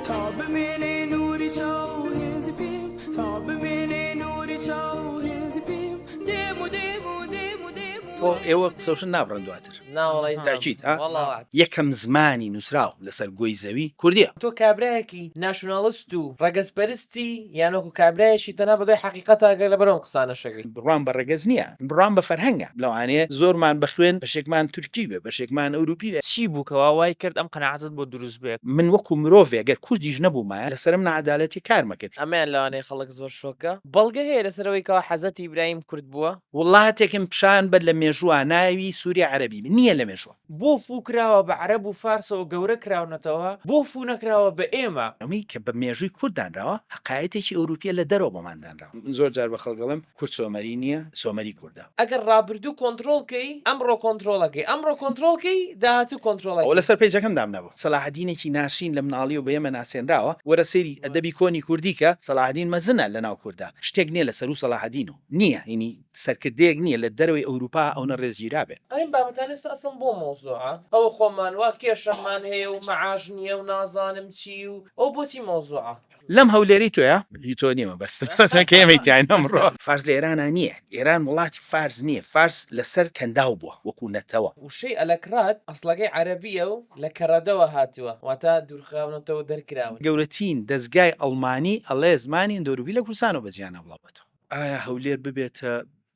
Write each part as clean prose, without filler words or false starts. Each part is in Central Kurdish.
تا بمێنێ نوری چاو هێزی پێم تا بمێنێ نوری چاو هێزی پێم دێم و دێم و دێم و دێم و خۆ ئێوە قسەوشن نابڕن دواتر. نا وەڵا هیچ تاکید ها؟ وەڵا وەعد. یەکەم زمانی نووسراو لەسەر گۆی زەوی کوردییە. تۆ کابرایەکی ناشوناڵست و ڕەگەزپەرستی یان وەکو کابرایەکی تەنها بەدوای حەقیقەتا گەر لەبەر ئەم قسانەش ئەگەی. بڕوام بە ڕەگەز نییە، بڕوام بە فەرهەنگە. لەوانەیە زۆرمان بە خوێن بەشێکمان تورکی بێ، بەشێکمان ئەوروپی بێ. چی بوو کەوا وای کرد ئەم قەناعەتەت بۆ دروست بێت؟ من وەکو مرۆڤێ گەر کوردیش نەبوومایە لەسەر ئەم ناعەدالەتیە کارم ئەکرد. ئەمەیان لەوانەیە خەڵک زۆر شۆکە. بەڵگە هەیە لەسەر ئەوەی کەوا حەزرەتی ئیبراهیم کورد بووە؟ وڵاتێکم پیشان بە لە مێژووە ناوی سوریای عەرەبی بێ، نییە لە مێژووە. بۆ فوو کراوە بە عەرەب و فارسەوە گەورە کراونەتەوە، بۆ فوو نەکراوە بە ئێمە؟ ئەمەی کە بە مێژووی کورد دانراوە هەقایەتێکی ئەوروپیە لە دەرەوە بۆمان دانراوە. من زۆر جار بە خەڵک ئەڵێم کورد سۆمەری نییە، سۆمەری کوردە. ئەگەر ڕابردوو کۆنترۆڵ کەی ئەمڕۆ کۆنترۆڵ ئەکەی، ئەمڕۆ کۆنترۆڵ کەی داهاتوو کۆنترۆڵ ئەوە ئەکەی. لەسەر پەیجەکەم دامنابوو. سەلاحەدینێکی ناشرین لە مناڵیەوە بە ئێمە ناسێنراوە، وەرە سەیری ئەدەبی کۆنی کوردی کە، سەلاحەدین مەزنە لەناو کوردا، شتێک نییە لە سەروو سەلاحەدینەوە نییە، یەنی سەرکردەیەک نییە لە دەرەوەی ئەوروپا ئەونە ڕێزگیرابێ. ئەم بابەتانە ئێستا ئەسڵەن بۆ مەوزوعە؟ ئەوە خۆمان وا کێشەمان هەیە و مەعاش نییە و نازانم چی و ئەوە بۆچی مەوزوعە؟ لەم هەولێرەی تۆیە؟ هی تۆ نییە مەبەستم مەسەن کە ئێمەی تیاین ئەمڕۆ. فارس لە ئێرانا نییە، ئێران وڵاتی فارس نییە، فارس لەسەر کەنداو بووە وەکوو نەتەوە. وشەی ئەلەکراد ئەسڵەکەی عەرەبییە و لە کەرەدەوە هاتووە، واتە دوورخراونەتەوە و دەرکراون. گەورەترین دەزگای ئەڵمانی ئەڵێ زمانی هندۆروپی لە کوردستانەوە بە جیهانا بڵاو بۆتەوە. ئایا هەولێر ببێتە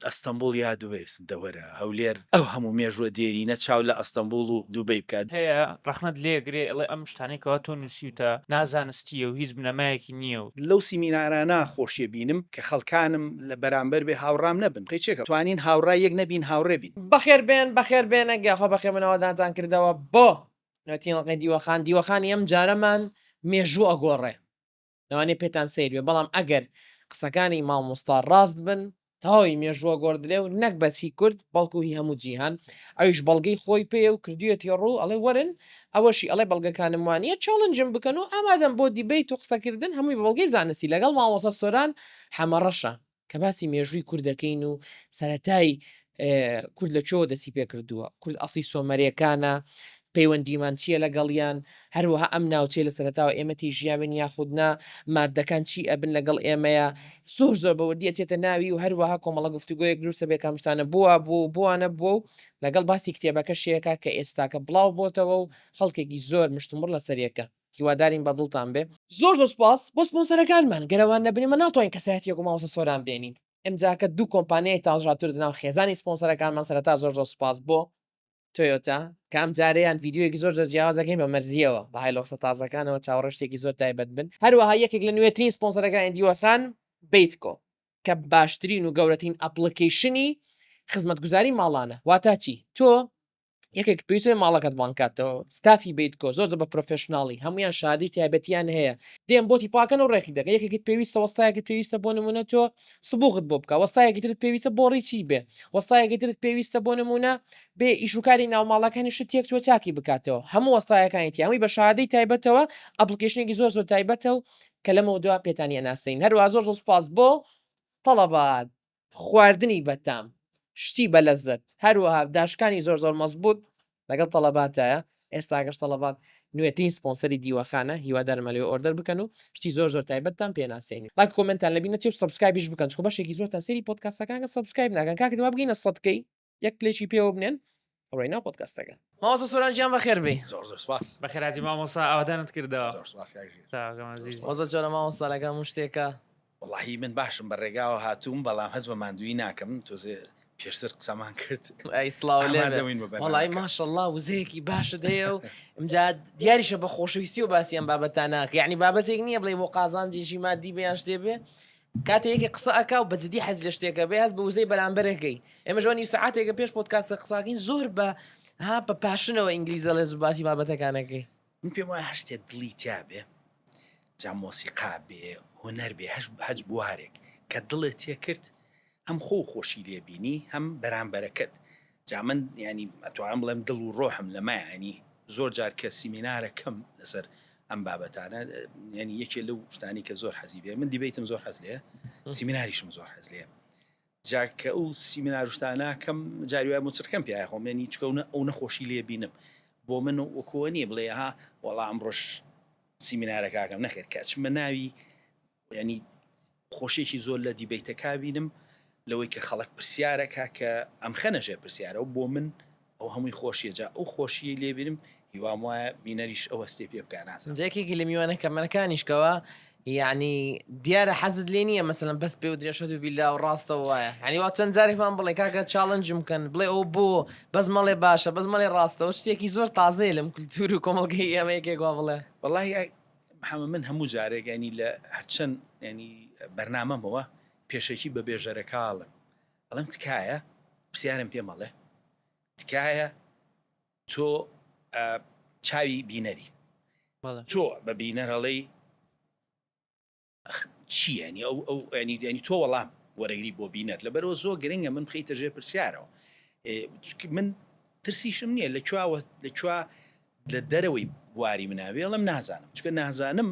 ئەستەنبوڵ یا دوبەی؟ دەوەرە هەولێر ئەو هەموو مێژووە دێرینە چاو لە ئەستەنبوڵ و دوبەی بکات. هەیە ڕەخنەت لێگرێ ئەڵێ ئەم شتانەی کەوا تۆ نووسیوتە نازانستییە و هیچ بنەمایەکی نییە و. لەو سیمینارانە خۆشیە بینم کە خەڵکانم لە بەرامبەر بێ هاوڕام نەبن قەیچێکە توانین هاوڕای یەک نەبین هاوڕێ بین. بەخێر بێن بەخێر بێنە گیاخوا بەخێر بێنەوە دانتان کردەوە بۆ نوێترین ئەڵقەی دیوەخان دیوەخانی ئەم جارەمان مێژوو ئەگۆڕێ لەوانەیە پێتان سەیر بێ بەڵام ئەگەر قسەکانی مامۆستا ڕاست بن تەواوی مێژووە گۆڕدرێ و نەک بەس هی کورد بەڵکو هی هەموو جیهان ئەویش بەڵگەی خۆی پێیە و کردویەتی ڕوو ئەڵێ وەرن ئەوەشی ئەڵێ بەڵگەکانم وانیە challenge م بکەن و ئامادەم بۆ debate و قسەکردن هەمووی بە بەڵگەی زانستی لەگەڵ مامۆستا سۆران حەمەڕەشە کە باسی مێژووی کورد دەکەین و سەرەتای کورد لە کوێوە دەستی پێکردووە، کورد ئەسڵی سۆمەرێکانە، پەیوەندیمان چییە لەگەڵیان، هەروەها ئەم ناوچەیە لە سەرەتاوە ئێمە تێی ژیاوین یاخود نا، ماددەکان چی ئەبن لەگەڵ ئێمەیا، زۆر زۆر بە وردی ئەچێتە ناوی و هەروەها کۆمەڵە گفتوگۆیەک دروست ئەبێ کە ئەم شتانە بۆ وا بووە و بۆ وا نەبووە و لەگەڵ باسی کتێبەکەشیەکە کە ئێستاکە بڵاو بۆتەوە و خەڵکێکی زۆر مشتومڕ لەسەریەکە. هیوادارین بە دڵتان بێ. زۆر زۆر سوپاس بۆ سپۆنسەرەکانمان گەر ئەوان نەبن ئێمە ناتوانین کەسایەتیەک وەک مامۆستا سۆران بێنین ئمجاکە دوو کۆمپانیای تازە هاتوونەتە ناو خێزانی سپۆنسەرەکانمان سەرەتا زۆر زۆر سوپاس بۆ تۆیۆتا کە ئەم جارەیان ڤیدیۆیەکی زۆر زۆر جیاواز دەکەین بە مەرزیەوە بە هایلۆکسە تازەکانەوە چاوەڕێ شتێکی زۆر تایبەت بن هەروەها یەکێک لە نوێترین سپۆنسەرەکانی دیوەخان بیتکۆ کە باشترین و گەورەترین application ی خزمەتگوزاری ماڵانە واتا چی تۆ یەکێک پێویستە ماڵەکەت بانکاتەوە ستافی بیتکۆ زۆر زۆر بە professional ی هەمویان شادی تایبەتیان هەیە دێن بۆتی پاکەن و ڕێکی دەکەن یەکێکت پێویستە وەستایەکت پێویستە بۆ نمونە تۆ سبوغت بۆ بکە وەستایەکی ترت پێویستە بۆ ڕیچی بێ وەستایەکی ترت پێویستە بۆ نمونە بێ ئیشوکاری ناوماڵەکانی شت تێک چوە چاکی بکاتەوە هەموو وەستایەکانی تیا هەمووی بە شادەی تایبەتەوە application ێکی زۆر زۆر تایبەتە و کە لەمەوە دوا پێتانی ئەناسین هەروە زۆر زۆر سوپاس بۆ تەڵەبات خواردنی بەتام شتی بەلەزەت هەروەها داشکانی زۆر زۆر مەزبوت لەگەڵ تەڵەباتایە ئێستاکەش تەڵەبات نوێترین سپۆنسەری دیوەخانە هیوادارم لەوێ order بکەن و شتی زۆر زۆر تایبەتتان پێناسێنین لایک comment تان لەبیر نەچێ و subscribe یش بکەن چونکە بەشێکی زۆرتان سەیری پۆدکاستەکان کەن subscribe ناکەن کاکە دەبا بگەینە 100 K یەک پلێکی پێوە بنێن ڕۆی ناو پۆدکاستەکە. مامۆستا سۆران گیان بەخێر بێی. زۆر زۆر سپاس. بەخێرهاتی مامۆستا ئاوەدانت کردەوە. زۆر سپاس کاک ژیر. چاوەکەم ئەزیزی. وەزع چۆنە مامۆستا لەگەڵ هەموو شتێکا؟ وەڵاهی من باشم بە ڕێگاوە هاتووم بەڵام هەست بە ماندوویی ناکەم تۆزێ پێشتر قسەمان کرد. ئەی سڵاو لێ بێ. ئامادەبووین بۆ وەڵاهی بەرنامەکە. ماشەڵڵا وزەیەکی باشت هەیە و ئمجا دیاریشە بە خۆشەویستیەوە باسی ئەم بابەتانە ئەکەی یەعنی بابەتێک نییە بڵێی بۆ قازانجێکی مادی بێ یان شتێ بێ کاتێ یەکێک قسە ئەکا و بە جدی حەزی لە شتێکە بێ هەست بە وزەی بەرامبەرەکەی ئێمەش ئەوە نیو سەعاتێکە پێش پۆدکاستە قساکەین زۆر بە ها بە passion ەوە ئینگلیز ئەڵێ زوو باسی بابەتەکانەکەی. من پێم وایە هەر شتێ دڵی تیا بێ جا مۆسیقا بێ هونەر بێ هەش هەچ بوارێک کە دڵێ تێ کرد هەم خۆو خۆشی لێ بینی هەم بەرامبەرەکەت جا من یانی ئەتوانم بڵێم دڵ و ڕۆحم لەمایە یانی زۆر جار کە سیمینارەکەم لەسەر ئەم بابەتانە یانی یەکێ لەو شتانی کە زۆر حەزی بێ من debate م زۆر حەز لێ سیمیناریشم زۆر حەز لێ جا کە ئەو سیمیناروشتانە کەم جاری وای موچڕکەم پێ خۆم یانی چکە ئەو نەخۆشی لێ بینم بۆ من وەکووە نییە بڵێ ها وەڵا ئەمڕۆش. سیمینارەکەکەم نەخێر کە ئەچمە ناوی ینی خۆشیێکی زۆر لە دیبەیتەکە بینم لەوەی کە خەڵک پرسیارەکە کە ئەم خەنە ژێر پرسیارەوە بۆ من ئەو هەمووی خۆشیە جا ئەو خۆشیەی لێ بینم هیوام وایە بینەریش ئەو هەستەی پێ بکا نازانم. جا یەکێکی لە میوانە کەمەکانیش کەوا یەعنی دیارە حەزت لێ نییە مەسەلەن بەس پێ و درێژەت و بیلا و ڕاستە و وایە یعنی وا چەند جارێکمان بڵێ کاکە challenge م کەن بڵێ ئەو بۆ بەس مەڵێ باشە بەس مەڵێ ڕاستە و شتێکی زۆر تازەیە لەم کولتوور و کۆمەڵگەی ئێمە یەکێک وا بڵێ. وەڵاهی محمد من هەموو جارێک یانی لە هەرچەند یانی بەرنامەمەوە پێشەکی بە بێژەرەکە ئەڵێم ئەڵێم تکایە پرسیارم پێ مەڵێ تکایە تۆ چاوی بینەری تۆ بە بینەر ئەڵێی چی ینی ئەو ئەو ینی ینی تۆ وەڵام وەرەگری بۆ بینەر لەبەرەوە زۆر گرنگە من بخیتە ژێر پرسیارەوە من ترسیشم نییە لە کوواوە لە کووا لە دەرەوەی بواری مناوێڵم نازانم چکە نازانم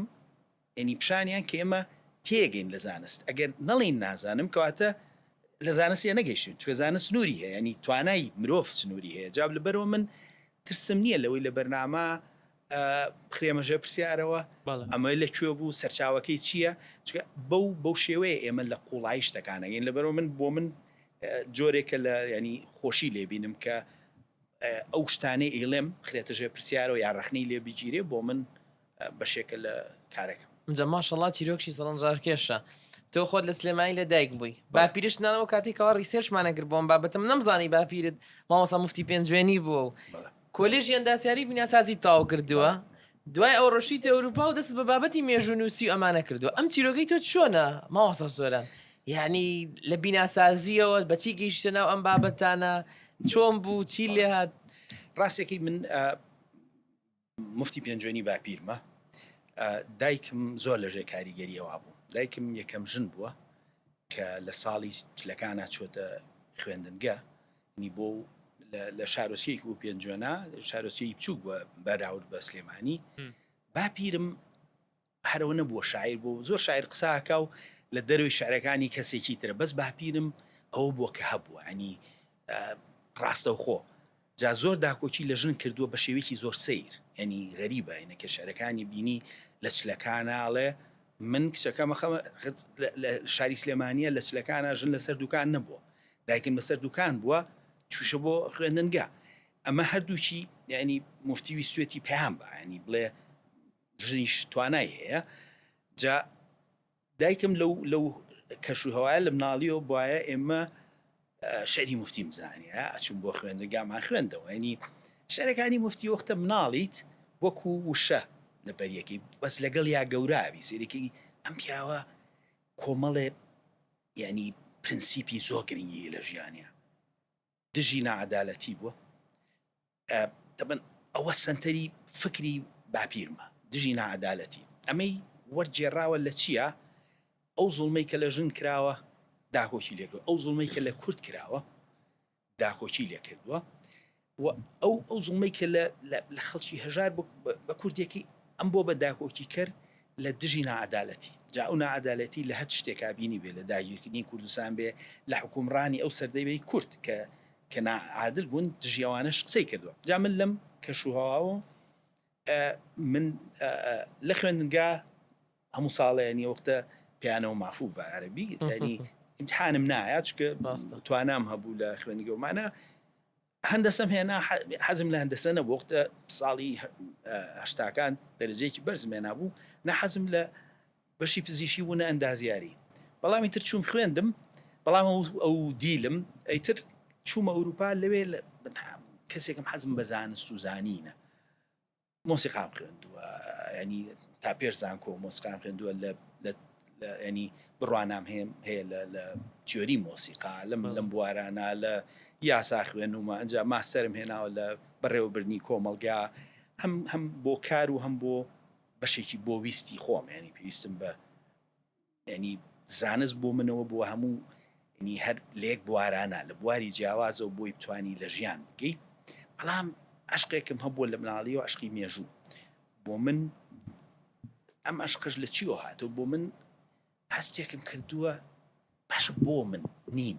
یەنی پیشانیان کە ئێمە تێگەین لە زانست ئەگەر نەڵێین نازانم کەواتە لە زانست تێنەگەیشتوین چونکە زانست سنووری هەیە ینی توانای مرۆڤ سنووری هەیە جا لەبەرەوە من ترسم نییە لەوەی لە بەرنامە بخرێمە ژێر پرسیارەوە ئەمە لە کوێ بوو سەرچاوەکەی چییە چونکە بەو بەو شێوەیە ئێمە لە قوڵایی شتەکانەگەین لەبەرەوە من بۆ من جۆرێکە لە ینی خۆشی لێبینم کە ئەو شتانەی ئەیڵێم بخرێتە ژێر پرسیارەوە یا ڕەخنەی لێ بگیرێ بۆ من بەشێکە لە کارەکەم. ئینجا ماشەڵا چیرۆکشی سەرنجڕاکێشە تۆ خۆت لە سلێمانی لە دایک بووی باپیرشت نان ئەو کاتێک کەوا research مان ئەکرد بۆ ئەم بابەتەم نەمزانی باپیرت مامۆستا موفتی پێنجوێنی بووە و کۆلێژی ئەندازیاری بیناسازی تەواو کردووە دوای ئەو ڕۆشتیتە ئەوروپا و دەست بە بابەتی مێژوونووسی و ئەمانە کردووە ئەم چیرۆکەی تۆ چۆنە مامۆستا سۆران یعنی لە بیناسازیەوە بەچی گەیشتە ناو ئەم بابەتانە چۆن بوو چی لێهات ڕاستەکەی من موفتی پێنجوێنی باپیرمە، دایکم زۆر لەژێر کاریگەری ئەوا بوو. دایکم یەکەم ژن بووە کە لە ساڵی چلەکانا چۆتە خوێندنگە، نی بۆ لە شارۆچکەیەکی بوو پێنجوێنە، شارۆچکەیەکی بچووک بووە بەراورد بە سلێمانی. باپیرم هەرەوە نەبووە شاعیر بوو زۆر شاعیر قسە ئەکا و لە دەرەوەی شعرەکانی کەسێکی ترە بەس باپیرم ئەوە بووە کە هەبووە ینی ڕاستەوخۆ جا زۆر داکۆکی لە ژن کردووە بە شێوەیەکی زۆر سەیر ینی غەریبە ینە کە شعرەکانی بینی لە چلەکاناڵێ من کچەکەمە خەمە لە شاری سلێمانیە لە چلەکانە ژن لەسەر دوکان نەبووە دایکم لەسەر دوکان بووە چوشە بۆ خوێندنگە ئەمە هەردووکی ینی مفتی ویستێتی پەیام بە ینی بڵێ ژنیش توانای هەیە جا دایکم لەو لەو کەش و هەوایە لە مناڵیەوە بواە ئێمە شعری مفتیم زانیە ئەچوم بۆ خوێندنگامان خوێندەوە ینی شعرەکانی مفتی وەختە مناڵیت وەکو وشە لە بەریەکەی بەس لەگەڵ یا گەوراوی سێرەکەی ئەم پیاوە کۆمەڵێ ینی پرنسیپی زۆر گرنگی لە ژیانە دژی ناعەدالەتی بووە تەبەن ئەوە سەنتەری فکری باپیرمە دژی ناعەدالەتی ئەمەی وەرگێڕاوە لە چییە ئەو زوڵمەی کە لە ژن کراوە داکۆکی لێکردووە ئەو زوڵمەی کە لە کورد کراوە داکۆکی لێکردووە و ئەو ئەو زوڵمەی کە لە لە خەڵکی هەژار بە کوردێکی ئەم بۆ بە داکۆکی کەر لە دژی ناعەدالەتی، جا ئەو ناعەدالەتی لە هەچ شتێکا بینی بێ، لە داگیرکردنی کوردستان بێ، لە حوکومڕانی ئەو سەردەی بێ کورد کە کە ناعادل بوون دژی ئەوانەش قسەی کردووە. جا من لەم کەش و هەواوە من لە خوێندنگا هەموو ساڵێ یانی وەختە پیانەوە مافوو بە عەرەبی یانی ئیمتحانم نایە چونکە توانام هەبوو لە خوێندنگەومانە هەندەسەم هێنا حەزم لە هەندەسە نەبوو وەختە ساڵی هەشتاکان دەرەجەیەکی بەرزم هێنابوو نە حەزم لە بەشی پزیشی بوو نە ئەندازیاری بەڵام ئیتر چووم خوێندم بەڵام ئەو دیلم ئەیتر چوومە ئەوروپا لەوێ کەسێکم حەزم بە زانست و زانینە مۆسیقام خوێندووە ینی تا پێش زانکۆ مۆسیقام خوێندووە لە ینی بڕوانام هەیە هەیە لە لە تیۆری مۆسیقا لەم لەم بوارانە لە یاسا خوێنومە ئەجا ماستەرم هێناوە لە بەڕێوەبردنی کۆمەڵگا هەم هەم بۆ کار و هەم بۆ بەشێکی بۆ ویستی خۆم ینی پێویستم بە یانی زانست بۆ منەوە بۆ هەموو یانی هەر لە یەک بوارانە لە بواری جیاوازەوە بۆی بتانی لە ژیان بگەی بەڵام عەشقێکم هەبووە لە مناڵیەوە عەشقی مێژوو بۆ من ئەم عەشقش لە چیەوە هاتەوە بۆ من هەستێکم کردووە باشە بۆ من نیم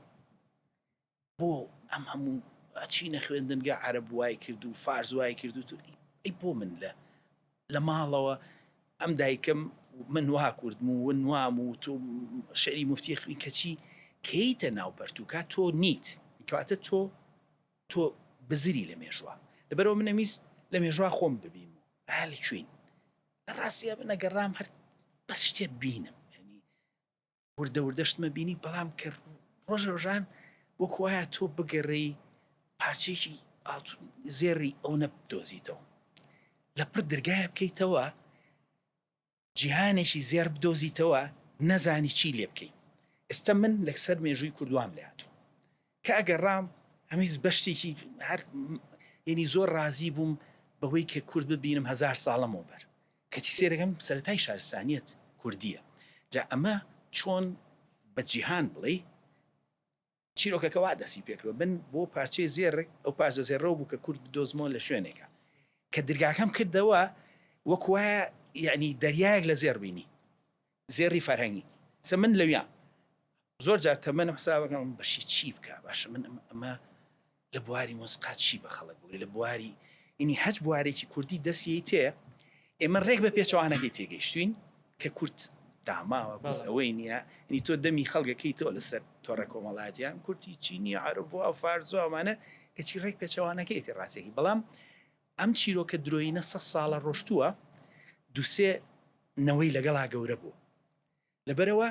بۆ ئەم هەموو ئەچینە خوێندنگە عەرەب وای کرد و فارس وای کرد و ئەی بۆ من لە لە ماڵەوە. ئەم دایکم من وا کوردم و ون وام و تۆ شعری موفتی خوین کەچی کەیتە ناو پەرتوکا تۆ نیت کەواتە تۆ تۆ بزری لە مێژوە لەبەرەوە من ئەویست لە مێژوە خۆم ببیم و ئا لە کوێین لە ڕاستیا من ئەگەڕام هەر بەس شتێ بینم یعنی وردە وردە شتمە بینی بەڵام کە ڕۆژ ڕۆژان وەک وایە تۆ بگەڕێی پارچەیەکی زێڕی ئەو نەبدۆزیتەوە لە پڕ درگایە بکەیتەوە جیهانێکی زێڕ بدۆزیتەوە نەزانی چی لێ بکەی ئێستا من لەسەر مێژووی کوردوام لێ هاتوو کە ئەگەڕام هەمیز بەشتێکی هەر یعنی زۆر ڕازی بووم بەوەی کە کورد ببینم هەزار ساڵەمەوە بەر کەچی سێرەکەم سەرەتای شارستانیەت کوردیە جا ئەمە چۆن بە جیهان بڵێی چیرۆکەکە وا دەستی پێکرد من بۆ پارچەی زێڕێک ئەو پارچە زێڕەوە بوو کە کورد بدۆزمەوە لە شوێنێکە کە درگاکەم کردەوە وەک وایە یعنی دەریایەک لە زێڕ بینی زێڕی فەرهەنگی سە من لەویا زۆر جار تەمەنم حسابەکەم بەشی چی بکە باشە من ئەمە لە بواری مۆسیقا چی بە خەڵک بڵێ لە بواری ئینی هەچ بوارێکی کوردی دەستیەی تێ ئێمە ڕێک بە پێچەوانەکەی تێگەیشتوین کە کورد داماوە کورد ئەوەی نییە ئینی تۆ دەمی خەڵکەکەی تۆ لەسەر تۆڕە کۆمەڵایەتیان کورتی چینی عەرەب و فارس و ئەمانە کەچی ڕێک پێچەوانەکەیەتی ڕاستیەکەی بەڵام ئەم چیرۆکە درۆینە سە ساڵە ڕۆشتووە دوسێ نەوەی لەگەڵا گەورە بوو لەبەرئەوە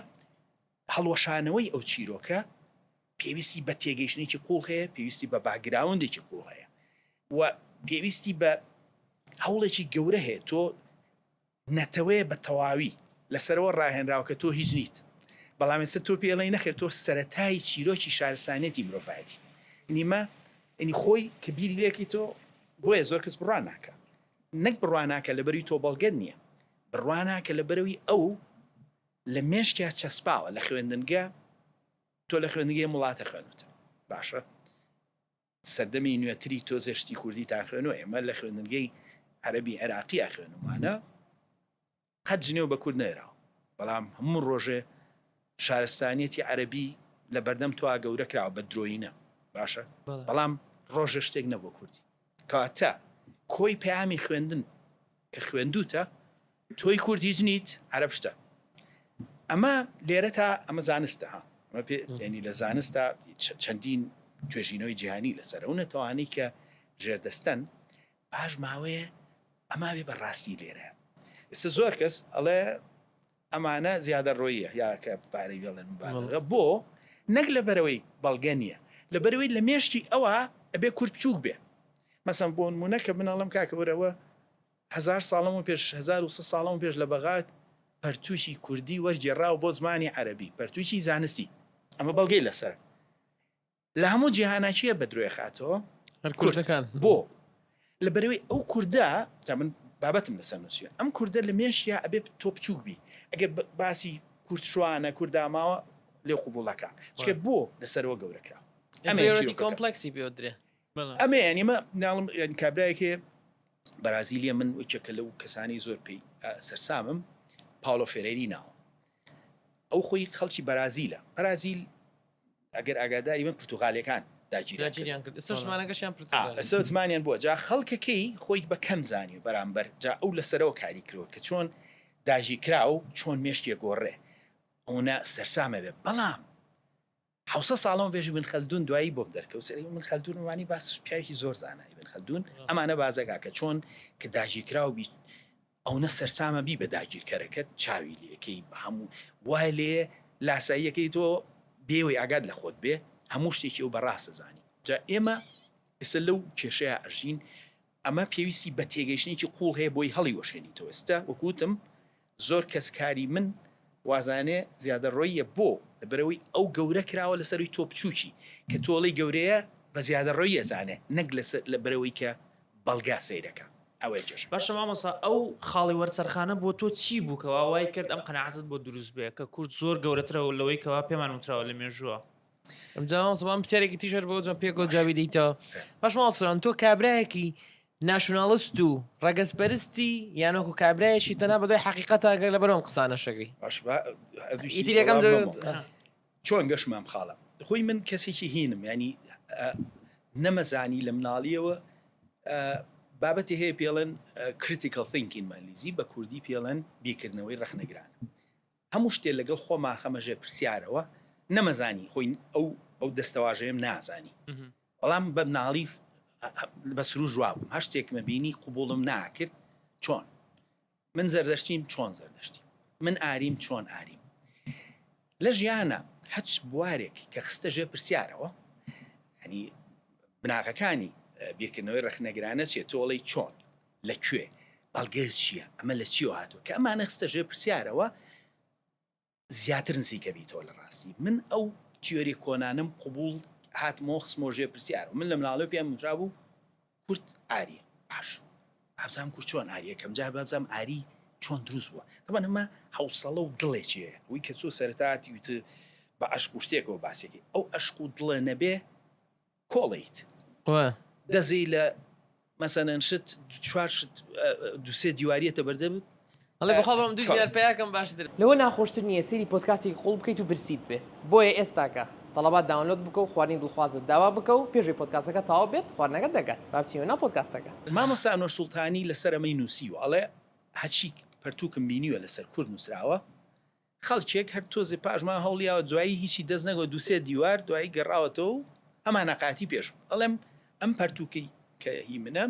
هەڵوەشانەوەی ئەو چیرۆکە پێویستی بە تێگەیشتنێکی قوڵ هەیە، پێویستی بە باکگراوندێکی قوڵ هەیە و پێویستی بە هەوڵێکی گەورە هەیە. تۆ نەتەوەیە بە تەواوی لەسەرەوە ڕاهێنراوە کە تۆ هیچ نیت، بەڵام ئێستا تۆ پێی ئەڵێی نەخێر تۆ سەرەتای چیرۆکی شارستانیەتی مرۆڤایەتیت. نیمە یعنی خۆی کە بیری لێکی تۆ بۆیە زۆر کەس بڕوا ناکا، نەک بڕوا ناکا لەبەروی تۆ بەڵگەت نییە، بڕوا ناکە لەبەرەوی ئەو لە مێشکیا چەسپاوە لە خوێندنگە تۆ لە خوێندنگەی ئەم وڵاتە خوێنوتە باشە سەردەمی نوێتری تۆزێ شتی کوردی تا خوێنەوە ئێمە لە خوێندنگەی عەرەبی عێراقیە خوێنومانە قەت جنێو بە کورد نەراوە بەڵام هەموو ڕۆژێ شارستانیەتی عەرەبی لە بەردەم تۆ گەورە کراوە بە درۆینە باشە بەڵام ڕۆژە شتێک نەبووە کوردی کەواتە کۆی پەیامی خوێندن کە خوێندوتە تۆی کورد هیچ نیت عەرەب شتە ئەمە لێرە تا ئەمە زانستە ها ئەمە پێ یعنی لە زانستا چەندین توێژینەوەی جیهانی لەسەر ئەو نەتەوانەی کە ژێردەستەن پاش ماوەیە ئەما بێ بە ڕاستی لێرە ئێستا زۆر کەس ئەڵێ ئەمانە زیادەڕۆییە یا کە پارەی بێڵێن مبالغە بۆ نەک لەبەرەوەی بەڵگە نییە لەبەرەوەی لە مێشکی ئەوە ئەبێ کورد بچووک بێ مەسەن بۆ نمونە کە من ئەڵێم کاکە وەرەوە هەزار ساڵەمەو پێش 1300 ساڵەمەو پێش لە بەغاد پەرتووکی کوردی وەرگێڕاوە بۆ زمانی عەرەبی پەرتووکی زانستی ئەمە بەڵگەی لەسەرە لە هەموو جیهانا کێ بە درۆی خاتەوە؟ هەر کوردەکان. بۆ؟ لە بەرەوەی ئەو کوردە جا من بابەتم لەسەر نووسیوە ئەم کوردە لە مێشکیا ئەبێ تۆ بچووک بی ئەگەر باسی کورد شوانە کورد داماوە لێ قوبوڵەکە چکە بۆ لەسەرەوە گەورە کرا ئەمە کۆمپلکسی پێ درێ ئەمە یعنی مە ناڵم یعنی کابرایەک هەیە بەرازیلیە من وەکێکە لەو کەسانی زۆر پێی سەرسامم پاولۆ فێرێری ناوە ئەو خۆی خەڵکی بەرازیلە بەرازیل ئەگەر ئاگاداری بن پرتوغالیەکان داگیریان کرد ئێستا زمانەکەشیان پرتوغالی ئێستا زمانیان بووە جا خەڵکەکەی خۆی بە کەم زانی و بەرامبەر جا ئەو لەسەرەوە کاری کردووە کە چۆن داگیرکرا و چۆن مێشکی گۆڕێ ئەونا سەرسامە بێ بەڵام حوسە ساڵەمە بێژی بن خەلدون دوایی بۆم دەرکەوت سەری من خەلدون وانی باس پیاوێکی زۆر زانای بن خەلدون ئەمانە بازەکە کە چۆن کە داگیرکراو بی ئەونە سەرسامە بی بە داگیرکەرەکەت چاوی لێکەی بە هەموو وای لێ لاساییەکەی تۆ بێوەی ئاگات لە خۆت بێ هەموو شتێکی ئەو بە ڕاست ئەزانی جا ئێمە ئێستا لەو کێشەیە ئەژین ئەمە پێویستی بە تێگەیشتنێکی قوڵ هەیە بۆی هەڵی وەشێنیتەوە ئێستا وەکوتم زۆر کەس کاری من وازانێ زیادەڕۆییە بۆ لەبەرئەوەی ئەو گەورە کراوە لەسەروی تۆ بچوکی کە تۆڵەی گەورەیە بە زیادەڕۆیی ئەزانێ نەک لەسەر لەبەرئەوەی کە بەڵگە سەیرەکە ئەوەیە کێشەکە. باشە مامۆستا ئەو خاڵی وەرچەرخانە بۆ تۆ چی بوو کەوا وای کرد ئەم قەناعەتت بۆ دروست بێ کە کورد زۆر گەورەترە لەوەی کەوا پێمان وتراوە لە مێژووە؟ ئەمجا مامۆستا با ئەم پرسیارێکی تیش هەر بۆ جوان پێکەوە جوابی دەیتەوە باش مامۆستا جان تۆ کابرایەکی ناشوناڵست و ڕەگەزپەرستی یان وەکو کابرایەکی تەنها بەدوای حەقیقەتا گەر لەبەر ئەم قسانەشەکەی باش با هەردووکی ئیتر یەکەم وەڵام جار مەمەوە. چۆن گەشت مام خاڵە خۆی من کەسێکی هینم ینی نەمەزانی لە مناڵیەوە. بابەتی هەیە پێڵێن critical thinking بە ئینگلیزی، بە کوردی پێڵێن بیرکردنەوەی ڕەخنەگرانە. هەموو شتێ لەگەڵ خۆما خەمە ژێر پرسیارەوە، نەمەزانی خۆی ئەو ئەو دەستەواژەیەم نازانی. بەڵام بە مناڵی بە سروش وابووم هەر شتێکمە بینی قبوڵم ناکرد چۆن من زەردەشتیم چۆن زەردەشتیم من ئاریم چۆن ئاریم لە ژیانە هەچ بوارێک کە خستە ژێر پرسیارەوە ینی بناغەکانی بیرکردنەوەی ڕەخنەگرانە چێت تۆڵەی چۆن لە کوێ بەڵگە چییە ئەمە لە چیەوە هاتووە کە ئەمانە خستە ژێر پرسیارەوە زیاتر نزیکە بیتەوە لە ڕاستی من ئەو تیۆری کۆنانەم قبوڵ هاتمەوە خستمەوە ژێر پرسیارەوە من لە مناڵەوە پێیان وترابوو کورد ئاریە باش بابزانم کورد چۆن ئاریە کەم جار بابزانم ئاری چۆن دروست بووە تەبعەن ئەمە حەوسەڵە و دڵێکی هەیە ئەوەی کە چۆ سەرەتا وت بە عەشق و شتێکەوە باسێکی ئەو عەشق و دڵە نەبێ کۆڵیت دەزی لە مەسەلەن شت چوار شت دوسێ دیواریەتە بەردەبت ئەڵێ بەخوا بڕۆم دوو دینار پەیاکەم باشتر. لەوە ناخۆشتر نییە سەیری پۆدکاستێکی قوڵ بکەیت و برسیت بێت بۆیە ئێستاکە تەڵەبات download بکە و خواردنی دڵخوازت داوا بکە و پێش ئەوەی پۆدکاستەکە تەواو بێت خواردنەکەت دەگات با بچینەوە ناو پۆدکاستەکە. مامۆستا ئەنوەر سوڵتانی لەسەر ئەمەی نووسیوە ئەڵێ هەرچی پەرتووکم بینیوە لەسەر کورد نووسراوە خەڵکێک هەر تۆزێ پاش ما هەوڵیاوە دوایی هیچی دەست نەگەوە دووسێ دیوار دوایی گەڕاوەتەوە و هەمان هەقایەتی پێش بوو ئەڵێم ئەم پەرتووکەی کە هی منە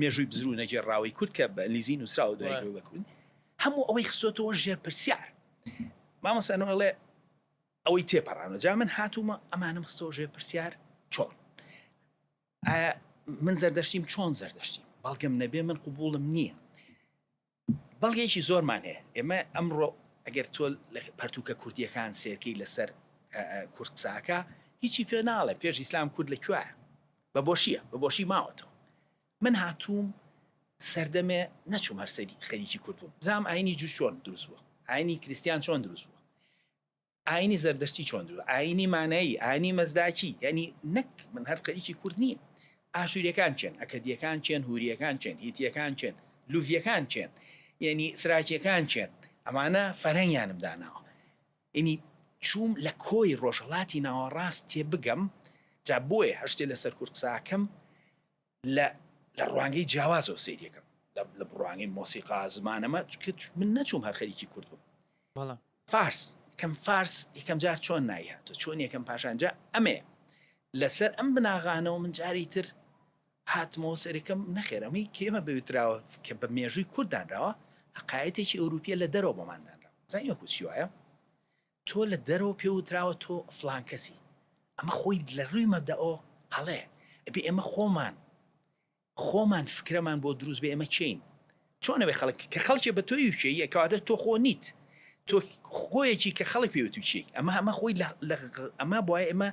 مێژووی بزر و نەگێڕراوەی کورد کە بە ئینگلیزی نووسراوە دوایی گەوە بە کوردی هەموو ئەوەی خستۆتەوە ژێر پرسیار مامۆستا نوح ئەڵێ ئەوەی تێپەڕانەوە جا من هاتوومە ئەمانم خستەوە ژێر پرسیار چۆن ئایا من زەردەشتیم چۆن زەردەشتیم بەڵگەم نەبێ من قوبوڵم نییە بەڵگەیەکی زۆرمان هەیە ئێمە ئەمڕۆ ئەگەر تۆ لە پەرتووکە کوردییەکان سێرکەی لەسەر کورد قساکە هیچی پێ ناڵێ پێش ئیسلام کورد لە کوێیە بە بۆشیە بە بۆشی ماوەتەوە من هاتووم سەردەمێ نەچووم هەر سەری خەریکی کورد بووم زام ئاینی جوو چۆن دروست بووە ئاینی کریسیان چۆن دروست بووە ئاینی زەردەشتی چۆن دروست ئاینی مانایی ئاینی مەزداکی یعنی نەک من هەر خەریکی کورد نیم ئاشوریەکان کێن ئەکەدیەکان کێن هوریەکان کێن هیتیەکان کێن لوڤیەکان کێن یعنی ثراکیەکان کێن ئەمانە فەرهەنگیانم داناوە یعنی چووم لە کۆی ڕۆژهەڵاتی ناوەڕاست تێبگەم جا بۆیە هەر شتێ لەسەر کورد قساکەم لە لە ڕوانگەی جیاوازەوە سەیریەکەم لە لە ڕوانگەی مۆسیقا زمانەمە چونکە من نەچووم هەر خەریکی کورد بووم بەڵێ. فارس یەکەم فارس یەکەم جار چۆن ناوی هاتووە چۆن یەکەم پاشان جا ئەمەیە لەسەر ئەم بناغانەوە من جاری تر هاتمەوە سەرەکەم نەخێر ئەمەی کە ئێمە بەوتراوە کە بە مێژووی کورد دانراوە حقایەتێکی ئەوروپیە لە دەرەوە بۆمان دانراوە زانی وەکو چی وایە تۆ لە دەرەوە پێ وتراوە تۆ فڵان کەسی ئەمە خۆی لە ڕووی مەبدەئەوە هەڵەیە ئەبێ ئێمە خۆمان خۆمان فکرەمان بۆ دروست بێ ئێمە کێین چۆن ئەبێ خەڵک کە خەڵکێ بە تۆی کێیە کەواتە تۆ خۆ نیت تۆ خۆیەکی کە خەڵک پێ وتوی کێی ئەمە ئەمە خۆی لە ئەمە بۆیە ئێمە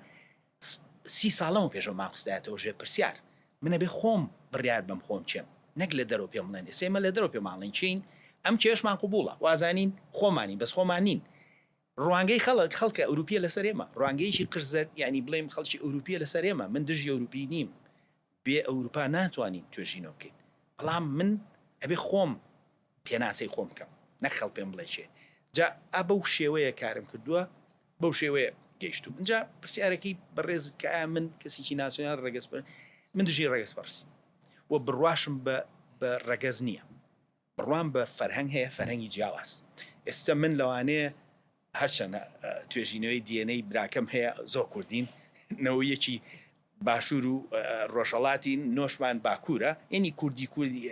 سی ساڵەمە پێشەوە مان خستایەتەوە ژێر پرسیار من ئەبێ خۆم بڕیار بەم خۆم کێم نەک لە دەرەوە پێم بڵێن ئێستا ئێمە لە دەرەوە پێمان ئەڵێن کێین ئەم کێشمان قبوڵە وازانین خۆمانین بەس خۆمان نین ڕوانگەی خەڵک خەڵکە ئەوروپیە لەسەر ئێمە ڕوانگەیەکی قرزەر یعنی بڵێم خەڵکی ئەوروپیە لەسەر ئێمە من دژی ئەوروپی نیم بێ ئەوروپا ناتوانین توێژینەوە بکەین بەڵام من ئەبێ خۆم پێناسەی خۆم بکەم نەک خەڵک پێم بڵێ کێ جا ئا بەو شێوەیە کارم کردووە بەو شێوەیە گەیشتوم ئینجا پرسیارەکەی بەڕێزت کە ئایا من کەسێکی ناسیۆنال ڕەگەز من دژی ڕەگەز پەرستیم و بڕواشم بە بە ڕەگەز نییە بڕوام بە فەرهەنگ هەیە فەرهەنگی جیاواز ئێستا من لەوانەیە هەرچەنە توێژینەوەی DNA براکەم هەیە زۆر کوردین نەوەیەکی باشوور و ڕۆژهەڵاتین نۆشمان باکوورە یعنی کوردی کوردی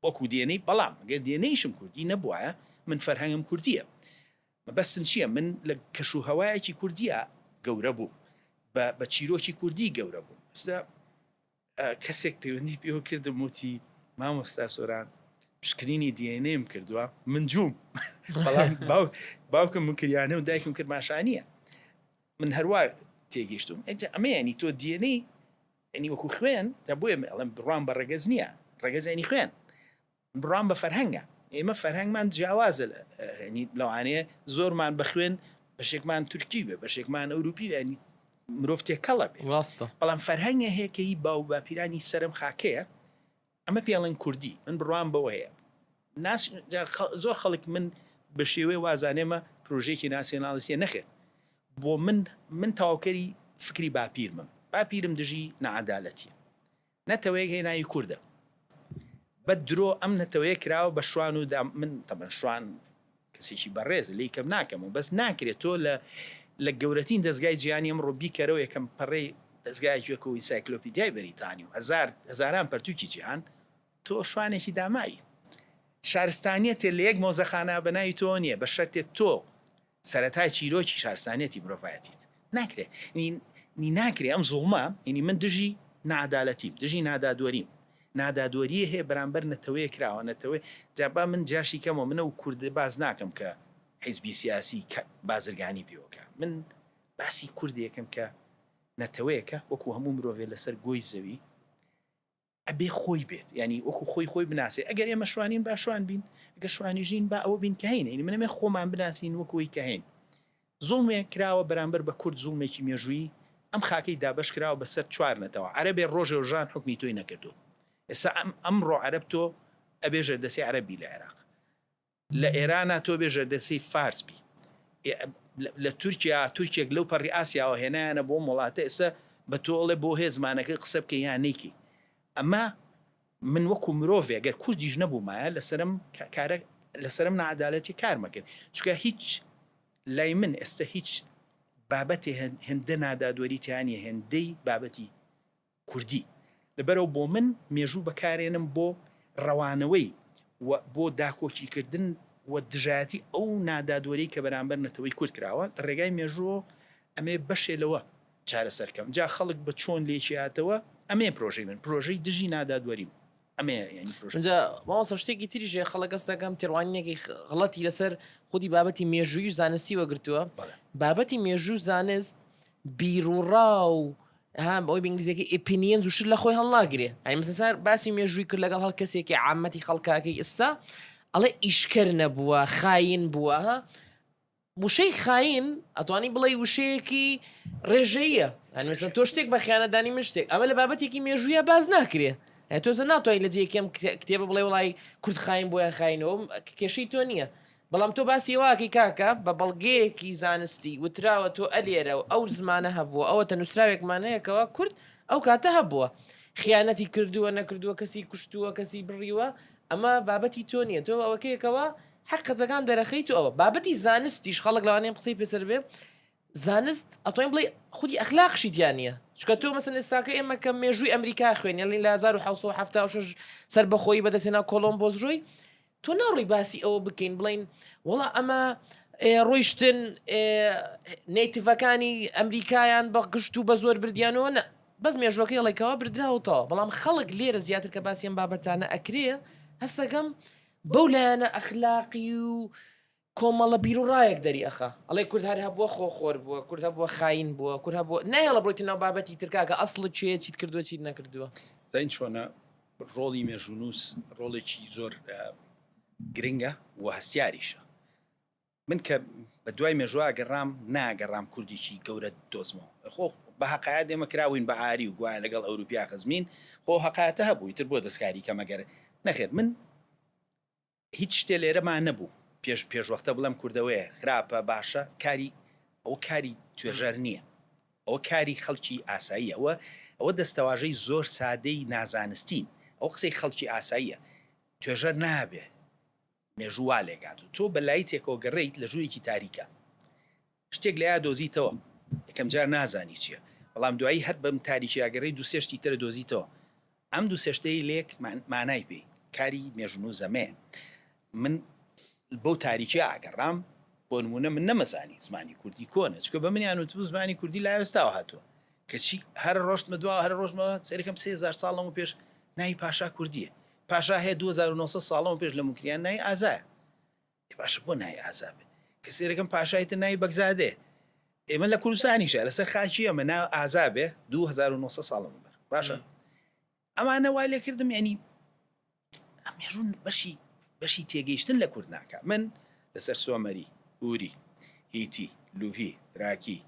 وەکو DNA بەڵام گەر DNA یشم کوردی نەبوایە من فەرهەنگم کوردیە مەبەستم چییە من لە کەش و هەوایەکی کوردیە گەورە بووم بە چیرۆکی کوردی گەورە بووم ئێستا کەسێک پەیوەندی پێوە کردم وتی مامۆستا سۆران پشکنینی DNA م کردووە من جووم بەڵام باوکم مکریانە و دایکم کرماشانیە من هەروا تێگەیشتوم ئەجا ئەمە ینی تۆ DNA ینی وەکو خوێن لە بۆیە ئەڵێم بڕوام بە ڕەگەز نییە ڕەگەز ینی خوێن بڕوام بە فەرهەنگە ئێمە فەرهەنگمان جیاوازە لەوانەیە زۆرمان بە خوێن بەشێکمان تورکی بێ بەشێکمان ئەوروپی بێ ینی مرۆڤ تێکەڵە بێ ڕاستە بەڵام فەرهەنگە هەیە کە هی باو باپیرانی سەرم خاکەیە ئەمە پێڵێن کوردی من بڕوام بەوە هەیە ناس زۆر خەڵک من بە شێوەی وازانێمە پرۆژێکی ناسیۆنالیستیە نەخێر بۆ من من تەواوکەری فکری باپیرمم باپیرم دژی نەعەدالەتیە نەتەوەیەک هەیە ناوی کوردە. بە درۆ ئەم نەتەوەیە کراوە بە شوان و دا من تەبەن شوان کەسێکی بەڕێزە لێی کەم ناکەمەوە بەس ناکرێت تۆ لە لە گەورەترین دەزگای جیهانی ئەمڕۆ بیکەرەوە یەکەم پەڕەی دەزگایەکی وەکو ئینسایکلۆپیدیای بەریتانی و هەزار هەزاران پەرتوکی جیهان تۆ شوانێکی داماوی شارستانیەتێ لە یەک مۆزەخانە بە ناوی تۆ نییە بە شەرتێ تۆ سەرەتای چیرۆکی شارستانیەتی مرۆڤایەتیت ناکرێ نی نی ناکرێ ئەم زوڵمە یعنی من دژی نەعەدالەتیم دژی نادادوەریم نادادوەریە هەیە بەرامبەر نەتەوەیەک کراوە نەتەوەی جا با من جاشی کەمەوە من ئەو کوردە باس ناکەم کە حیزبی سیاسی کە بازرگانی پێوەکە من باسی کوردێکم کە نەتەوەیەکە وەکو هەموو مرۆڤێ لەسەر گۆی زەوی ئەبێ خۆی بێت یانی وەکو خۆی خۆی بناسێ ئەگەر ئێمە شوانین با شوان بین ئەگەر شوانیش نین با ئەوە بین کە هەین یانی من ئەمێ خۆمان بناسین وەکو ئەوەی کە هەین زوڵمێک کراوە بەرامبەر بە کورد زوڵمێکی مێژوویی ئەم خاکەی دابەش کراوە بەسەر چوار نەتەوە عەرەبێ ڕۆژێ و ژان حوکمی تۆی نەکردووە ئێستا ئەم ئەمڕۆ عەرەب تۆ ئەبێ ژێردەسەی عەرەب بی لە عێراق لە ئێرانا تۆ بێ ژێردەسەی فارس بی لە تورکیا تورکێک لەو پەڕی ئاسیاوە هێنایانە بۆ ئەم وڵاتە ئێستا بە تۆ ئەڵێ بۆ هەیە زمانەکەی قسە بکەی یان نەیکەی ئەمە من وەکو مرۆڤێ گەر کوردیش نەبوومایە لەسەرم کارە لەسەرم نەعەدالەتی کارمە کرد چونکە هیچ لای من ئێستا هیچ بابەتێ هێندە نادادوەری تیا نیە هێندەی بابەتی کوردی. لەبەرئەوە بۆ من مێژوو بەکارێنم بۆ ڕەوانەوەی و بۆ داکۆکیکردن و دژایەتی ئەو نادادوەریەی کە بەرامبەر نەتەوەی کورد کراوە، لە ڕێگای مێژووەوە ئەمەوێ بەشێ لەوە چارەسەر کەم. جا خەڵک بە چۆن لێکی هاتەوە، ئەمەیە پرۆژەی من، پرۆژەی دژی نادادوەریم. ئەمەیە یانی پرۆژەی. ئینجا مامۆستا شتێکی تریش هەیە خەڵک هەست دەکەم تێڕوانینێکی غەڵەتی لەسەر خودی بابەتی مێژووی و زانستی وەگرتووە. بەڵێ. بابەتی مێژوو و زانست بیروڕا و ها بەوەی بە ئینگلیزیەکەی opinions و شت لە خۆی هەڵناگرێ یانی مەسەلەن سار باسی مێژووی کرد لەگەڵ هەر کەسێکی عامەتی خەڵکاکەی ئێستا ئەڵێ ئیشکەر نەبووە خاین بووە ها وشەی خاین ئەتوانی بڵێ وشەیەکی ڕێژەیە یانی مەسەلەن تۆ شتێک بە خیانەتدانی من شتێک ئەمە لە بابەتێکی مێژوویە باس ناکرێ یانی تۆ ناتوانانی لە جێیەکی ئەم کتێبە بڵێ وڵی کورد خاین بۆیان خاینەوە کێشەی تۆ نییە بەڵام تۆ باسی ئەوە ئەکەی کاکە بە بەڵگەیەکی زانستی وتراوە تۆ ئەلێرە و ئەو زمانە هەبووە ئەوەتە نووسراوێکمان هەیە کەوا کورد ئەو کاتە هەبووە خیانەتی کردووە نەکردووە کەسی کوشتووە کەسی بڕیوە ئەمە بابەتی تۆ نییە تۆ ئەوەکەیەکەوە حەقەتەکان دەرەخەیت و ئەوە بابەتی زانستیش خەڵک لەوانەیە قسەی پێسەر بێ زانست ئەتوانین بڵێ خودی ئەخلاقشی تیا نییە چونکە تۆ مەسەن ئێستاکە ئێمە کە مێژووی ئەمریکا خوێن یاڵین لە 1970 سەربەخۆیی بەدەستهێنا کۆلۆمبۆس ڕۆی تۆ ناڕۆی باسی ئەوە بکەین بڵین وڵا ئەمە ڕۆیشتن native ەکانی ئەمریکایان بە گشت و بە زۆر بردیانەوە نە بەس مێژوەکەی ئەڵێکەوە بردراوەتەوە بەڵام خەڵک لێرە زیاتر کە باسی ئەم بابەتانە ئەکرێ هەستەکەم بەو لایەنە ئەخلاقی و کۆمەڵە بیروڕایەک دەری ئەخا ئەڵێ کورد هەر هەبووە خۆخۆر بووە کورد هەبووە خاین بووە کورد هەبووە نایەڵە بڕۆیتە ناو بابەتی تر کاکە ئەسڵت کێیە چیت کردووە چیت نەکردووە. زانیت چۆنە ڕۆڵی مێژوونووس ڕۆڵێکی زۆر گرنگە و هەستیاریشە. من کە بە دوای مێژووا گەڕام ناگەڕام کوردێکی گەورە دۆزمەوە. خۆ بە هەقایەت ئێمە کراوین بە ئاری و گوایە لەگەڵ ئەوروپیا خزمین، خۆ هەقایەتە هەبوو ئیتر بۆ دەستکاری کەم ئەگەر نەخێر من هیچ شتێ لێرەما نەبوو پێش پێشوەختە بڵێم کوردەوەیە خراپە باشە کاری ئەوە کاری توێژەر نییە ئەوە کاری خەڵکی ئاساییە ئەوە ئەوە دەستەواژەی زۆر سادەی نازانستین ئەوە قسەی خەڵکی ئاساییە توێژەر نابێ مێژوو وا لێکات و تۆ بە لایتێکەوە گەڕێیت لە ژوورێکی تاریکە شتێک لەیا دۆزیتەوە یەکەم جار نازانی چیە بەڵام دوایی هەر بەم تاریکیا گەڕێی دوو سێ شتی ترە دۆزیتەوە ئەم دوو سێ شتەی لێک مانای پێی کاری مێژوونووس ئەمەیە من بەو تاریکیا ئەگەڕام بۆ نمونە من نەمەزانی زمانی کوردی کۆنە چونکە بە منیان وتبوو زمانی کوردی لە ئاوێستاوە هاتووە کەچی هەر ڕۆشتمە دواوە هەر ڕۆشتمەوە سەیرەکەم 3000 ساڵ لەمەو پێش ناوی پاشا کوردیە پاشا هەیە 2900 ساڵ لەمەو پێش لە موکریان ناوی ئازایە ئێ باشە بۆ ناوی ئازا بێ کە سێرەکەم پاشای تر ناوی بەگزادەیە ئێمە لە کوردستانیشە لەسەر خاکی ئەمە ناو ئازا بێ 2900 ساڵ لەمەوبەر باشە ئەمانە وا لێکردم ینی مێژوون بەشی بەشی تێگەیشتن لە کورد ناکە من لەسەر سۆمەری ئوری هیتی لوڤی راکی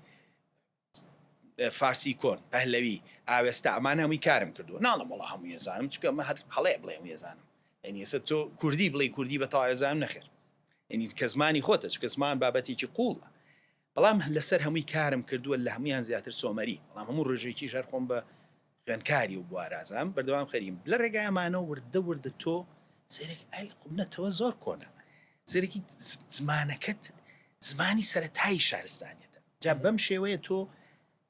فارسی کۆن، پەهلەوی، ئاوێستا، ئەمانە هەمووی کارم کردووە، ناڵێم وەڵا هەمووی ئەزانم، چونکە ئەمە هەر هەڵەیە بڵێ هەمووی ئەزانم، یانی ئێستا تۆ کوردی بڵێی کوردی بە تەواوی ئەزانم نەخێر، یانی کە زمانی خۆتە، چونکە زمان بابەتێکی قووڵە، بەڵام لەسەر هەمووی کارم کردووە، لە هەموویان زیاتر سۆمەری، بەڵام هەموو ڕێژەیەکیش هەر خۆم بە. خوێندکاری و بوارازام بەردەوام خەریم لە ڕێگای ئەمانەوە وردە وردە تۆ سەیرێک ئەل نەتەوە زۆر کۆنە سەیرێکی زمانەکەت زمانی سەرەتایی شارستانیەتە جا بەم شێوەیە تۆ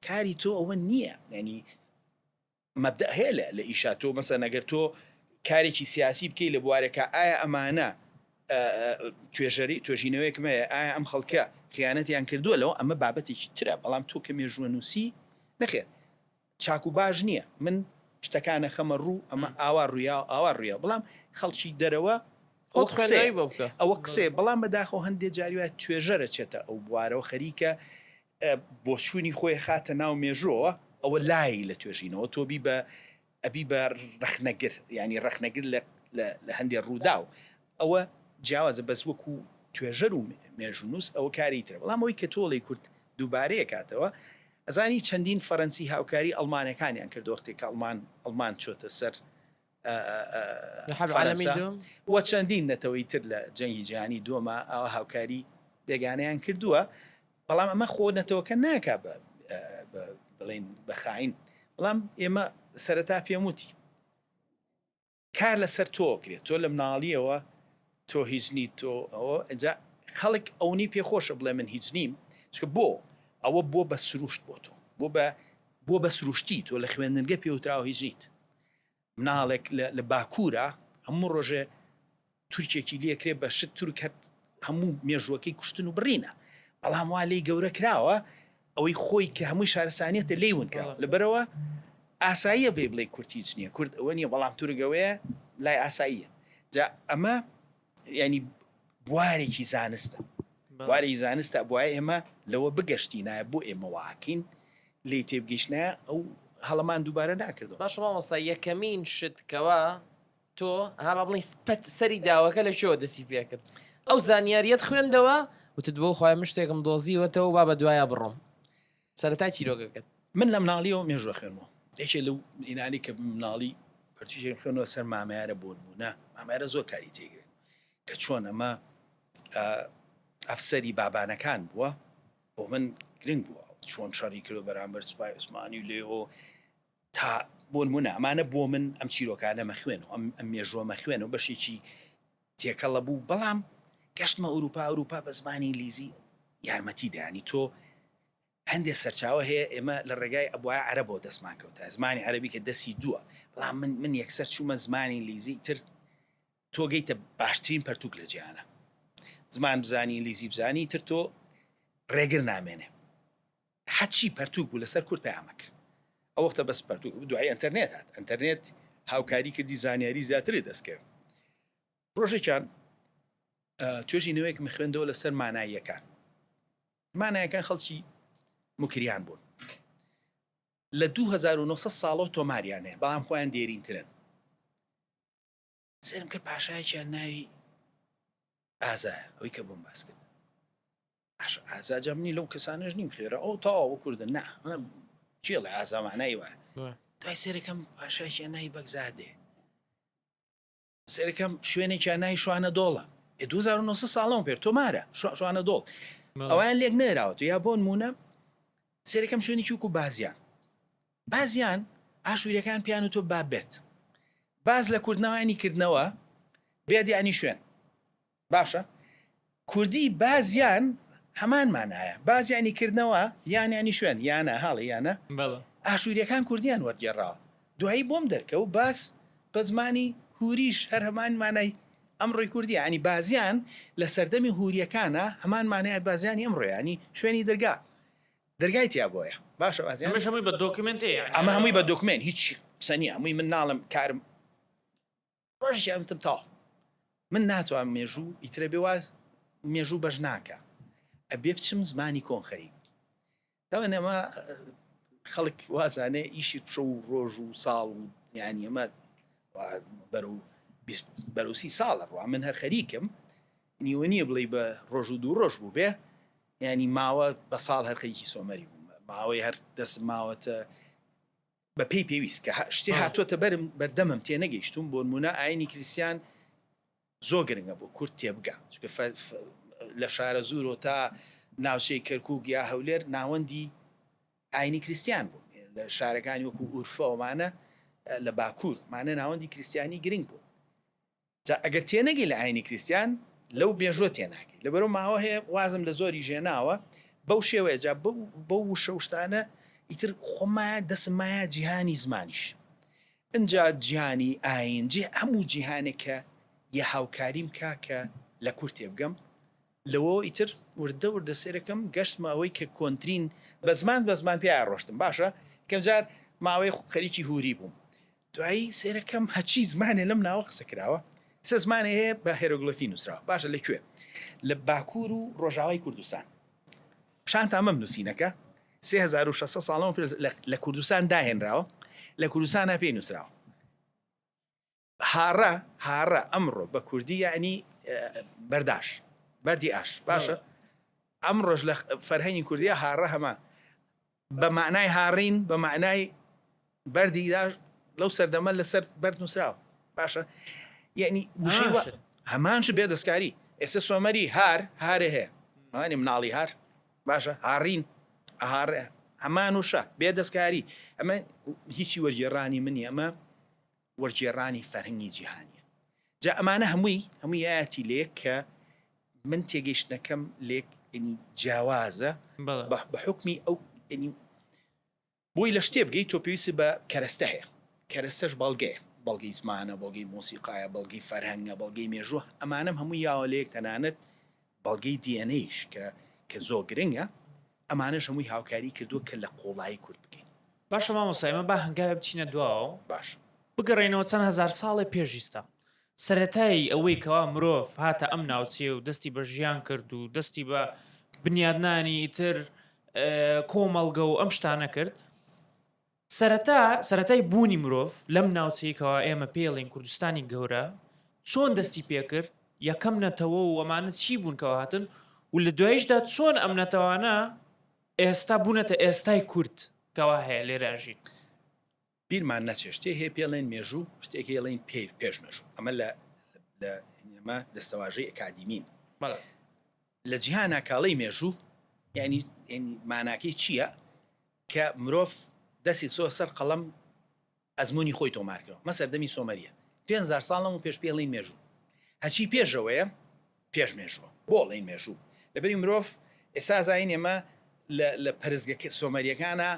کاری تۆ ئەوە نییە ینی مەبدەئ هەیە لە لە ئیشا تۆ مەسەن ئەگەر تۆ کارێکی سیاسی بکەی لە بوارێکا ئایا ئەمانە توێژەری توێژینەوەیەکم هەیە ئایا ئەم خەڵکە خیانەتیان کردووە لەوە ئەمە بابەتێکی ترە بەڵام تۆ کە مێژووە نووسی نەخێر چاک و باش نییە من شتەکانە خەمە ڕوو ئەمە ئاوا ڕوویا ئاوا ڕوویا بەڵام خەڵکی دەرەوە خۆت خوێندنەوەی بۆ بکە ئەوە قسەیە بەڵام بەداخەوە هەندێک جاری وایە توێژەرە چێتە ئەو بوارەوە خەریکە بۆچوونی خۆی خاتە ناو مێژووەوە ئەوە لای لە توێژینەوە تۆ بی بە ئەبی بە ڕەخنەگر یانی ڕەخنەگر لە لە هەندێ ڕووداو ئەوە جیاوازە بەس وەکو توێژەر و مێژوونووس ئەوە کاری ترە بەڵام ئەوەی کە تۆڵی کورد دووبارەیە کاتەوە ئەزانی چەندین فەرەنسی هاوکاری ئەڵمانەکانیان کرد وەختێک کە ئەڵمان ئەڵمان چۆتە سەر فەرەنسا و چەندین نەتەوەی تر لە جەنگی جیهانی دووەما ئاوا هاوکاری بێگانەیان کردووە بەڵام ئەمە خۆ نەتەوەکە ناکا بە بڵێن بە خاین بەڵام ئێمە سەرەتا پێم وتی کار لەسەر تۆ کرێت تۆ لە مناڵیەوە تۆ هیچ نیت تۆ ئەوە ئەجا خەڵک ئەونی پێ خۆشە بڵێ من هیچ نیم چکە بۆ ئەوە بۆ بە سروشت بۆ تۆ بۆ بە بۆ بە سروشتی تۆ لە خوێندنگە پێوتراوە هیچ نیت مناڵێک لە باکوورە هەموو ڕۆژێ تورکێکی لێکرێ بە شت تورک هەر هەموو مێژووەکەی کوشتن و بڕینە بەڵام وا لێی گەورە کراوە ئەوەی خۆی کە هەمووی شارستانیەتە لێی ون کراوە لەبەرەوە ئاساییە بێ بڵێ کورد هیچ نییە کورد ئەوە نییە بەڵام تورک ئەوەیە لای ئاساییە جا ئەمە ینی بوارێکی زانستە بواری زانستە بوایە ئێمە لەوە بگەشتینایە بۆ ئێمە واکەین لێی تێبگەیشتنایە ئەو هەڵەمان دووبارە ناکردەوە. باشە مامۆستا یەکەمین شت کەوا تۆ ها با بڵێین پەت سەری داوەکە لە کوێوە دەستی پێکرد ئەو زانیاریەت خوێندەوە وتت بۆ خوای من شتێکم دۆزیوەتەوە با بە دوایا بڕۆم سەرەتای چیرۆکەکەت. من لە مناڵیەوە مێژوو ئەخوێنمەوە یەکێ لەو ئینانی کە مناڵی پەرتووکێکم خوێندەوە سەر مامەیارە بۆ نموونە مامەیارە زۆر کاری تێگرن کە چۆن ئەمە ئەفسەری بابانەکان بووە بۆ من گرنگ بووە چۆن شەڕی کردو بەرامبەر سوپای عوسمانی و لێەوە تا بۆ نمونە ئەمانە بۆ من ئەم چیرۆکانە مەخوێن و ئەم ئەم مێژووە مەخوێن و بەشێکی تێکەڵە بوو بەڵام گەشتمە ئەوروپا ئەوروپا بە زمانی ئینگلیزی یارمەتی دەیانی تۆ هەندێک سەرچاوە هەیە ئێمە لە ڕێگای ئەبوایە عەرەبەوە دەستمان کەوتە زمانی عەرەبی کە دەسی دووە بەڵام من من یەکسەر چوومە زمانی ئینگلیزی تر تۆ گەیتە باشترین پەرتوک لە جیهانە زمان بزانی ئینگلیزی بزانی تر تۆ ڕێگر نامێنێ هەچی پەرتوک بوو لەسەر کورد پەیامە کرد ئەو وەختە بەس پەرتوک دوای ئەتەرنێت هات ئەتەرنێت هاوکاری کردی زانیاری زیاتری دەستکرد ڕۆژێکیان توێژینەوەیەکم خوێندەوە لەسەر ماناییەکان مانایەکان خەڵکی موکریان بوون لە 2900 ساڵەوە تۆماریان هەیە بەڵام خۆیان دێرینترن سێرم کرد پاشایەکیان ناوی ئازایە ئەوی کە بۆم باس کرد باش ئازا جا منی لەو کەسانەش نیم خێرە ئەو تەواو کوردن نا کێڵێ ئازا مانای وایە دوای سێرەکەم پاشایەکیان ناوی بەگزادێ سەیرکەم شوێنێکیان ناوی شوانە دۆڵە ئێ 2900 ساڵەوە پێر تۆمارە شوانە دۆڵ ئەویان لێک نەراوەتە یا بۆ نمونە سەیرەکەم شوێنێکی وەکو بازیان بازیان ئاشووریەکان پیان و تۆ باب بێت باز لە کوردنەوانی کردنەوە بێت یعنی شوێن باشە کوردی بازیان هەمان مانایە باز یانی کردنەوە یان یانی شوێن یانە هاڵی یانە بەڵێ. ئاشوریەکان کوردیان وەرگێڕاوە دوایی بۆم دەرکەوت باز بە زمانی هوریش هەر هەمان مانای ئەمڕۆی کوردیە یانی بازیان لە سەردەمی هوریەکانا هەمان مانای بازیانی ئەمڕۆیە یانی شوێنی دەرگا دەرگای تیا بۆیە باشە بازیان ئەمەش هەمووی بە دۆکیومێنت هەیە یانی ئەمە هەمووی بە دۆکمێنت هیچ قسە نیە هەمووی من ناڵێم کارم ڕۆژێکیان وتم تەواو من ناتوانم مێژوو ئیترە بێ واز مێژوو بەش ناکە ئەبێ بچم زمانی کۆن خەریک تاوان ئەمە خەڵک وازانێ ئیشی شەو و ڕۆژ و ساڵ و یانی ئەمە بەرەو بەرەو سی ساڵە ڕوا من هەر خەریکم نیوە نییە بڵێ بە ڕۆژ و دوو ڕۆژ بوو بێ ینی ماوە بە ساڵ هەر خەریکی سۆمەری بووم ماوەی هەر دەست ماوەتە بە پێی پێویست کە شتێ هاتۆتە بەرم بەردەمم تێنەگەیشتوم بۆنمونە ئاینی کریستیان زۆر گرنگە بۆ کورد تێبگا چونکە لە شارەزوورەوە تا ناوچەی کەرکوک یا هەولێر ناوەندی ئاینی کریستیان بوون. لە شارەکانی وەکو ئورفە ئەومانە لە باکوور مانە ناوەندی کریسیانی گرنگ بوون جا ئەگەر تێنەگەی لە ئاینی کریستیان لەو مێژووە تێناگەی لەبەرو ماوە هەیە وازم لە زۆری ژێناوە بەو شێوەیە جا بەو بەو وشە و شتانە ئیتر خۆم مایە دەسم مایە جیهانی زمانیش ئنجا جیهانی ئاین جێ هەموو جیهانێک کە یە هاوکاریم کا کە لە کورد تێبگەم لەوەوە ئیتر وردە وردە سەیرەکەم گەشتمە ئەوەی کە کۆنترین بە زمان بە زمان پیا ڕۆشتم باشە یەکەم جار ماوەی خەریکی هوری بووم دوایی سەیرەکەم هەچی زمانێ لەم ناوە قسە کراوە سە زمانێ هەیە بە هێرۆگلۆفی نووسراوە باشە لە کوێ لە باکوور و ڕۆژاوای کوردستان پیشانتان بەم نووسینەکە 3600 ساڵەوە لە کوردستان داهێنراوە لە کوردستانە پێی نووسراوە هاڕە، هاڕە، ئەمڕۆ بە کوردی یەعنی بەرداش، بەردی ئاش. باشە ئەمڕۆش لە فەرهەنگی کوردییا هاڕە هەمان بە مەعنای هاڕین، بە مەعنای بەردی داش لەو سەردەمە لەسەر بەرد نووسراوە. باشە یەعنی وشەی وا هەمان شت بێ دەستکاری. ئێستا سۆمەری هار، هارێ هەیە. ئەوانی مناڵی هار. باشە هاڕین، ئەهاڕێ هەمان وشە بێ دەستکاری. ئەمە هیچی وەرگێڕانی من نییە، ئەمە وەرگێڕانی فەرهەنگی جیهانیە. جا ئەمانە هەمووی هەمووی یایەتی لەیەک کە من تێگەیشتنەکەم لێک یەنی جیاوازە بە بە حوکمی ئەو یەنی بۆی لە شتێ بگەی تۆ پێویست بە کەرەستە هەیە کەرەستەش بەڵگەیە بەڵگەی زمانە بەڵگەی مۆسیقایە بەڵگەی فەرهەنگە بەڵگەی مێژووە ئەمانەم هەمووی یاوە لەیەک تەنانەت بەڵگەی DNA یش کە کە زۆر گرنگە ئەمانەش هەمووی هاوکاری کردووە کە لە قوڵایی کورد بگەین. باشە مامۆستا ئێمە با هەنگاوێ بچینە دواوە باش. بگەڕێینەوە چەند هەزار ساڵێ پێش ئیستا سەرەتای ئەوەی کەوا مرۆڤ هاتە ئەم ناوچەیە و دەستی بە ژیان کرد و دەستی بە بنیادنانی ئیتر کۆمەڵگە و ئەم شتانە کرد سەرەتا سەرەتای بوونی مرۆڤ لەم ناوچەی کەوا ئێمە پێڵین کوردستانی گەورە چۆن دەستی پێکرد یەکەم نەتەوە و ئەمانە چی بوون کەوا هاتن و لە دواییشدا چۆن ئەم نەتەوانە ئێستا بوونەتە ئێستای کورد کەوا هەیە لێرە ئەژین. بیرمان نەچێ شتێ هەیە پێڵێن مێژوو شتێک هەیە ڵێن پێ پێش مێژوو ئەمە لە لە ئەمە دەستەواژەی ئەکادیمین بەڵێ. لە جیهانا کاڵەی مێژوو یعنی یعنی ماناکەی چییە کە مرۆڤ دەستی خستووە سەر قەڵەم ئەزموونی خۆی تۆمار کردووە مە سەردەمی سۆمەریە 5000 ساڵ لەمەو پێش پێڵین مێژوو هەچی پێشەوەیە پێش مێژووە بۆ ئەڵێین مێژوو لەبەری مرۆڤ ئێستا زانین ئێمە لە لە پەرستگە سۆمەریەکانا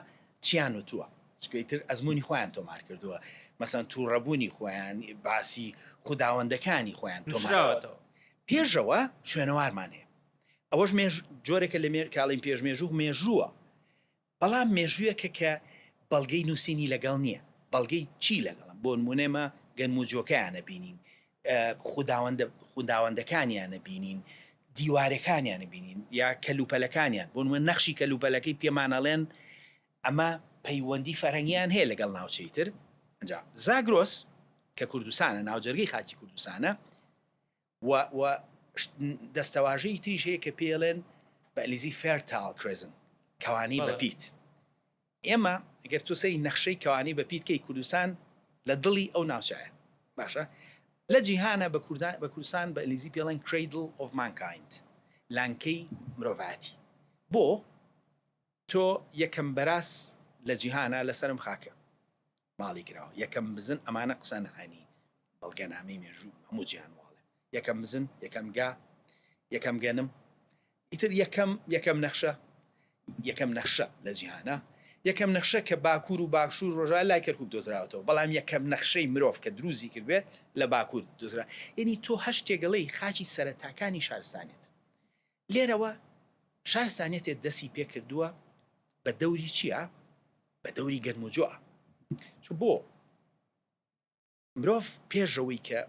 چیان وتووە چونکە ئیتر ئەزموونی خۆیان تۆمار کردووە مەسەن تووڕەبوونی خۆیان باسی خوداوەندەکانی خۆیان تۆمار نووسراوەتەوە. پێشەوە شوێنەوارمان هەیە ئەوەش مێژ جۆرێکە لە مێ کاڵین پێش مێژوو مێژووە بەڵام مێژوویەکە کە بەڵگەی نووسینی لەگەڵ نییە. بەڵگەی چی لەگەڵە؟ بۆ نموونە ئێمە گەنم و جۆکەیان ئەبینین، خوداوەندە خوداوەندەکانیان ئەبینین، دیوارەکانیان ئەبینین یا کەلوپەلەکانیان. بۆ نموونە نەخشی کەلوپەلەکەی پێمان ئەڵێن ئەمە پەیوەندی فەرهەنگیان هەیە لەگەڵ ناوچەی تر. ئینجا زاگرۆس کە کوردستانە، ناوجەرگەی خاکی کوردستانە، و و دەستەواژەی تریش هەیە کە پێی ئەڵێن بە ئەلیزی Fertile Crescent کەوانەی بە پیت ئێمە گەر تۆ سەیری نەخشەی کەوانەی بە پیت کەی کوردستان لە دڵی ئەو ناوچەیە باشە لە جیهانە بە کوردان بە کوردستان بە ئەلیزی پێڵێن Cradle of Mankind لانکەی مرۆڤایەتی بۆ تۆ یەکەم بەراز لە جیهانا لەسەرم خاکە ماڵی کراوە یەکەم بزن ئەمانە قسەن هەنی بەڵگەنامەی مێژوو هەموو جیهان واڵێ یەکەم بزن یەکەم گا یەکەم گەنم ئیتر یەکەم یەکەم نەخشە یەکەم نەخشە لە جیهانە یەکەم نەخشە کە باکوور و باشوور ڕۆژا لای کەرکک دۆزراوەتەوە بەڵام یەکەم نەخشەی مرۆڤ کە دروزی کردبێ لە باکوور دۆزرا یعنی تۆ هەشتێگەڵی خاکی سەرەتاکانی شارستانێت لێرەوە شارستانیەتێ دەسی پێ کردووە بە دەوری چیا؟ بە دەوری گەرم و جۆ. چ بۆ مرۆڤ پێشەوەی کە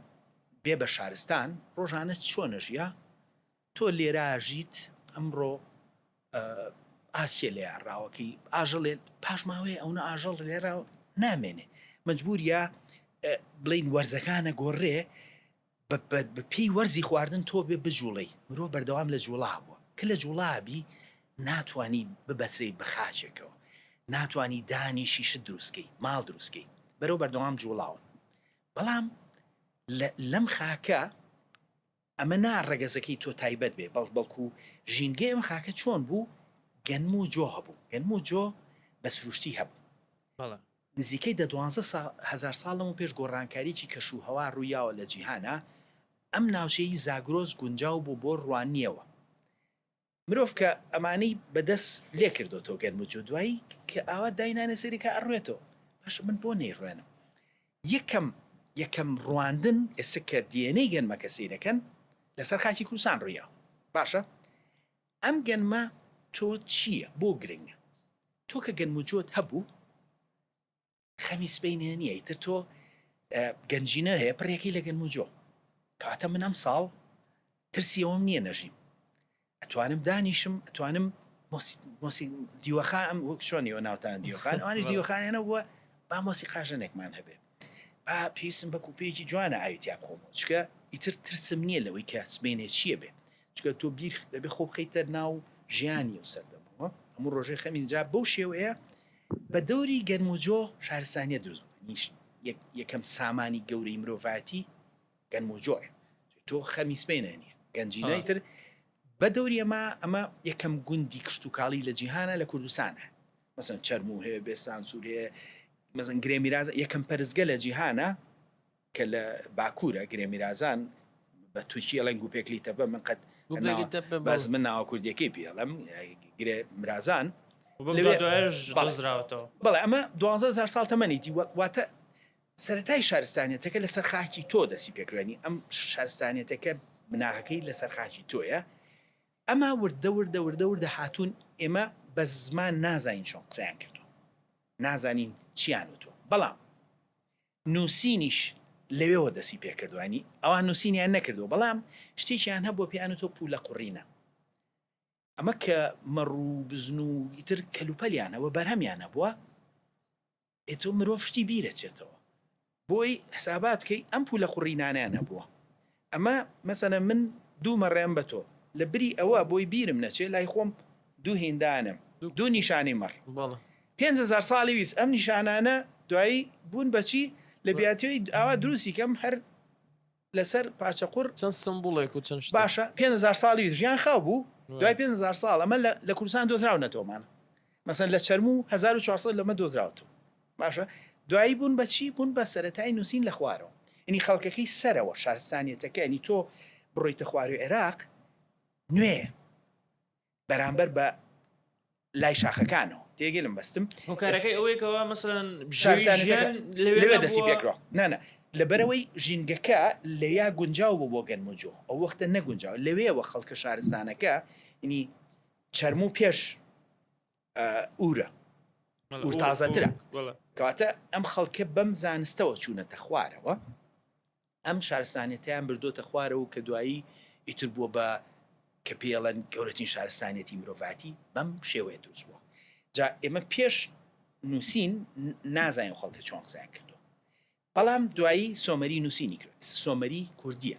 بێ بە شارستان ڕۆژانە چۆنە ژیا تۆ لێرا ژیت ئەمڕۆ ئاسیە لێ ڕاوەکەی ئاژەڵێ پاش ماوەیە ئەونە ئاژەڵ لێرا نامێنێ مەجبوریا بڵین وەرزەکانە گۆڕێ بە پێی وەرزی خواردن تۆ بێ بجوڵێی، مرۆڤ بەردەوام لە جوڵا بووە، کە لە جوڵا بی ناتوانی ببەسرێی بە خاکێکەوە، ناتوانی دانیشی شت دروست کەی، ماڵ دروست کەی، بەرەو بەردەوام جوڵاون. بەڵام لە لەم خاکە ئەمە نا ڕەگەزەکەی تۆ تایبەت بێ، بەڵ بەڵکو ژینگەی ئەم خاکە چۆن بوو، گەنم و جۆ هەبوو، گەنم و جۆ بە سروشتی هەبوو. بەڵێ. نزیکەی دە دوانزە هەزار ساڵ لەمەو پێش گۆڕانکاریی کەش و هەوا ڕوویاوە لە جیهانا، ئەم ناوچەی زاگرۆس گونجاو بوو بۆ ڕواننیەوە. مرۆڤ کە ئەمانەی بە دەست لێ کردۆتەوە گەرم و جۆ دوایی کە ئاوا داینانە سەری کە ئەڕوێتەوە. باشە من بۆ نەیڕوێنم؟ یەکەم یەکەم ڕواندن ئێستا کە DNA گەنمەکە سەیرەکەن لەسەر خاکی کوردستان ڕوویاوە. باشە ئەم گەنمە تۆ چییە؟ بۆ گرنگە؟ تۆ کە گەنم و جۆت هەبوو خەمی سبەینێ نییە ئیتر تۆ گەنجینە هەیە پڕێکی لە گەنم و جۆ کەواتە من ئەم ساڵ ترسی ئەوەم نییە نەژیم ئەتوانم دانیشم ئەتوانم مۆسی دیوەخان ئەم وەک چۆن ئێوە ناوتان دیوەخان ئەوانیش دیوەخانیانە بووە با مۆسیقاژەنێکمان هەبێ با پێویستم بە کوپەیەکی جوانە ئاوی تیا بخۆمەوە چکە ئیتر ترسم نییە لەوەی کە سبەینێ چییە بێ چکە تۆ بیر دەبێ خۆ بخەیتە ناو ژیانی و سەردەمەوە هەموو ڕۆژێ خەمی جا بەو شێوەیە بە دەوری گەرم و جۆ شارستانیە دروست بوو یەکەم سامانی گەورەی مرۆڤایەتی گەنم و جۆیە تۆ خەمی سبەینێ نییە گەنجینەی تر بە دەوری ئەمە ئەمە یەکەم گوندی کشتتوکاڵی لە جیهانە لە کوردستانە مەسەن چەرموو هەیە بێسانسوور هەیە مەزن گرێ میراز یەکەم پەرستگە لە جیهانە کە لە باکوورە گرێ میرازان بە تورکی ئەڵێن گوپێکلی تەپە من قەت بەس من ناوە کوردیەکەی پێڵم گرێ مرازان دۆزراوەتەوە بەڵێ ئەمە 12هزار ساڵ تەمەنیتی واتە سەرەتای شارستانیەتەکە لەسەر خاکی تۆ دەستی پێکردوە ئەم شارستانیەتەکە بناغەکەی لەسەر خاکی تۆیە ئەما وردە وردە وردە وردە هاتوون ئێمە بە زمان نازانین چۆن قسەیان کردووە نازانین چیان وتووە بەڵام نووسینیش لەوێوە دەستی پێکردووە ینی ئەوان نووسینیان نەکردووە بەڵام شتێکیان هەبووە پێیان وتووە پوولە قوڕینە ئەمە کە مەڕ و بزن و ئیتر کەلوپەلیان هەبووە بەرهەمیان هەبووە ئێ تۆ مرۆڤ شتی بیرەچێتەوە بۆی حسابات بکەی ئەم پولە قوڕینانەیان هەبووە ئەمە مەسەلەن من دوو مەڕێم بە تۆ لە بری ئەوە بۆی بیرم نەچێ لای خۆم دوو هیندانم دوو نیشانەی مەڕ 5هزار ساڵی ویست ئەم نیشانانە دوایی بوون بەچی لە بیاتەوەی ئاوا دروستی کەم هەر لەسەر پارچە قوڕ. چەند سمبوڵێک و چەند شتێک. باشە 5000 ساڵی ژیان خاو بوو دوای 5000 ساڵ ئەمە لە کوردستان دۆزراونەتەوەمانە مەسەن لە چەرموو 1400 لەمە دۆزراوەتەوە باشە دوایی بوون بە چی بوون بە سەرەتای نووسین لە خوارەوە ینی خەڵکەکەی سەرەوە شارستانیەتەکە ینی تۆ بڕۆیتە خواروی عێراق نوێ بەرامبەر بە لای شاخەکانەوە تێگەی لەم بەستم هۆکارەکەی ئەوەیە کەوا مەسەلەن شارستانەکە لەوێ لەوێ دەستی پێکرا نانا لەبەرەوەی ژینگەکە لەویا گونجاو بوو بۆ گەنم و جۆ ئەو وەختە نەگونجاو لەوێوە خەڵکە شارستانەکە ینی چەرموو پێش ئورە ئور تازەترە کەواتە ئەم خەڵکە بەم زانستەوە چوونەتە خوارەوە ئەم شارستانیەتەیان بردۆتە خوارەوە کە دوایی ئیتر بووە بە کە پێڵەن گەورەترین شارستانیەتی مرۆڤایەتی بەم شێوەیە دروست بووە جا ئێمە پێش نووسین نازانین خەڵکە چۆن قسەیان کردووە بەڵام دوایی سۆمەری نووسینی کرد سۆمەری کوردیە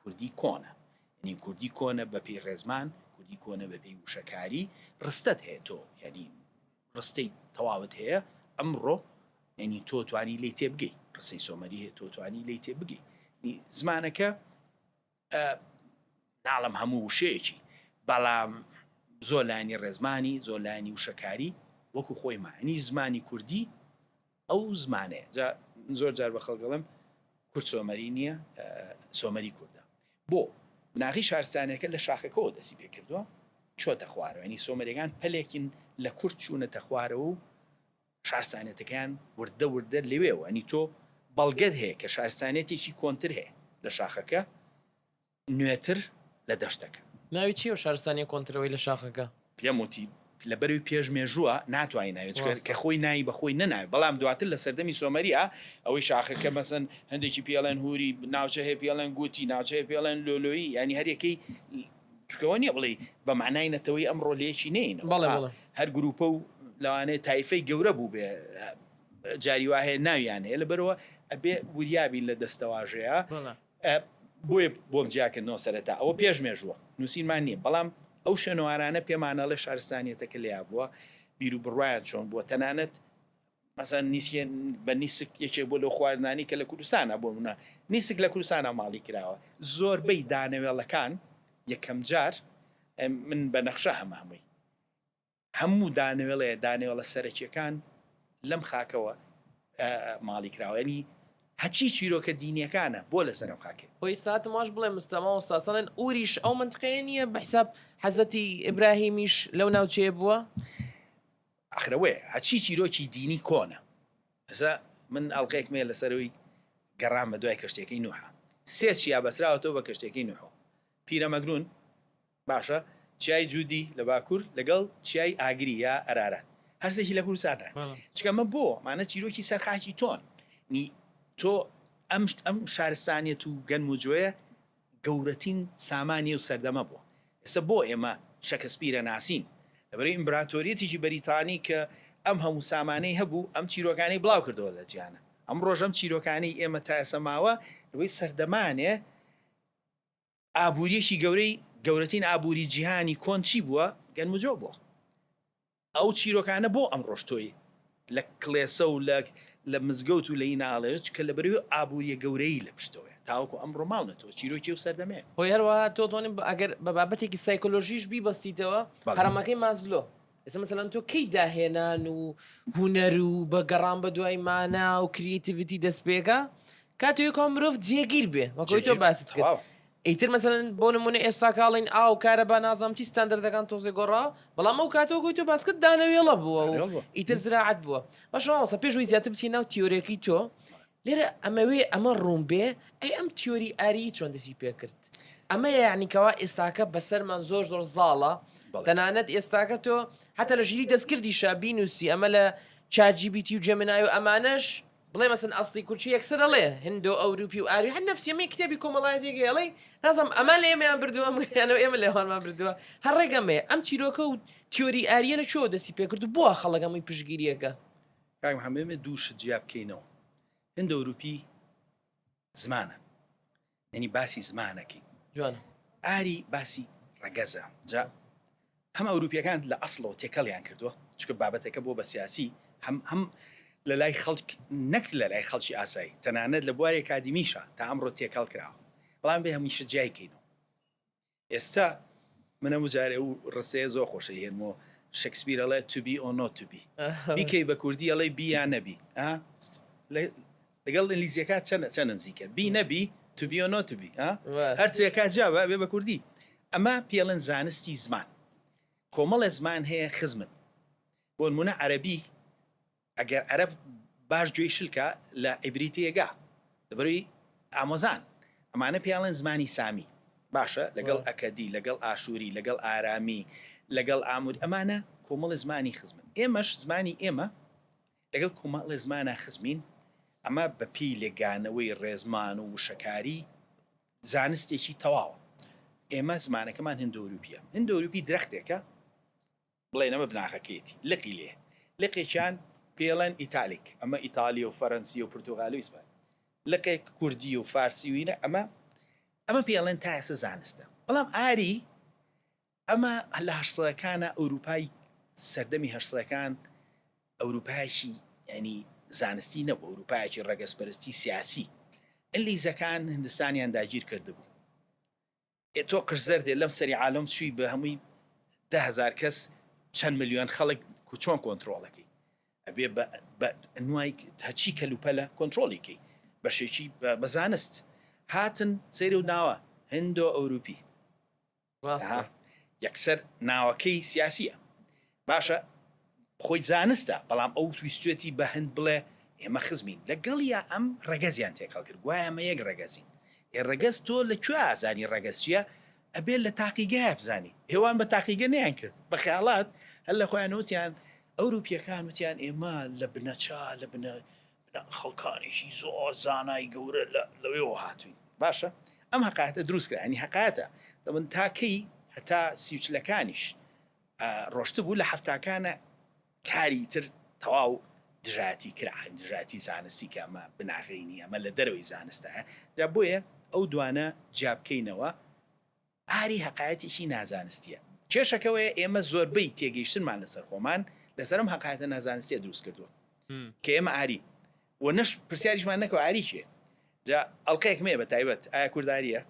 کوردی کۆنە یعنی کوردی کۆنە بە پێی ڕێزمان کوردی کۆنە بە پێی وشەکاری ڕستەت هەیە تۆ یعنی ڕستەی تەواوت هەیە ئەمڕۆ یعنی تۆ توانی لێی تێبگەی ڕستەی سۆمەری هەیە تۆ توانی لێی تێبگەی زمانەکە ناڵم هەموو وشەیەکی بەڵام زۆر لایەنی ڕێزمانی زۆر لایەنی وشەکاری وەکو خۆی معنی زمانی کوردی ئەو زمانەیە جا زۆر جار بە خەڵک دەڵێم کورد سۆمەری نییە سۆمەری کوردە بۆ بناغی شارستانەکە لە شاخەکەەوە دەستی پێکردووە چۆتە خوارەوە ینی سۆمەریەکان پەلێکین لە کورد چوونەتە خوارەوە و شارستانێتەکەیان وردە وردە لەوێوە ینی تۆ بەڵگەت هەیە کە شارستانێتێکی کۆنتر هەیە لە شاخەکە نوێتر لە دەشتەکە. ناوی چیە ئەو شارستانیە کۆنترەوەی لە شاخەکە؟ پێم وتی لەبەرەوەی پێش مێژووە ناتوانی ناوی چونکە کە خۆی ناوی بە خۆی نەناوی بەڵام دواتر لە سەردەمی سۆمەریە ئەوەی شاخەکە مەسەن هەندێکی پێڵێن هوری ناوچە هەیە پێڵێن گوتی ناوچە هەیە پێڵێن لۆلۆیی یانی هەریەکەی چونکەوە نییە بڵێی بە مەعنای نەتەوەی ئەمڕۆ لەیەکی نین بەڵێ بەڵێ هەر گروپە و لەوانەیە تایفەی گەورە بوو بێ جاری وا هەیە ناویان هەیە لەبەرەوە ئەبێ وریابین لە دەستەواژەیە بۆیە بۆم جیاکردنەوە سەرەتا ئەوە پێش مێژووە نووسینمان نییە بەڵام ئەو شوێنەوارانە پێمانەڵێ شارستانیەتەکە لێیا بووە بیر و بڕوایان چۆن بووە تەنانەت مەسەن نیسکێ بە نیسک یەکێک بۆ لەو خواردنانی کە لە کوردستانە بۆ منە نیسک لە کوردستانە ماڵی کراوە زۆربەی دانەوێڵەکان یەکەم جار من بە نەخشە هەمە هەمووی هەموو دانەوێڵەیە دانەوێڵە سەرەکیەکان. لەم خاکەوە ماڵی کراوە یانی هەچی چیرۆکە دینیەکانە بۆ لەسەر ئەم خاکەیە. خۆ ئیستا هاتم واش بڵێم مستە مامۆستا سەڵێن ئوریش ئەو مەنتقەیە نییە بە حیساب حەزرەتی ئیبراهیمیش لەو ناوچەیە بووە؟ ئاخر ئەوەیە هەچی چیرۆکی دینی کۆنە ئێستا من ئەڵقەیەکم هەیە لەسەرەوەی گەڕان بە دوای کەشتیەکەی نوحە سێ چیا بەسراوەتەوە بە کەشتیەکەی نوحەوە پیرەمەگرون باشە چیای جودی لە باکور لەگەڵ چیای ئاگری یا ئەرارات هەرسێکی لە کوردستانە چونکە ئەمە بۆ مانە چیرۆکی سەر خاکی تۆن نی تۆ ئەم ئەم شارستانیەت و گەنم و جۆیە گەورەتین سامانی و سەردەمە بووە ئێستا بۆ ئێمە شەکسپیرە ناسین لەبەرەی ئیمبراتۆریەتێکی بەریتانی کە ئەم هەموو سامانەی هەبوو ئەم چیرۆکانەی بڵاو کردەوە لە جیهانە ئەم ڕۆژەم چیرۆکانەی ئێمە تا ئێستا ماوە لەوەی سەردەمانێ ئابووریەکی گەورەی گەورەترین ئابووری جیهانی کۆن چی بووە؟ گەنم و جۆ بووە. ئەو چیرۆکانە بۆ ئەمڕۆش تۆی لە کڵێسە و لە لە مزگەوت و لە هینا ئەڵێ چونکە لە بەرەوی ئابووریە گەورەی لە پشتەوەیە تاوەکو ئەمڕۆ ماونەتەوە چیرۆکی ئەو سەردەمەیە. هۆی هەروەها تۆ تۆنی ئەگەر بە بابەتێکی سایکۆلۆژیش بیبەستیتەوە بەڵێ. هەڕەمەکەی مازلۆ ئێستا مەسەلەن تۆ کەی داهێنان و هونەر و بە گەڕان بە دوای مانا و creativity دەست پێکا کاتێک کە مرۆڤ جێگیر بێ وەکەوەی تۆ جێگیر باست کرد تەواو. ئیتر مەسەلەن بۆ نمونە ئێستا کاڵین ئاو کارەبا نازانم چی ستاندەردەکان تۆزێ گۆڕاوە بەڵام ئەو کاتە وەکەوەی تۆ باست کرد دانەوێڵە بووە و دانەوێڵ بووە. ئیتر زراعەت بووە باشە مامۆستا پێش ئەوەی زیاتر بچینە ناو تیۆرەکەی تۆ لێرە ئەمەوێ ئەمە ڕوون بێ ئەی ئەم تیۆری ئاریی چۆن دەستی پێ کرد؟ ئەمەیە یانی کەوا ئێستاکە بەسەرمان زۆر زۆر زاڵە تەنانەت ئێستاکە تۆ حتا لە ژیری دەستکردیشا بینوسی ئەمە لە ChatGPT و Gemini و ئەمانەش بڵێ مەسن ئەسڵی کورچی یەکسەر ئەڵێ هندۆ ئەوروپی و ئاری هەر نەفسی ئەمەی کتێبی کۆمەڵایەتیەکەی ئەڵێ نازانم ئەمان لە ئێمەیان بردووە ئەم ئێمە لە ئەوانمان بردووە هەر ڕێگەمەیە ئەم چیرۆکە و تیۆری ئاریە لە کوێوە دەستی پێکرد و بۆ خەڵک هەمووی پشتگیریەکە؟ کاک محمد ئێمە دوو شت جیا بکەینەوە هندۆروپی زمانە یعنی باسی زمانەکەین جوانە ئاری باسی ڕەگەزە جا هەم ئەوروپیەکان لە ئەسڵەوە تێکەڵیان کردووە چونکە بابەتەکە بۆ بە سیاسی هەم هەم لە لای خەڵک نەک لە لای خەڵکی ئاسایی تەنانەت لە بواری ئەکادیمیشا تا ئەمڕۆ تێکەڵ کراوە بەڵام بێ هەمیشە جیای کەینەوە ئێستا من هەموو جارێ ئەو ڕستەیە زۆر خۆشە هێنمەوە شکسپیر ئەڵێ to be or not to be بیکەی بە کوردی ئەڵێ بی یا نەبی لەگەڵ ئینگلیزیەکە چەند چەند نزیکە بی نەبی to be or not to be هەرچێکا جیاوە بێ بە کوردی ئەمە پێڵێن زانستی زمان کۆمەڵێ زمان هەیە خزمن بۆ نمونە عەربی ئەگەر عەرەب باش گوێی شل کا لە عیبری تێگا لەبەرەوەی ئامۆزان ئەمانە پێیاڵێن زمانی سامی باشە لەگەڵ ئەکەدی لەگەڵ ئاشووری لەگەڵ ئارامی لەگەڵ ئامور ئەمانە کۆمەڵی زمانی خزمن ئێمەش زمانی ئێمە لەگەڵ کۆمەڵی زمانە خزمین ئەمە بە پێی لێگانەوەی ڕێزمان و وشەکاری زانستێکی تەواوە ئێمە زمانەکەمان هندۆروپیە هندۆروپی درەختێکە بڵێین ئەمە بناغەکەیەتی لقی لێ لقێکیان پێڵێن ئیتالیک ئەمە ئیتالی و فەرەنسی و پرتوغالی و ئیسپانی لقێک کوردی و فارسی وینە ئەمە ئەمە پێڵێن تا ئێستا زانستە بەڵام ئاری ئەمە لە هەشتسەکانە ئەوروپای سەردەمی هەشتسەکان ئەوروپایەکی ینی زانستی نەبوو ئەوروپایەکی ڕەگەزپەرستی سیاسی ئینگلیزەکان هندستانیان داگیر کردبوو ئێ تۆ قژ زەردێ لەم سەری عالەم چوی بە هەمووی 10هزار کەس چەند ملیۆن خەڵک کو چۆن کۆنترۆڵەکەی ئەبێ بە بە نوای هەچی کەلوپەلە کۆنترۆڵی کەی بەشێکی بە زانست هاتن سەیرە و ناوە هندۆ ئەوروپی ڕاستە یەکسەر ناوەکەی سیاسیە باشە خۆی زانستە بەڵام ئەو ویستێتی بە هەند بڵێ ئێمە خزمین لەگەڵیا ئەم ڕەگەزیان تێکەڵ کرد گوایە ئەمە یەک ڕەگەزین ئێ ڕەگەز تۆ لە کوێ ئازانی ڕەگەز چییە ئەبێ لە تاقیگایە بزانی ئێوان بە تاقیگە نیان کرد بە خەیاڵات هەر لە خۆیان وتیان ئەوروپیەکان وتیان ئێمە لە بنەچا لە بنە خەڵکانێکی زۆر زانای گەورە لەوێەوە هاتوین باشە ئەم هەقاتە دروست کرا ینی هەقاتە دەبن تاکەی هەتا سیوچلەکانیش ڕۆشتبوو لە حەفتاکانە کاری تر تەواو دژایەتی کرا دژایەتی زانستی کە ئەمە بناغەی نییە ئەمە لە دەرەوەی زانستایە جا بۆیە ئەو دوانە جیا بکەینەوە ئاری هەقایەتێکی نازانستیە کێشەکەوەیە ئێمە زۆربەی تێگەیشتنمان لەسەر خۆمان لەسەر ئەم هەقایەتە نازانستیە دروست کردووە کە ئێمە ئارین و نەش پرسیاریشمان نەکەوە ئاری کێ جا ئەڵلقەیەکم هەیە بە تایبەت ئایا کورداریە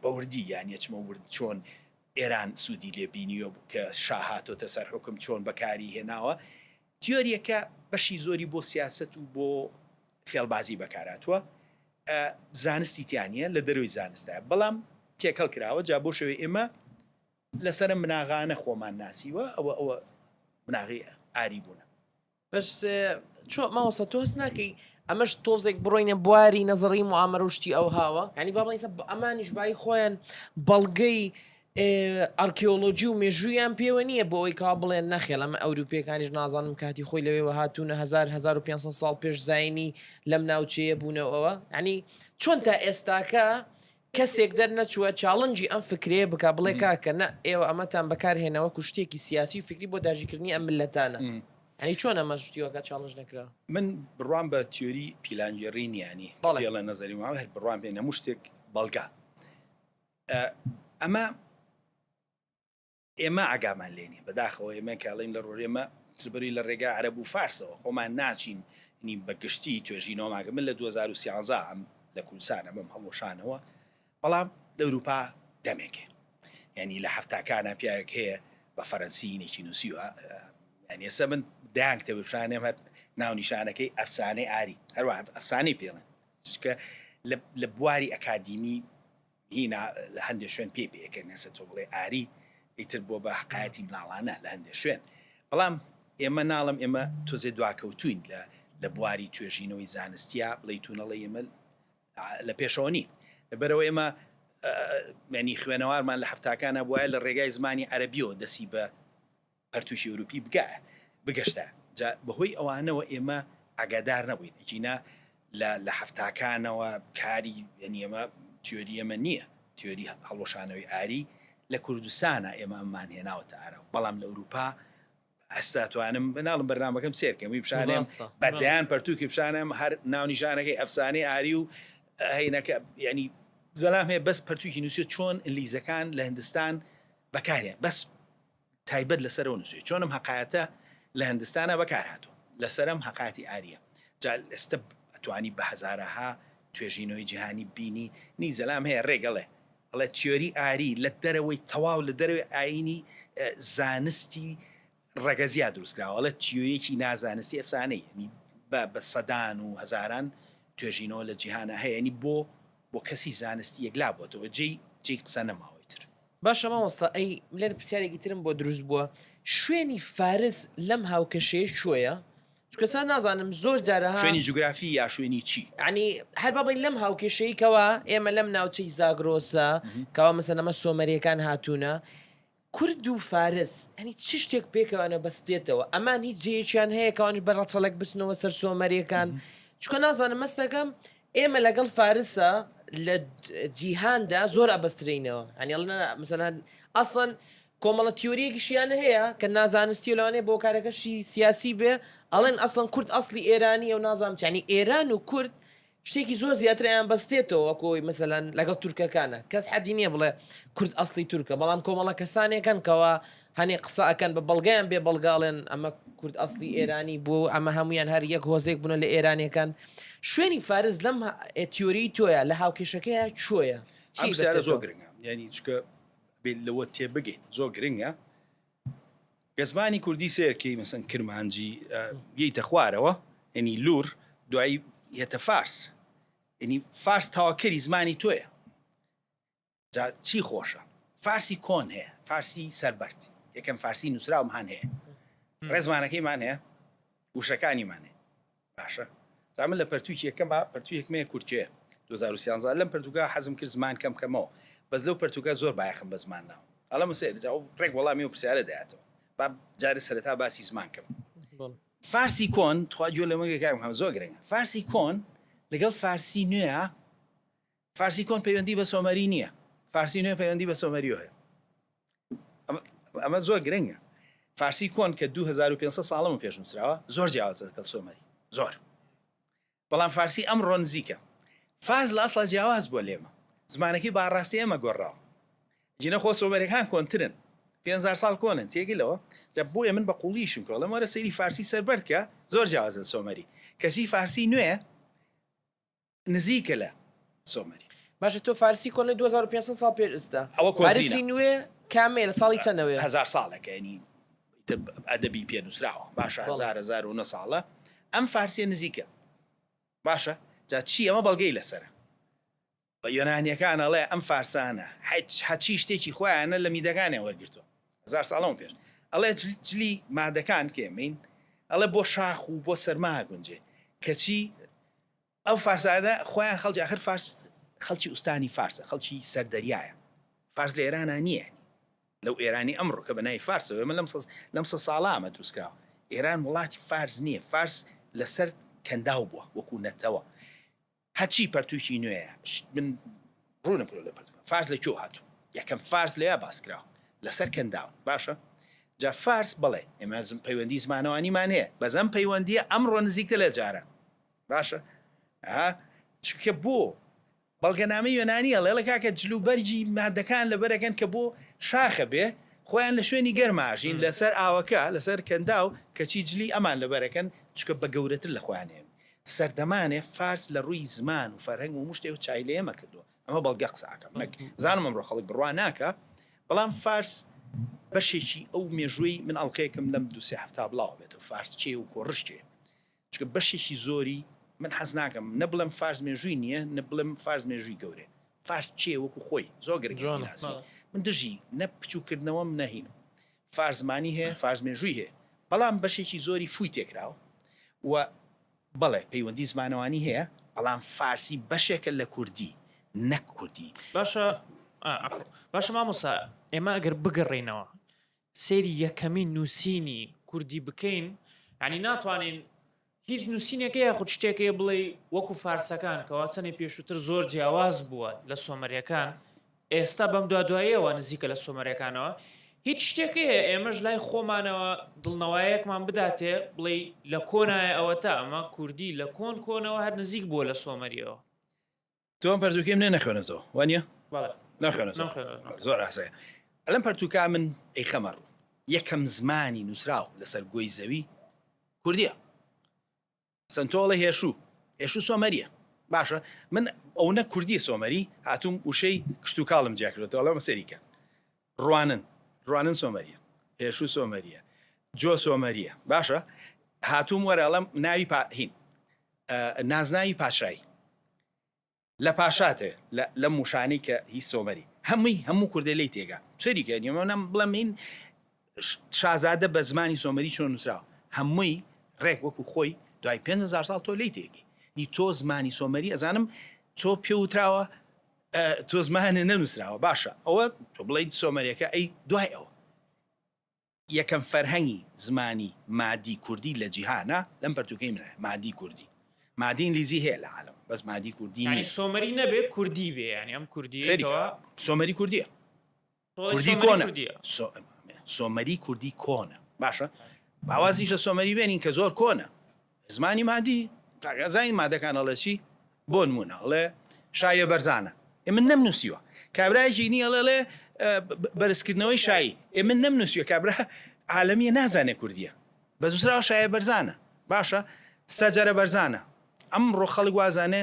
بە وردی یان یەچمە ورد چۆن ئێران سوودی لێ بینیوە کە شا هاتۆتە سەر حوکم چۆن بەکاری هێناوە تیۆریەکە. بەشی زۆری بۆ سیاسەت و بۆ فێڵبازی بەکارهاتووە زانستی تیا نییە لە دەرەوەی زانستە بەڵام تێکەڵ کراوە جا بۆ شێوەی ئێمە لەسەر ئەم بناغانە خۆمان ناسیوە ئەوە ئەوە بناغی ئاری بوونە. بەس چۆ مامۆستا تۆ هەست ناکەی ئەمەش تۆزێک بڕۆینە بواری نەزەڕی موئامەرە و شتی ئەوهاوە یعنی با بڵێین ئەمانیش بای خۆیان بەڵگەی ئەرکیۆلۆجی و مێژوویان پێوە نییە بۆ ئەوەی کەوا بڵێن نەخێڵ ئەمە ئەوروپیەکانیش نازانم کاتی خۆی لەوێوە هاتوونە 1000 1500 ساڵ پێش زایینی لەم ناوچەیە بوونەوە یعنی چۆن تا ئێستاکە کەسێک دەرنەچووە challenge ی ئەم فکرەیە بکا بڵێ کاکە نە ئێوە ئەمەتان بەکار هێنا وەکو شتێکی سیاسی و فکری بۆ داگیرکردنی ئەم مللەتانە یانی چۆن ئەمە شتی وەکا challenge نەکرا؟ من بڕوام بە تیۆری پیلانگێڕی نییە یانی بەڵێ. پێڵێ نەزەری ماوە هەر بڕوام پێ هەموو شتێک بەڵگە ئەمە ئێمە ئاگامان لێ نیە بەداخەوە ئێمە کە ئەڵێین لە ڕۆژ ئێمە تربەری لە ڕێگا عەرەب و فارسەوە خۆمان ناچین نی بە گشتی توێژینەوەمان کرد من لە 2013 ئەم لە کوردستان ئەمەم هەڵوەشانەوە بەڵام لە ئەوروپا دەمێکێ یعنی لە هەفتاکانە پیاوێک هەیە بە فەرەنسی هینێکی نووسیوە یعنی ئێستا من دەیان کتێب پیشانێم هەر ناونیشانەکەی ئەفسانەی ئاری هەروە ئەفسانەی پێڵێن چونکە لە بواری ئەکادیمی هینا لە هەندێ شوێن پێی پێکەن ئێستا تۆ بڵێ ئاری ئیتر بۆ بە حقایەتی مناڵانە لە هەندێ شوێن بەڵام ئێمە ناڵم ئێمە تۆزێ دواکەوتوین لە لە بواری توێژینەوەی زانستیا بڵێ تونەڵی ئێمە لە پێشەوە نین لەبەرەوە ئێمە ینی خوێنەوارمان لە هەفتاکانە بواە لە ڕێگای زمانی عەربیەوە دەسی بە پەرتوکی ئەوروپی بگایە بگەشتایە جا بەهۆی ئەوانەوە ئێمە ئاگادار نەبووین ئەگینا لە لە حەفتاکانەوە کاری یعنی ئێمە تیۆری ئێمە نییە تیۆری هەڵوەشانەوەی ئاری لە کوردستانە ئێمە ئەممان هێناوەتە ئاراوە بەڵام لە ئەوروپا ئەستا توانم بناڵم بەرنامەکەم سێرکەم وی پیشانێم ڕاستە. بە دەیان پەرتوکی پیشانم هەر ناونیشانەکەی ئەفسانەی ئاری و هەینەکە یعنی زەلام هەیە بەس پەرتوکی نووسیوە چۆن ئینگلیزەکان لە هندستان بەکاریان بەس تایبەت لەسەرەوە نووسیوە چۆن ئەم هەقایەتە لە هندستانا بەکار هاتووە لەسەر ئەم هەقاتی ئاریە جا ئێستا ئەتوانی بە هەزارەها توێژینەوەی جیهانی بینی نی زەلام هەیە ڕێک ئەڵێ ئەڵێ تیۆری ئاری لە دەرەوەی تەواو لە دەرەوەی ئایینی زانستی ڕەگەزیا دروست کراوە ئەڵێ تیۆریەکی نازانستی ئەفسانەی یعنی بە بە سەدان و هەزاران توێژینەوە لە جیهانا هەیە یعنی بۆ بۆ کەسی زانستی یەکلا بۆتەوە جێی جێی قسە نەماوە ئیتر. باشە مامۆستا ئەی لێرە پرسیارێکی ترم بۆ دروست بووە شوێنی فارس لەم هاوکەشەیە کوێیە؟ چونکە سا نازانم زۆر جارە ها شوێنی جوگرافی یا شوێنی چی؟ یعنی هەر با بڵێین لەم هاوکێشەی کەوا ئێمە لەم ناوچەی زاگرۆسە کەوا مەسەن ئەمە سۆمەریەکان هاتوونە کورد و فارس یعنی چ شتێک پێکەوانە بەستێتەوە ئەمان هیچ جێیەکیان هەیە کەوانیش بە ڕەچەڵەک بچنەوە سەر سۆمەریەکان چونکە نازانم مەستەکەم ئێمە لەگەڵ فارسا لە جیهاندا زۆر ئەبەسترێینەوە یانی ئەڵێن مەسەلەن ئەسڵەن کۆمەڵە تیۆریەکیشیان هەیە کە نازانستی و لەوانەیە بۆ کارەکەشی سیاسی بێ ئەڵێن ئەسڵەن کورد ئەسڵی ئێرانیە و نازانم چیانی ئێران و کورد شتێکی زۆر زیاتر ئەیان بەستێتەوە وەکۆی مەسەلەن لەگەڵ تورکەکانە کەس حەدی نییە بڵێ کورد ئەسڵی تورکە بەڵام کۆمەڵە کەسانێکن کەوا هەنێ قسە ئەکەن بە بەڵگە یان بێ بەڵگە ئەڵێن ئەمە کورد ئەسڵی ئێرانی بووە و ئەمە هەموویان هەر یەک هۆزێک بوونە لە ئێرانیەکان. شوێنی فارس لەم تیۆریی تۆیا لە هاوکێشەکەیا کوێیە؟ چی ئەم پرسیارە زۆر بەستێتەوە؟ گرنگە یانی چونکە ئەبێ لەوە تێبگەین زۆر گرنگە گە زمانی کوردی سێر کەی مەسەن کرمانجی یەیتە خوارەوە یعنی لور دوایی یەتە فارس یعنی فارس تەواکەری زمانی تۆیە جا چی خۆشە فارسی کۆن هەیە فارسی سەربەرد یەکەم فارسی نووسراومان هەیە ڕێزمانەکەیمان هەیە وشەکانیمان هەیە باشە جا من لە پەرتووکی یەکەم پەرتوویەکمەیە کورتێ 2013 لەم پەرتوکە حەزم کرد زمان کەم کەمەوە بەس لەو پەرتوکە زۆر بایەخم بە زمان ناوە ئەڵێم سێر جا ڕێک وەڵامی ئەو پرسیارە دەیاتەوە با جارێ سەرەتا باسی زمان کەم فارسی کۆن تخوا گوێ لەمە گرێ کاک محەممەد زۆر گرنگە فارسی کۆن لەگەڵ فارسی نوێ فارسی کۆن پەیوەندی بە سۆمەری نییە، فارسی نوێ پەیوەندی بە سۆمەریەوە هەیە. ئەمە زۆر گرنگە. فارسی کۆن کە 2500 ساڵەمە پێش نووسراوە زۆر جیاوازە لەگەڵ سۆمەری زۆر. بەڵام فارسی ئەمڕۆ نزیکە. فارس لە ئەسڵا جیاواز بووە لێمە. زمانەکەی با ڕاستی ئێمە گۆڕاوە. گینە خۆ سۆمەریەکان کۆنترن. 5000 ساڵ کۆنن تێگەی لەوە؟ جا بۆیە من بە قوڵیشم کردووە. ئەڵێم وەرە سەیری فارسی سەربەرد کە زۆر جیاوازە لە سۆمەری. کەچی فارسی نوێ نزیکە لە سۆمەری. باشە تۆ فارسی کۆنە 2500 ساڵ پێش ئستا ئەوە کۆنترینە. فارسی نوێ کامەیە لە ساڵی چەنەوەیە؟ هەزار ساڵێکە یانی ئیتر ئەدەبی پێ نووسراوە باشە بەڵێ. هەزار 1009 ساڵە. ئەم فارسیە نزیکە باشە جا چی ئەمە بەڵگەی لەسەرە یۆنانیەکان ئەڵێ ئەم فارسانە حەچ هەچی شتێکی خۆیانە لە میدەکانیان وەرگرتووە هەزار ساڵەوە پێش ئەڵێ جلی مادەکان کێمین ئەڵێ بۆ شاخ و بۆ سەرما گونجێ کەچی ئەو فارسانە خۆیان خەڵکی ئاخر فارس خەڵکی ئوستانی فارسە خەڵکی سەردەریایە فارس لە ئێرانە نییە لەو ئێرانی ئەمڕۆ کە بە ناوی فارسەوە ئێمە لەم لەم سە ساڵە ئەمە دروست کراوە ئێران وڵاتی فارس نییە فارس لەسەر کەنداو بووە وەکو نەتەوە هەرچی پەرتووکی نوێیە من ڕوونم کردەوە لە پەرتووکە فارس لە کوێ هاتوو یەکەم فارس لەوێ باس کراوە لەسەر کەنداو باشە جا فارس بەڵێ ئێمە پەیوەندی زمانەوانیمان هەیە بەس ئەم پەیوەندیە ئەمڕۆ نزیکتر لە جاران باشە ها چونکە بۆ بەڵگەنامەی یۆنانی ئەڵێ ئەڵێ کاکە جلوبەرگی مادەکان لەبەرەکەن کە بۆ شاخە بێ خۆیان لە شوێنی گەرما ئەژین لەسەر ئاوەکە لەسەر کەنداو کەچی جلی ئەمان لەبەرەکەن چونکە بە گەورەتر لە خۆیان هێن سەردەمانێ فارس لە ڕووی زمان و فەرهەنگ و هەموو شتێک چای لە ئێمە کردووە ئەمە بەڵگە قسە ئەکەم نەک زانم ئەمڕۆ خەڵک بڕوا ناکا بەڵام فارس بەشێکی ئەو مێژووی من ئەڵقەیەکم لەم دوو سێ هەفتا بڵاوە بێتەوە فارس کێ و کۆڕش کێ چونکە بەشێکی زۆری من حەز ناکەم نە بڵێم فارس مێژووی نییە نە بڵێم فارس مێژووی گەورەیە فارس کێ وەکو خۆی زۆر گرنگە جوانە. بیناسی من دژی نە بچووکردنەوەم نە هینم فارس زمانی هەیە فارس مێژووی هەیە بەڵام بەشێکی زۆری فووی تێکراوە و بەڵێ پەیوەندی زمانەوانی هەیە بەڵام فارسی بەشێکە لە کوردی نەک کوردی. باشە عەفو باشە مامۆستا ئێمە ئەگەر بگەڕێینەوە سەیری یەکەمین نووسینی کوردی بکەین یانی ناتوانین هیچ نووسینێکە یاخود شتێک هەیە بڵێ وەکو فارسەکان کەوا چەندێ پێشووتر زۆر جیاواز بووە لە سۆمەریەکان ئێستا بەم دوادواییەوە نزیکە لە سۆمەریەکانەوە هیچ شتێک هەیە ئێمەش لای خۆمانەوە دڵنەوایەکمان بداتێ بڵێ لە کۆنایە ئەوەتا ئەمە کوردی لە کۆن کۆنەوە هەر نزیک بووە لە سۆمەریەوە. تۆ ئەم پەرتوکەی منێ نەخوێنێتەوە وانە؟ بەڵێ نەخوێنێتەوە نەمخوێنێتەوە. زۆر ئاسایە لەم پەرتوکە من ئەیخەمە ڕوو یەکەم زمانی نووسراو لەسەر گۆی زەوی کوردیە سنتۆڵە هێشوو هێشوو سۆمەریە باشە من ئەو نە کوردی سۆمەری هاتووم وشەی کشتوکاڵم جیا کردێتەوە ئەڵێم سەریکە ڕوانن ڕوانن سۆمەریە هێشوو سۆمەریە جۆ سۆمەریە باشە هاتووم وەرە ئەڵێم ناوی پا هین نازناوی پاشایی لە پاشاتێ لەم وشانەی کە هی سۆمەری هەمووی هەموو کوردێ لێی تێگا سەیری کە نیمە نەم بڵێم هین شازادە بە زمانی سۆمەری چۆن نووسراوە هەمووی ڕێک وەکو خۆی دوای 5هزار ساڵ تۆ لێی تێگەی نی تۆ زمانی سۆمەری ئەزانم تۆ پێوتراوە تۆ زمانە نەنووسراوە باشە ئەوە تۆ بڵیت سۆمەریەکە ئەی دوای ئەوە یەکەم فەرهەنگی زمانی مادی کوردی لە جیهانا لەم پەرتوکەی منایە مادی کوردی مادی ئینگلیزی هەیە لە عالەم بەس مادی کوردی یانی نیە. سۆمەری نەبێ کوردی بێ یانی ئەم کوردیەی سەیری کەوا کە سۆمەری کوردیە تۆڵێ کوردی سۆمەری کۆنە کوردیە. سۆمەری کوردی کۆنە باشە با وازیش لە سۆمەری بێنین کە زۆر کۆنە زمانی مادی کاک ئەزانین مادەکان ئەڵێ چی بۆ نمونە ئەڵێ شایە بەرزانە ئێ من نەمنووسیوە کابرایەکی نییە ئەڵێ ئەڵێ بەرزکردنەوەی شایی ئێ من نەمنووسیوە کابرا عالەمیە نازانێ کوردیە بەس نووسراوە شایە بەرزانە باشە سەجەرە بەرزانە ئەمڕۆ خەڵک وازانێ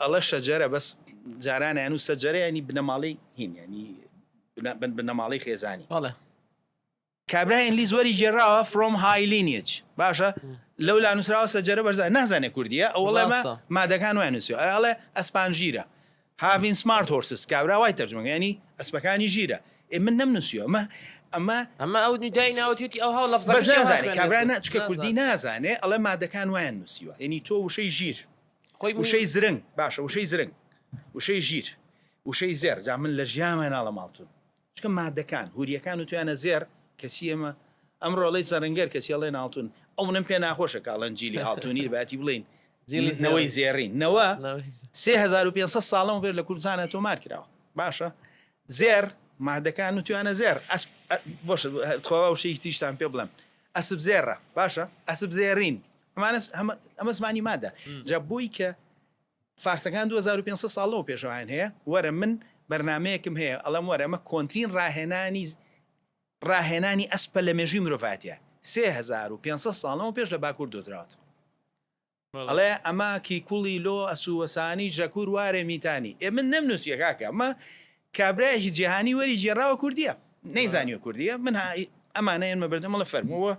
ئەڵێ شەجەرە بەس جارانیان و سەجەرە ینی بنەماڵەی هین ینی بنەماڵەی خێزانی بەڵێ کابرای ئینگلیز وەری گێڕاوە From High Lineage باشە لەولا نووسراوە سەجەرە بەرزان نازانێ کوردیە ئەوەڵێ مە ڕاستە. مادەکان وای نووسیوە ئەڵێ ئەڵێ ئەسپان ژیرە Having smart horses کابرا وای تەرجمە کردوە یانی ئەسپەکانی ژیرە ئێ من نەمنووسیوە ئەمە ئەمە ئەمە ئەو نیدای ناوتوێتی ئەو هاو بەس لەفزەکەشی ئەوها نازانێ کابرا خوێندێتەوە. نا چونکە کوردی نازانێ. نازانێ ئەڵێ مادەکان وایان نووسیوە یانی تۆ وشەی ژیر خۆی من وشەی زرنگ باشە وشەی زرنگ وشەی ژیر وشەی زێڕ جا من لە ژیانما ناڵێم ئاڵتون چونکە مادەکان هوریەکان وتویانە زێڕ کەچی ئێمە ئەمڕۆ ئەڵێی زەڕنگەر کەچی ئەڵێن ئاڵتون ئەونەم پێ ناخۆشە کە ئەڵێن جیلی ئاڵتونی باتی بڵێین جیلی نەوەی زێڕین. زێڕین نەوە نەوەی زێڕین. 3500 ساڵ لەمەوبەر لە کوردستانە تۆمار کراوە باشە زێڕ مادەکان وتویانە زێڕ ئەسپ بۆشە تخوا وشەیەکی تریشتان پێ بڵێم ئەسپ زێڕە باشە ئەسپ زێڕین ئەمانە ئەمە زمانی مادە جا بۆی کە فارسەکان 2500 ساڵ لەوە پێشەوەیان هەیە وەرە من بەرنامەیەکم هەیە ئەڵێم وەرە ئەمە کۆنترین ڕاهێنانی ڕاهێنانی ئەسپە لە مێژووی مرۆڤایەتیە 3500 ساڵ لەمەو پێش لە باکوور دۆزراوەتەوە ئەڵێ ئەمە کیکوڵی لۆ ئەسووەسانی ژەکوور وارێ میتانی ئێ من نەمنووسیە کاکە ئەمە کابرایەکی جیهانی وەری گێڕاوە کوردیە نەیزانیوە کوردیە من ئەمانە ئێنمە بەردەم ئەڵێ فەرمووە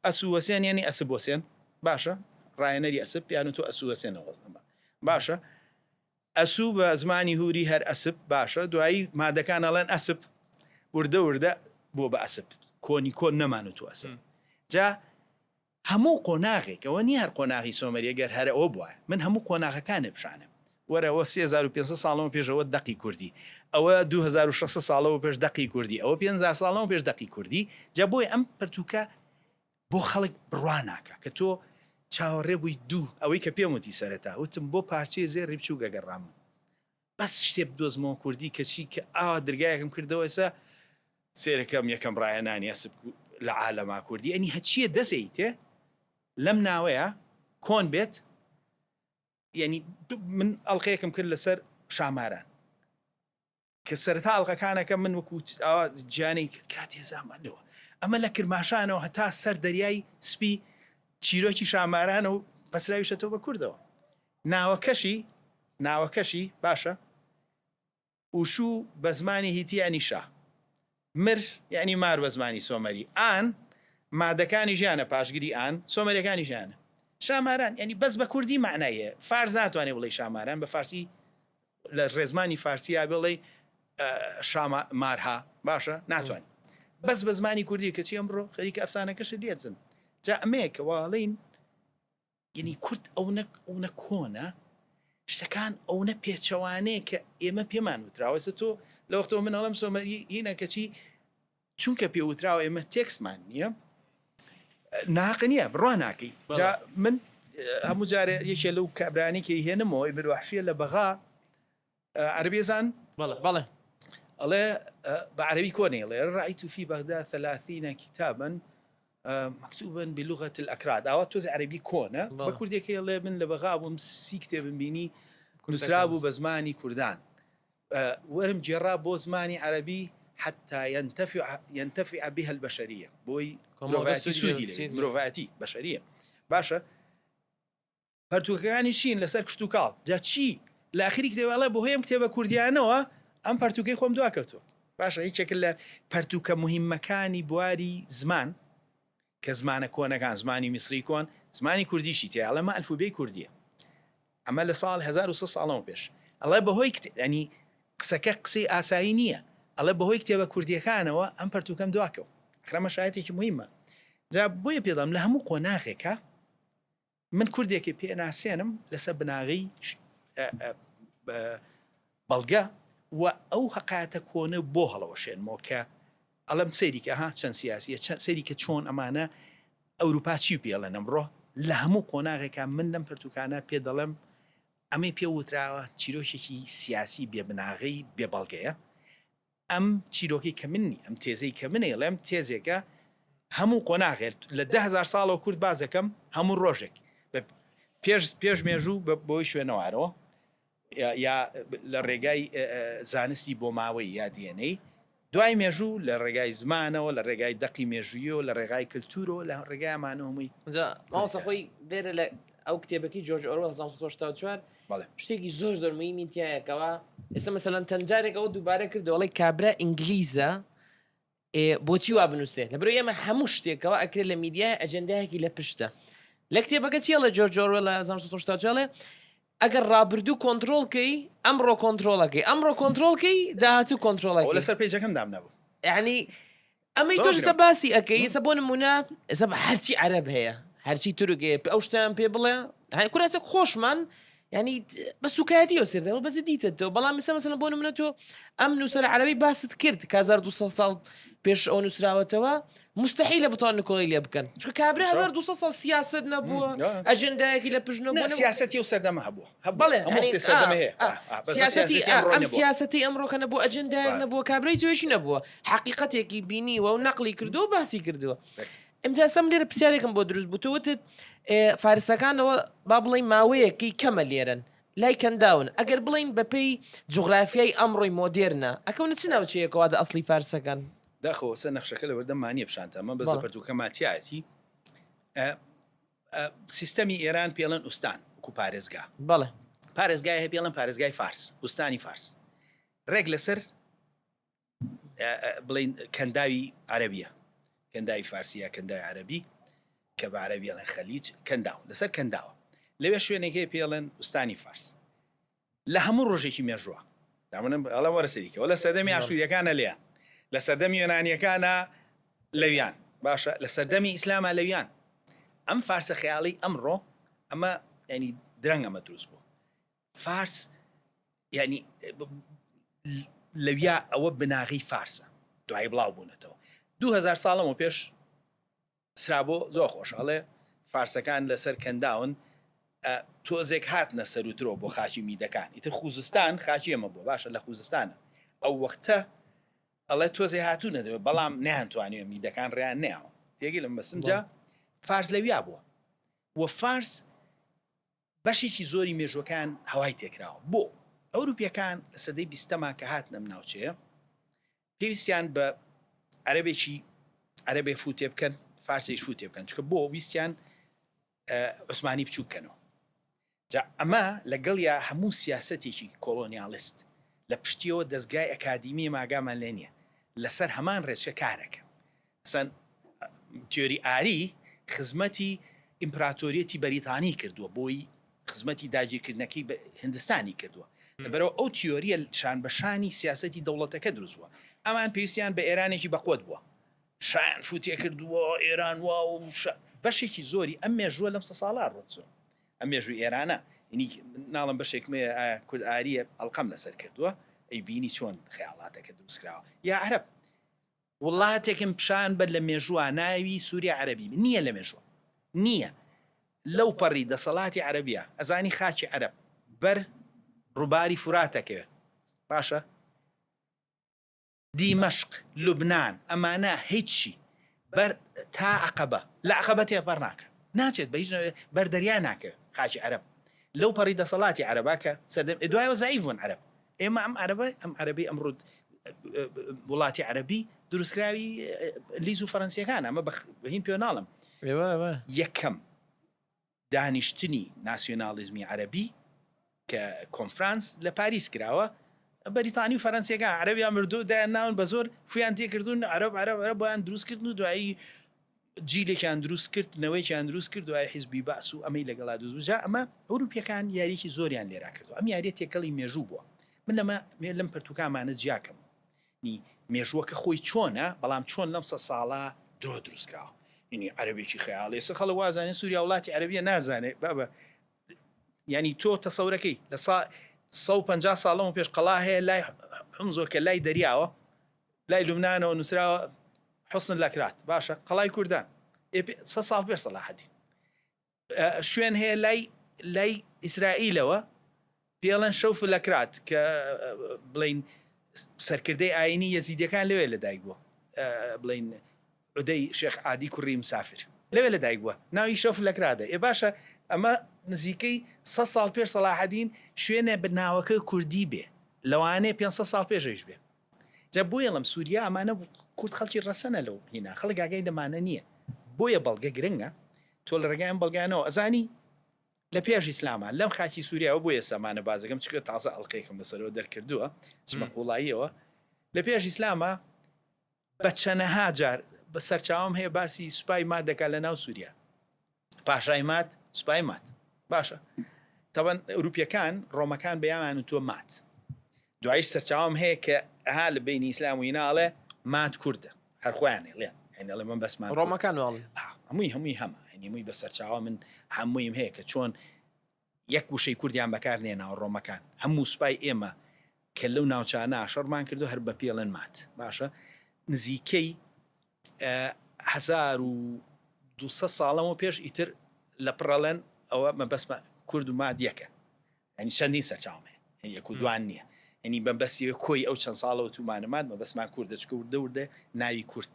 ئەسووەسێن یانی ئەسب وەسێن باشە. ڕایەنەری ئەسپ پیان و تۆ ئەسووەسێنەوە باشە ئەسوو بە زمانی هوری هەر ئەسپ باشە دوایی مادەکان ئەڵێن ئەسپ وردە وردە بووە بە ئەسپ کۆنی کۆن نەمان و تو ئەسپ جا هەموو قۆناغێک ئەوە نییە هەر قۆناغی سۆمەریە گەر هەر ئەوە بوایە من هەموو قۆناغەکانێ پیشانم وەرە ئەوە 3500 ساڵەوە پێش ئەوە دەقی کوردی ئەوە 2600 ساڵەوە پێش دەقی کوردی ئەوە 5000 ساڵەوە پێش دەقی کوردی جا بۆیە ئەم پەرتووکە بۆ خەڵک بڕوا ناکا کە تۆ چاوەڕێ بووی دوو ئەوەی کە پێم وتی سەرەتا وتم بۆ پارچەی زێڕی بچووک ئەگەڕام من بەس شتێ بدۆزمەوە کوردی کەچی کە ئاوا درگایەکم کردەوە ئێستا سێرەکەم یەکەم ڕاهێنانی ئەسپ لە عالەما کوردی ئەنی هەچیە دەسەیتێ لەم ناوەیە کۆن بێت یعنی من ئەڵلقەیەکم کرد لەسەر شاماران کە سەرەتا ئەڵقەکانەکە من وەکو ئاوا جیانەی کرد کاتێ زامان لەوە ئەمە لە کرماشانەوە هەتا سەر دەریای سپی چیرۆکی شامارانە و پەسراویشەتەوە بە کوردەوە ناوەکەشی ناوەکەشی باشە ئوشو بە زمانی هیتی یانی شا مر یانی مار بە زمانی سۆمەری ئان مادەکانی ژیانە پاشگری ئان سۆمەریەکانی ژیانە شاماران یعنی بەس بە کوردی معنای هەیە فارس ناتوانێت بڵێ شاماران بە فارسی لە ڕێزمانی فارسیا بڵێ شامە مارها باشە ناتوانین بەس بە زمانی کوردی کەچی ئەمڕۆ خەریکە ئەفسانەکەشت لێدزن جا ئەمەیە کە واڵین یعنی کورد ئەونە ئەونە کۆنە شتەکان ئەونە پێچەوانەیە کە ئێمە پێمان وتراوە ئێستا تۆ لە وەختەوە من ئەڵێم سۆمەری هینە کەچی چونکە پێ وتراوە ئێمە تێکسمان نییە ناقە نییە بڕوا ناکەی جا من هەموو جارێ یەکێ لەو کابرانی کە هێنمەوە ئیبروحشیە لە بەغا عەربی زان بەڵێ بەڵێ ئەڵێ بە عەربی کۆنێ ئەڵێ رأيت في بغداد 30 كتابا مكتوبا بلغة الأكراد ئاوا تۆزی عەربی کۆنە بە کوردێکی ئەڵێ من لە بەغا بووم سی کتێبم بینی نووسرا بوو بە زمانی کوردان وەرم گێڕا بۆ زمانی عەرەبی حتى ينتفع ينتفع بها البشرية بۆی مرۆڤایەتی سوودی لێ مرۆڤایەتی بەشەریە باشە پەرتوکەکانی چین لەسەر کشتوکاڵ جا چی لە ئاخری کتێب ئەڵێ بەهۆی ئەم کتێبە کوردیانەوە ئەم پەرتوکەی خۆم دواکەوتووە باشە یەکێکە لە پەرتوکە مهمەکانی بواری زمان کە زمانە کۆنەکان زمانی میسری کۆن زمانی کوردیشی تیا ئەڵێ مە ئەلفوبێی کوردیە ئەمە لە ساڵ 1300 ساڵەوە پێش ئەڵێ بەهۆی ینی قسەکە قسەی ئاسایی نییە ئەڵێ بەهۆی کتێبە کوردیەکانەوە ئەم پەرتوکەم دواکەوت ئەخرەمە شایەتێکی مهمە جا بۆیە پێدەڵێم لە هەموو قۆناغێکە من کوردێکی پێ ناسێنم لەسەر بناغەی بەڵگە و ئەو هەقایەتە کۆنە بۆ هەڵەوەشێنمەوە کە ئەڵێم سەیری کە ها چەند سیاسیە چەند سەیری کە چۆن ئەمانە ئەوروپا چی پێڵێن ئەمڕۆ لە هەموو قۆناغێکا من لەم پەرتوکانە پێ دەڵێم ئەمەی پێ وتراوە چیرۆکێکی سیاسی بێ بناغەی بێ بەڵگەیە ئەم چیرۆکەی کە من ئەم تێزەی کە من ئەیڵێم تێزێکە هەموو قۆناغێک لە 10هزار ساڵەوە کورد باز دەکەم هەموو ڕۆژێک بە پێش پێش مێژوو بە بۆی شوێنەوارەوە یا لە ڕێگای زانستی بۆماوەی یا DNA دوای مێژوو لە ڕێگای زمانەوە لە ڕێگای دەقی مێژوویەوە لە ڕێگای کللتورەوە لە ڕێگای ئەمانەوە هەمووی جا مامۆستا خۆی لێرە لە ئەو کتێبەکەی جۆرج ئۆروێڵ 1984 بەڵێ. شتێکی زۆر زۆر مهمی تیایە کەوا ئێستا مەسەلەن چەند جارێک ئەوە دووبارە کردەوە ئەڵێ کابرا ئینگلیزە ئێ بۆچی وا بنووسێ لەبەرئەوەی ئێمە هەموو شتێکەوە ئەکرێت لە میدیای ئەجێندایەکی لە پشتە لە کتێبەکە چی ئەڵێ جۆرج ئۆروێڵ لە 1984 ئەڵێ ئەگەر ڕابردوو کۆنترۆڵ کەی ئەمڕۆ کۆنترۆڵەکەی ئەمڕۆ کۆنترۆڵ کەی داهاتوو ئەوە کۆنترۆڵەکەی لەسەر page ەکەم دامنابوو یعنی ئەمەی زۆر تۆش ئێستا گرنگ. باسی ئەکەی ئێستا بۆ نمونە ئێستا هەرچی عەرەب هەیە هەرچی تورک هەیە ئەو شتیان پێ بڵێ هەی کورە ئێستا خۆشمان ینی بە سوکایەتیەوە سێر دەکەن بەس دیتەتەوە بەڵام ئێستا مەسەلەن بۆ نمونە تۆ ئەم نووسەرە عەرەبی باست کرد کە 1200 ساڵ پێش ئەو نووسراوەتەوە مستحیلە بتوان نکۆڵی لێ بکەن چونکە کابرا 1200 ساڵ سیاسەت نەبووە ئەجندایەکی لە پشت نەبووە نا سیاسەتی ئەو سەردەمە هەبووە هەبووە بەڵێ هەموو یعنی وەختێ سەردەمە ئا هەیە ئا ئا ئا بەس سیاسەتی سیاسەتی ئا ئەمڕۆ ئەم نەبووە سیاسەتی ئەمڕۆکە نەبووە ئەجندایەک بەڵێ. نەبووە کابرای جوێشی نەبووە حەقیقەتێکی بینیوە و نەقلی کردووە و باسی کردووە ڕێک. ئمجا ئێستا من لێرە پرسیارێکم بۆ دروست بوو تۆ وتت ئێ، فارسەکانەوە با بڵێین ماوەیەکی کەمە لێرەن لای کەنداون ئەگەر بڵێین بەپێی جوغرافیای ئەمڕۆی مۆدێرنە ئەکەونە چ ناوچەیەکەوە دە ئەسڵی فارسەکان؟ داخەوە سەر نەخشەکە لەبەردەمما نییە پیشانتان بەس لە بەڵێ. پەرتووکەما تیایەتی ئە، ئە، سیستەمی ئێران پێڵێن ئوستان وەکو پارێزگا. بەڵێ. پارێزگای هەیە پێڵێن پارێزگای فارس، ئوستانی فارس. ڕێک لەسەر بڵین کەنداوی عەرەبیە کەنداوی فارسیە کەنداوی عەرەبی. کە بە عەرەبی ئەڵێن خەلیج، کەنداو، لەسەر کەنداوە. لەوێ شوێنێک هەیە پێی ئەڵێن ئوستانی فارس. لە هەموو ڕۆژێکی مێژووە دا من ئەڵێم وەرە سەری کە لە سەردەمی ئاشووریەکانە لێیان لە سەردەمی یۆنانیەکانە لەویان باشە لە سەردەمی ئیسلاما لەویان ئەم فارسە خەیاڵی ئەمڕۆ ئەمە ینی درەنگ ئەمە دروست بوو فارس ینی لەویا ئەوە بناغی فارسە دوایی بڵاو بوونەتەوە 2000 ساڵەمە پێش سرابۆ زۆر خۆشە ئەڵێ فارسەکان لەسەر کەنداون تۆزێک هاتنە سەروترەوە بۆ خاکی میدەکان ئیتر خوزستان خاکی ئێمە بووە باشە لە خوزستانە ئەو وەختە ئەڵێ تۆزێ هاتوونەتەوە بەڵام نەیانتوانیوە میدەکان ڕێیان نەیاوە تێگەی لەم بەسم جا فارس لەویا بووە و فارس بەشێکی زۆری مێژوەکان هەوای تێکراوە بۆ ئەوروپیەکان لە سەدەی بیستەما کە هاتنە ئەم ناوچەیە پێویستیان بە عەرەبێکی عەرەبێ فوتێ بکەن فارسیش فوتێ بکەن چونکە بۆ ویستیان عوسمانی بچووک کەنەوە جا ئەمە لەگەڵیا هەموو سیاسەتێکی کۆڵۆنیالیست لە پشتیەوە دەستگای ئەکادیمی ماگامان لێ نییە لەسەر هەمان ڕێچکە کارەکەن مەسەن تیۆری ئاری خزمەتی ئیمپراتۆریەتی بەریتانی کردووە بۆی خزمەتی داگیرکردنەکەی هندستانی کردووە لەبەرەوە ئەو تیۆریە شان بە شانی سیاسەتی دەوڵەتەکە دروست بووە ئەمان پێویستیان بە ئێرانێکی بەقوت بووە شایان فوتێ کردووە ئێران وا و بەشێکی زۆری ئەم مێژووە لەم سە ساڵا ڕۆچوە ئەم مێژووی ئێرانە ینی ناڵم بەشێکم هەیە ئایا کورد ئاریە ئەڵقەم لەسەر کردووە ئەی بینی چۆن خەیاڵاتەکە دروست کراوە یا عەرەب وڵاتێکم پیشان بە لە مێژووا ناوی سوریا عەرەبی بێ نییە لە مێژووا نییە لەو پەڕی دەسەڵاتی عەرەبیە ئەزانی خاکی عەرەب بەر ڕووباری فورات ئەکەوێ باشە دیمەشق لوبنان ئەمانە هیچی بەر تا عەقەبە لە عەقەبە تێپەڕ ناکە ناچێت بە هیچ بەر دەریا ناکەوێت خاکی عەرەب لەو پەڕی دەسەڵاتی عەرەبا کە سەردەم دوایەوە زەعیف بوون عەرەب ئێمە ئەم عەرەبە ئەم عەرەبی ئەمڕۆ وڵاتی عەرەبی دروستکراوی لیز و فەرەنسیەکان ئەمە بە هین پێ ناڵم یەکەم دانیشتنی ناسیۆنالیزمی عەرەبی کە کۆنفرانس لە پاریس کراوە بەریتانی و فەرەنسیەکان عەرەبیان مردو دایان ناون بە زۆر فیان تێکردون عەرەب عەرەب عەرەب بۆیان دروست کردن و دوایی جیلێکیان دروست کرد، نەوەیەکیان دروست کرد، دوای حیزبی بەعس و ئەمەی لەگەڵا دروست بوو، جا ئەمە ئەوروپییەکان یارییەکی زۆریان لێرا کردووە، ئەم یارییە تێکەڵی مێژوو بووە، من لەمە لەم پەرتووکامانە جیاکەمەوە، نی مێژووەکە خۆی چۆنە، بەڵام چۆن لەم سە ساڵە درۆ دروست کراوە، یعنی عەرەبێکی خەیاڵی، ئێستا خەڵک وازانێ سووریا وڵاتی عەرەبیە نازانێ بابە، یعنی تۆ تەسەورەکەی لە سا 150 ساڵەوە پێش قەڵا هەیە لای حمزۆ کە لای دەریاوە لای لوبنانەوە نووسراوە حوسن لەکرات باشە قەڵای کوردان سە ساڵ پێش سەلاحەدین شوێن هەیە لای لای ئیسرائیلەوە پێڵەن شەوف لەکرات کە بڵین سەرکردەی ئاینی یەزیدەکان لەوێ لەدایک بووە بڵین عودەی شێخ عادی کوڕی مسافر لەوێ لەدایک بووە ناوی شەوف لەکرادە ئێ باشە ئەمە نزیکەی سە ساڵ پێش سەلاحەدین شوێنێ بە ناوەکە کوردی بێ لەوانەیە 500 ساڵ پێشەویش بێ جا بۆیە ڵێم سوریا ئەمانە کورد خەڵکی ڕەسەنە لەو هینا خەڵک ئاگای لەمانە نییە بۆیە بەڵگە گرنگە تۆ لە ڕێگای ئەم بەڵگانەوە ئەزانی لە پێش ئیسلاما لەم خاکی سووریاوە بۆ ئێسامانە بازەکەم چکە تازە ئەڵلقەیەکم لەسەرەوە دەرکردووە چمە قوڵاییەوە لە پێش ئیسلاما بە چەنەها جار بە سەرچاوم هەیە باسی سوپای ماد دەکات لە ناو سووریا پاشای ماد سوپای ماد باشە تەبەن ئەوروپیەکان ڕۆمەکان بەیامان و تۆ مات دوایش سەرچاوم هەیە کە ها لە بینی ئیسلام و ئیناڵێ مات کوردە هەر خۆیان لێن ئەڵێ من بەسمان ڕۆمەکان واڵێ هەمووی هەمووی هەمە هەمووی بە سەرچاوە من هەموویم هەیە کە چۆن یەک وشەی کوردیان بەکار نێناوە ڕۆمەکان هەموو سوپای ئێمە کە لەو ناوچانە شەڕمان کردو هەر بە پێڵێن مات باشە نزیکەی 1200 ساڵەوە پێش ئیتر لە پڕەڵێن ئەوە مەبەستمە کورد و ماد یەکە ینی چەندین سەرچاوم هەیە یەک و دوان نییە ینی بەبەستی کۆی ئەو چەند ساڵەوە تومانە ماد مەبەستمان کوردە چکە وردە وردە ناوی کورد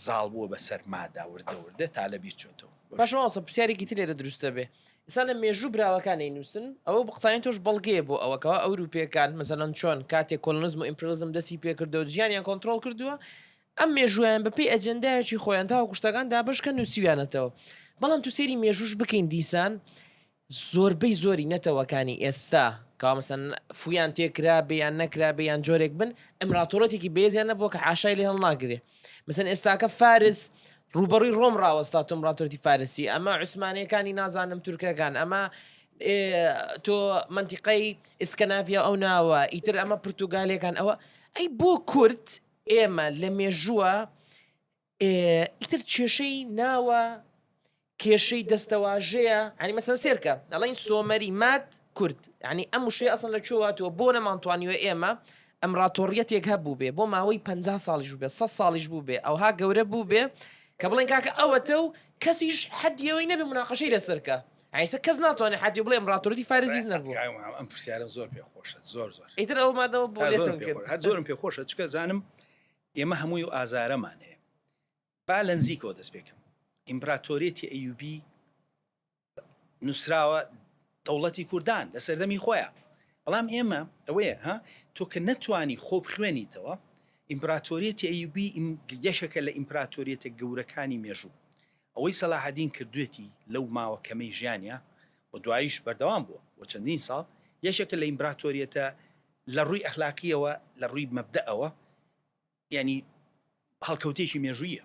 زاڵ بووە بەسەر مادا وردە وردە تا لە بیر چۆتەوە. باشە مامۆستا پرسیارێکی تر لێرە دروست دەبێ ئێستا لە مێژوو براوەکان ئەینووسن ئەوە بە قسانی تۆش بەڵگەیە بۆ ئەوە کەوا ئەوروپیەکان مەسەلەن چۆن کاتێک کۆلۆنیزم و ئیمپریالیزم دەستی پێکردەوە جیهانیان کۆنترۆڵ کردووە ئەم مێژوویان بە پێی ئەجێندایەکی خۆیان تاوەکو شتەکان دابەش کەن نووسیویانەتەوە بەڵام تو سەیری مێژووش بکەین دیسان زۆربەی زۆری نەتەوەکانی ئێستا کەوا مەسەن فویان تێکرابێ یان نەکرابێ یان جۆرێک بن ئیمراتۆرەتێکی بەێزیان نەبووە کە حاشای لێ هەڵناگرێ مەسەن ئێستاکە فارس. ڕووبەڕووی ڕۆم ڕاوەستا تۆ ئیمپراتۆریەتی فارسی ئەمە عوسمانیەکانی نازانم تورکەکان ئەمە تۆ مەنتیقەی ئیسکەناڤیا ئەو ناوە ئیتر ئەمە پرتوگالەکان ئەوە ئەی بۆ کورد ئێمە لە مێژووە ئیتر کێشەی ناوە کێشەی دەستەواژەیە ینی مەسەن سێرکە ئەڵین سۆمەری ماد کورد ینی ئەم وشەیە ئەسڵ لە کوێوە هاتووە بۆ نەمانتوانیوە ئێمە ئەمراتۆڕیەتێک هەبوو بێ بۆ ماوەی 50 ساڵیش بێ 100 ساڵیش بوو بێ ئەوها گەورە بوو بێ کە بڵێن کاکە ئەوەتە و کەسیش حەدیەوەی نەبێ مناقەشەی لەسەرکە ئایسە کەس ناتوانێت حەدی بڵێ ئەمراتۆریەتی فارسیش نەبوو ئەم پرسیارم زۆر پێ خۆشە زۆر زۆر ئیتر ئەو مادەوە بۆ لێتم کرد هەر زۆرم پێ خۆشە چکە زانم ئێمە هەمووی و ئازارەمان هەیە با لە نزیکەوە دەست پێکەم ئیمپراتۆریەتی ئەیوبی نووسراوە دەوڵەتی کوردان لە سەردەمی خۆیان بەڵام ئێمە ئەوەیە ها تۆ کە نەتوانی خۆ بخوێنیتەوە ئیمپراتۆریەتی ئەیوبی یەکێکە لە ئیمپراتۆریەتە گەورەکانی مێژوو ئەوەی سەلاحەدین کردوێتی لەو ماوە کەمەی ژیانە و دواییش بەردەوام بووە بۆ چەندین ساڵ یەکێکە لە ئیمپراتۆریەتە لە ڕووی ئەخلاقیەوە لە ڕووی مەبدەئەوە یانی هەڵکەوتەیەکی مێژوویە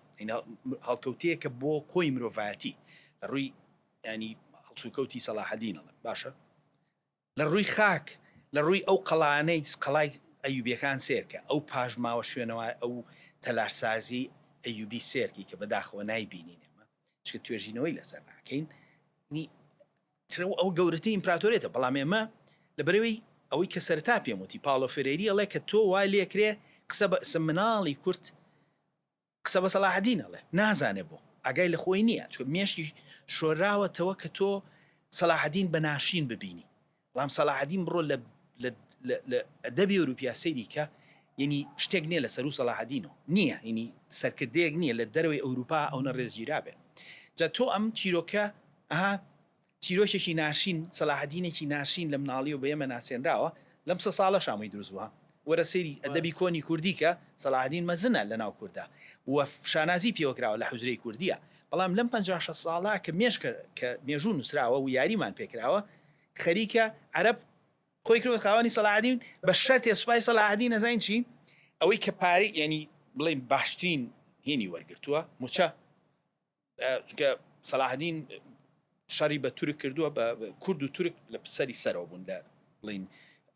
هەڵکەوتەیەکە بۆ کۆی مرۆڤایەتی لە ڕووی ینی هەڵسوکەوتی سەلاحەدین ئەڵێم باشە لە ڕووی خاک لە ڕووی ئەو قەڵانەی قەڵای ئەیوبیەکان سێرکە ئەو پاشماوە شوێنەوە ئەو تەلارسازی ئەیوبی سێرکی کە بەداخەوە نایبینین ئێمە چکە توێژینەوەی لەسەر ناکەین ترەوە ئەوە گەورەترین ئیمپراتۆریەتە بەڵام ئێمە لەبەرئەوەی ئەوەی کە سەرەتا پێم وتی پاڵۆ فرێری ئەڵێ کە تۆ وای لێکرێ قسە بە ئسم مناڵی کورد قسە بە سەلاحەدین ئەڵێ نازانێ بۆ ئاگای لە خۆی نییە چونکە مێشکی شۆراوەتەوە کە تۆ سەلاحەدین بە ناشرین ببینی بەڵام سەلاحەدین بڕۆ لە لە لە لە ئەدەبی ئەوروپیا سەیری کە یعنی شتێک نییە لە سەروو سەلاحەدینەوە نییە یعنی سەرکردەیەک نییە لە دەرەوەی ئەوروپا ئەونە ڕێزگیرا بێ جا تۆ ئەم چیرۆکە ئەها چیرۆکێکی ناشین سەلاحەدینێکی ناشین لە مناڵیەوە بە ئێمە ناسێنراوە لەم سە ساڵە شامۆی دروست بووە وەرە سەیری ئەدەبی کۆنی کوردی کە سەلاحەدین مەزنە لە ناو کوردا و شانازی پێوە کراوە لە حوجرەی کوردیە بەڵام لەم 50 شەست ساڵە کە مێشکە کە مێژوو نووسراوە و یاریمان پێکراوە خەریکە عەرەب خۆی کردوە خاوەنی سەلاحەدین بە شەرتێ سوپای سەلاحەدین ئەزانین چی ئەوەی کە پارەی یعنی بڵێن باشترین هینی وەرگرتووە موچە چونکە سەلاحەدین شەڕی بە تورک کردووە بە کورد و تورک لە سەری سەرەوە بوون لە بڵین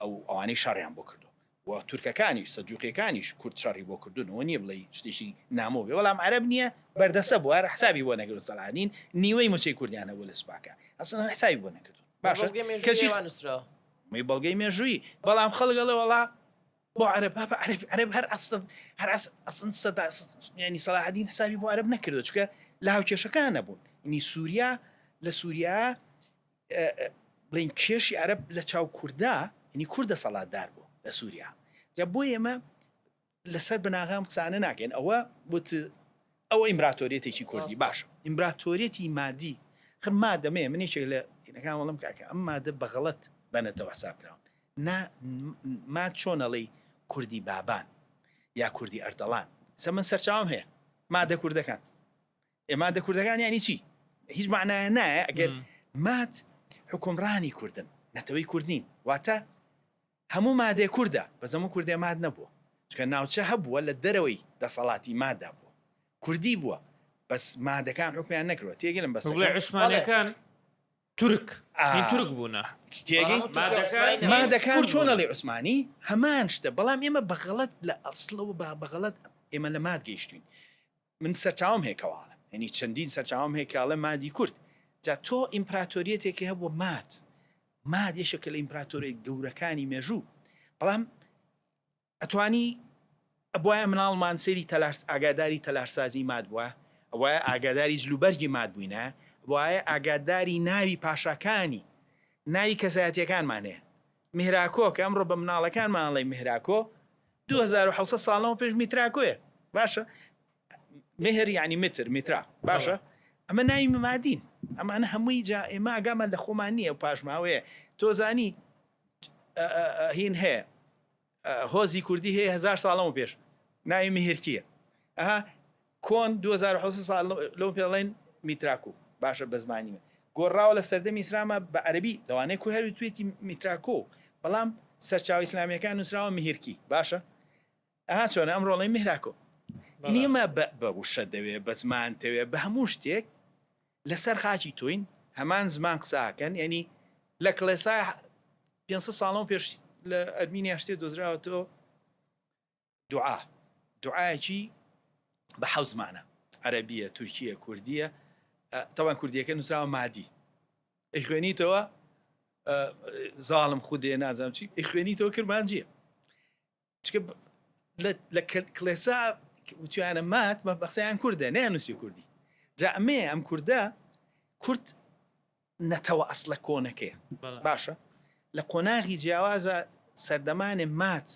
ئەو ئەوانەی شەڕیان بۆ کردو و تورکەکانیش سەلجوقیەکانیش کورد شەڕی بۆ کردوون ئەوە نیە بڵێی شتێکی نامۆ بێ بەڵام عەرەب نیە بەردەسە بوو هەر حسابی بۆ نەکردون سەلاحەدین نیوەی موچەی کوردیان هەبوو لە سوپاکە ئەسڵەن هەر حسابی بۆ نەکردون باشە بەڵگەی مێژوویی کەچی وا نووسراوە. مەی بەڵگەی مێژوویی بەڵام خەڵک ئەڵێ وەڵا بۆ عەرەب بابە عەرەب عەرەب هەر ئەسڵەن هەر ئەس ئەسڵەن سەدا یانی سەلاحەدین حسابی بۆ عەرەب نەکردووە چونکە لە هاوکێشەکان نەبوون یعنی سووریا لە سووریا بڵێین کێشی عەرەب لە چاو کوردا یعنی کورد دەسەڵاتدار بوو لە سووریا جا بۆ ئێمە لەسەر بناغە ئەم قسانە ناکەین ئەوە وت ئەوە ئیمراتۆریەتێکی کوردی باشە ئیمراتۆریەتی مادی خر مادەمەیە من یەکێک لە ئینەکان وەڵم کاکە ئەم مادە بە غەڵەت بەنەتەوە حساب کراون نا ما چۆن ئەڵێی کوردی بابان یا کوردی ئەردەڵان سە من سەرچاوم هەیە مادە کوردەکان ئێ مادە کوردەکان یانی چی؟ هیچ مەعنایە نایە ئەگەر ماد حوکمڕانی کوردن نەتەوەی کورد نین واتە هەموو مادێ کوردە بەس هەموو کوردێ ماد نەبووە چونکە ناوچە هەبووە لە دەرەوەی دەسەڵاتی ماددا بووە کوردی بووە بەس مادەکان حوکمیان نەکردوە تێگەی لەم بەسەکە؟ بڵێ عوسمانیەکان تورک هین تورک بوونە تێگەی مادەکان چۆن ئەڵێ عوسمانی هەمان شتە بەڵام ئێمە بە غەڵەت لە ئەسڵەوە بە غەڵەت ئێمە لە ماد گەیشتوین من سەرچاوەم هەیە کە وا ئەڵێم یەنی چەندین سەرچاوەم هەیە کە ئەڵێ مادی کورد جا تۆ ئیمپراتۆریەتێکی هەبووە ماد ماد یەکێکە لە ئیمپراتۆریەت گەورەکانی مێژوو بەڵام ئەتوانی ئەبوایە مناڵمان سەیری تەلار ئاگاداری تەلارسازی ماد بووە ئەوایە ئاگاداری جلوبەرگی ماد بووینە وایە ئاگاداری ناوی پاشاکانی ناوی کەسایەتیەکانمان هەیە مهراکۆ کە ئەمڕۆ بە مناڵەکانمان ئەڵێ مهراکۆ 2700 ساڵ لەمەو پێش میتراکۆیە باشە مهر یعنی متر میترا باشە ئەمە ناوی مادین ئەمانە هەمووی جا ئێمە ئاگامان لە خۆمان نییە و پاشماوەیە تۆزانی هین هەیە هۆزی کوردی هەیە هەزار ساڵ لەمەو پێش ناوی مهرکیە ئەها کۆن 2700 ساڵ لەو پێ دەڵێن میتراکو باشە بە زمانی من گۆڕاوە لە سەردەمی ئیسلاما بە عەرەبی لەوانەیە کورد هەر وتوێتی میتراکۆ بەڵام سەرچاوە ئیسلامیەکان نووسراوە مهرکی باشە ئەها چۆنە ئەمڕۆ ئەڵێن مهراکۆ. نیمە بە وشە دەوێ بە زمان تەوێ بە هەموو شتێک لەسەر خاکی تۆین هەمان زمان قساکەن یعنی لە کڵێسا 500 ساڵەوە پێش لە ئەرمینیا شتێ دۆزراوەتەوە دوعا دوعایەکی بە حەو زمانە عەرەبیە تورکیە کوردیە تەوان کوردیەکە نووسراوە مادی ئەیخوێنیتەوە زاڵم خودێ نازانم چی ئەیخوێنیتەوە کرمانجیە چکە لە کڵێسا وتیانە مات بە بەخسیان کوردە نەیانووسی کوردی جا ئەمەیە ئەم کوردە کورد نەتەوە ئەسڵە کۆنەکەیە باشە لە قۆناغی جیاوازە سەردەمانێ مات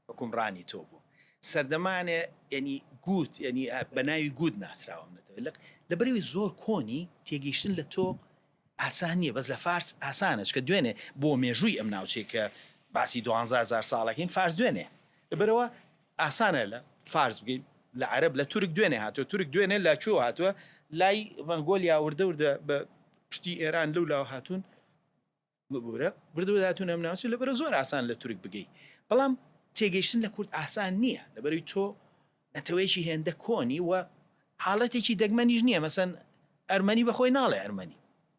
حکومڕانی تۆ بوو سەردەمانێ ینی گوت ینی بە ناوی گوت ناسراوم نەتەوە لە لە بەرەوەی زۆر کۆنی تێگەیشتن لە تۆ ئاسان نییە بەس لە فارس ئاسانە چکە دوێنێ بۆ مێژووی ئەم ناوچەی کە باسی 12000 ساڵەکەین فارس دوێنێ لەبەرەوە ئاسانە لە فارس بگەی لە عەرەب لە تورک دوێنێ هاتووە تورک دوێنێ لە کوێوە هاتووە لای مەنگۆلیا وردە وردە بە پشتی ئێران لەو لاوە هاتوون ببورە وردە وردە هاتوون ئەم ناوچە لەبەرە زۆر ئاسان لە تورک بگەی بەڵام تێگەیشتن لە کورد ئاسان نییە لەبەرەوەی تۆ نەتەوەیەکی هێندە کۆنی و حاڵەتێکی دەگمەنیش نییە مەسەن ئەرمەنی بەخۆی ناڵێ ئەرمەنی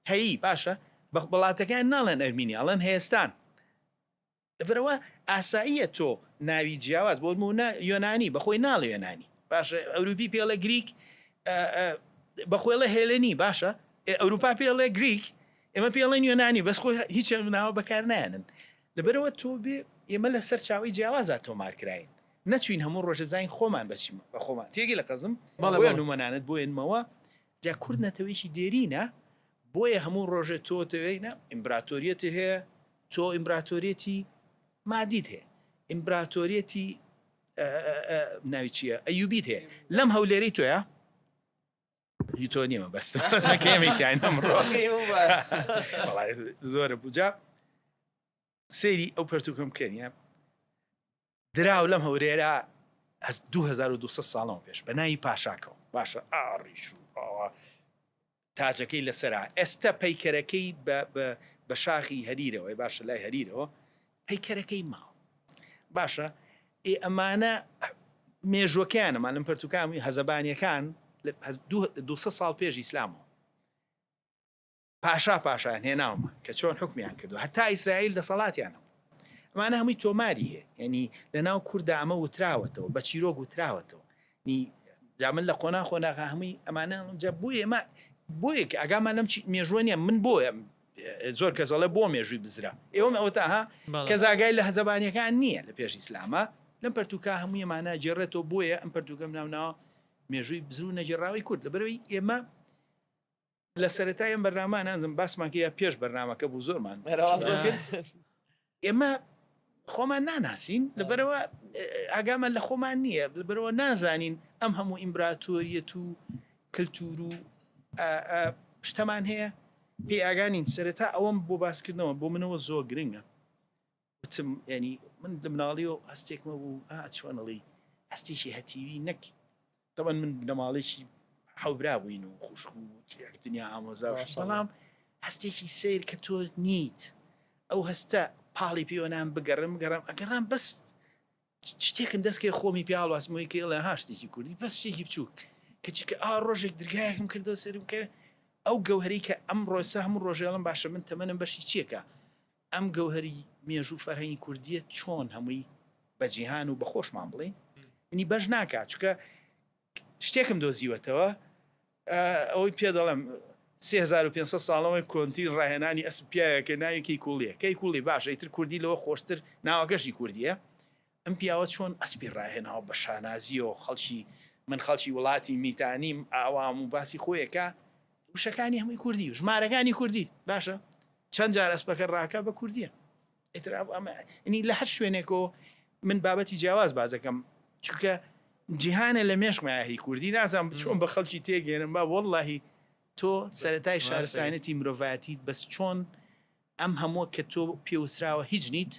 هەیی باشە بە وڵاتەکەیان ناڵێن ئەرمینی ئەڵێن هێستان لەبەرئەوە ئاساییە تۆ ناوی جیاواز بۆ نموونە یۆنانی بەخۆی ناڵێ یۆنانی باشە ئەوروپی پێڵێ گریک بەخۆی ڵێ هێلێنی باشە ئەوروپا پێڵێ گریک ئێمە پێڵێن یۆنانی بەس خۆی هیچ ناوە بەکار نایەنن لەبەرەوە تۆ بێ ئێمە لە سەر چاوی جیاوازا تۆمار کراین نەچوین هەموو ڕۆژە بزانین خۆمان بەچی بە خۆمان تێگەی لە قەزم بۆیە نمونانت بۆ ێنمەوە جا کورد نەتەوەیەکی دێرینە بۆیە هەموو ڕۆژێ تۆ تەوێینە ئیمبراتۆریەتی هەیە تۆ ئیمبراتۆریەتی مادیت هەیە ئیمبراتۆریەتی ناوی چییە ئەیوبیت هەیە لەم هەولێری تۆیە هی تۆ نییە بەس زۆرە بجا سەیری ئەو پەرتوکەم بکەنیە دراو لەم هەورێرە 2200 ساڵەوە پێش بە ناوی پاشاکەەوە باشە ئاڕیش و ئاوا تاجەکەی لەسەرا ئێستا پەیکەرەکەی بە شاخی هەریرەوەی باشە لای هەریرەوە پەیکەرەکەی ماوە باشە ئێ ئەمانە مێژوەکەیانەمان لەم پەرتوکامی هەزەبانیەکان 200 ساڵ پێش ئیسلامەوە پاشا پاشایان هێناومە کە چۆن حوکمیان کردووە هەتا ئیسرائیل دەسەڵاتیان هەبوو ئەمانە هەمووی تۆماری هەیە یعنی لە ناو کووردا ئەمە وتراوەتەوە بە چیرۆک وتراوەتەوە نی جا من لە قۆنا قۆناغا هەمووی ئەمانە جا بۆ ئێمە بۆیە کە ئاگامان لەم مێژوە نییە من بۆیە زۆر کەس ئەڵێ بۆ مێژووی بزرە ئێوەم ئەوەتا ها کەس ئاگای لە هەزەبانیەکان نییە لە پێش ئیسلامە لەم پەرتوکا هەمووی ئەمانە گێڕێتەوە بۆیە ئەم پەرتوکەم ناوناوە مێژووی بزر و نەگێڕاوی کورد لەبەرەوەی ئێمە لە سەرەتای ئەم بەرنامە نازم باسمان کرد یا پێش بەرنامەکە بوو زۆرمان کرد ئێمە خۆمان ناناسین لەبەرەوە ئاگامان لە خۆمان نییە لەبەرەوە نازانین ئەم هەموو ئیمبراتۆریەت و کللتور و شتەمان هەیە پێی ئاگانین سەرەتا ئەوەم بۆ باسکردنەوە بۆ منەوە زۆر گرنگە وتم یانی من لە مناڵیەوە هەستێکمە بوو ئا چۆن ئەڵێی هەستێکی هەتیوی نەک تەبەن من بنەماڵێکی حەوبرا بووین و خوشک و یەک دنیا ئامۆزا و شت، بەڵام هەستێکی سەیر کە تۆ نیت ئەو هەستە پاڵی پێوە نام بگەڕێم بگەڕێم ئەگەڕام بەس شتێکم دەست کرد خۆمی پێ هەڵواسمەوەی کە ئەڵێ ها شتێکی کوردی بەس شتێکی بچووک کەچی کە ئا ڕۆژێک درگایەکم کردەوە سەیرم کرد ئەو گەوهەری کە ئەم ڕۆسە هەموو ڕۆژێڵم باشە من تەمەنم بەشی چیەکە ئەم گەوهەری مێژوو فەرهەنگی کوردیە چۆن هەمووی بە جیهان و بە خۆشمان بڵێین منی بەش ناکات چونکە شتێکم دۆزیوەتەوە ئەوەی پێ دەڵێم 3500 ساڵەوەی کۆنترین ڕاهێنانی ئەسپ پیاوێکە ناوی کەی کوڵیە کەی کوڵی باشە ئیتر کوردی لەوە خۆشتر ناوەکەشی کوردیە ئەم پیاوە چۆن ئەسپی ڕاهێناوە بە شانازیەوە خەڵکی من خەڵکی وڵاتی میتانیم ئاوام و باسی خۆیەکە وشەکانی هەمووی کوردی و ژمارەکانی کوردی باشە چەند جار ئەسپەکە ڕاکە بە کوردیە ئیتر ئەمە ینی لە هەر شوێنێکەوە من بابەتی جیاواز بازەکەم چونکە جیهانە لە مێشکمایە هی کوردی نازانم چۆن بە خەڵکی تێگەێنم با وەڵڵاهی تۆ سەرەتای شارستانێتی مرۆڤایەتیت بەس چۆن ئەم هەمووە کە تۆ پێوسراوە هیچ نیت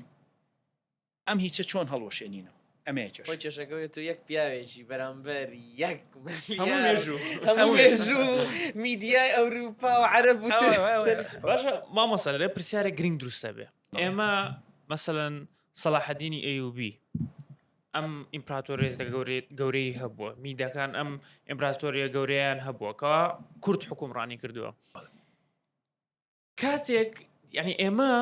ئەم هیچە چۆن هەڵوەشێنینەوە؟ ئەمەیە کێشە. خۆی کێشەکە ئەوەیە تۆ یەک پیاوێکی بەرامبەر یەک هەموو مێژوو هەموو مێژوو میدیای ئەوروپا و عەرەب و تورک. باشە مامۆستا لێرە پرسیارێک گرنگ دروستە بێ ئێمە مەسەلەن سەڵاحەدینی ئەیوبی. ئەم ئیمپراتۆریەتە گەورەی هەبووە میدەکان ئەم ئیمپراتۆریە گەورەیان هەبووە کەوا کورد حکومڕانی کردووە کاتێک یعنی ئێمە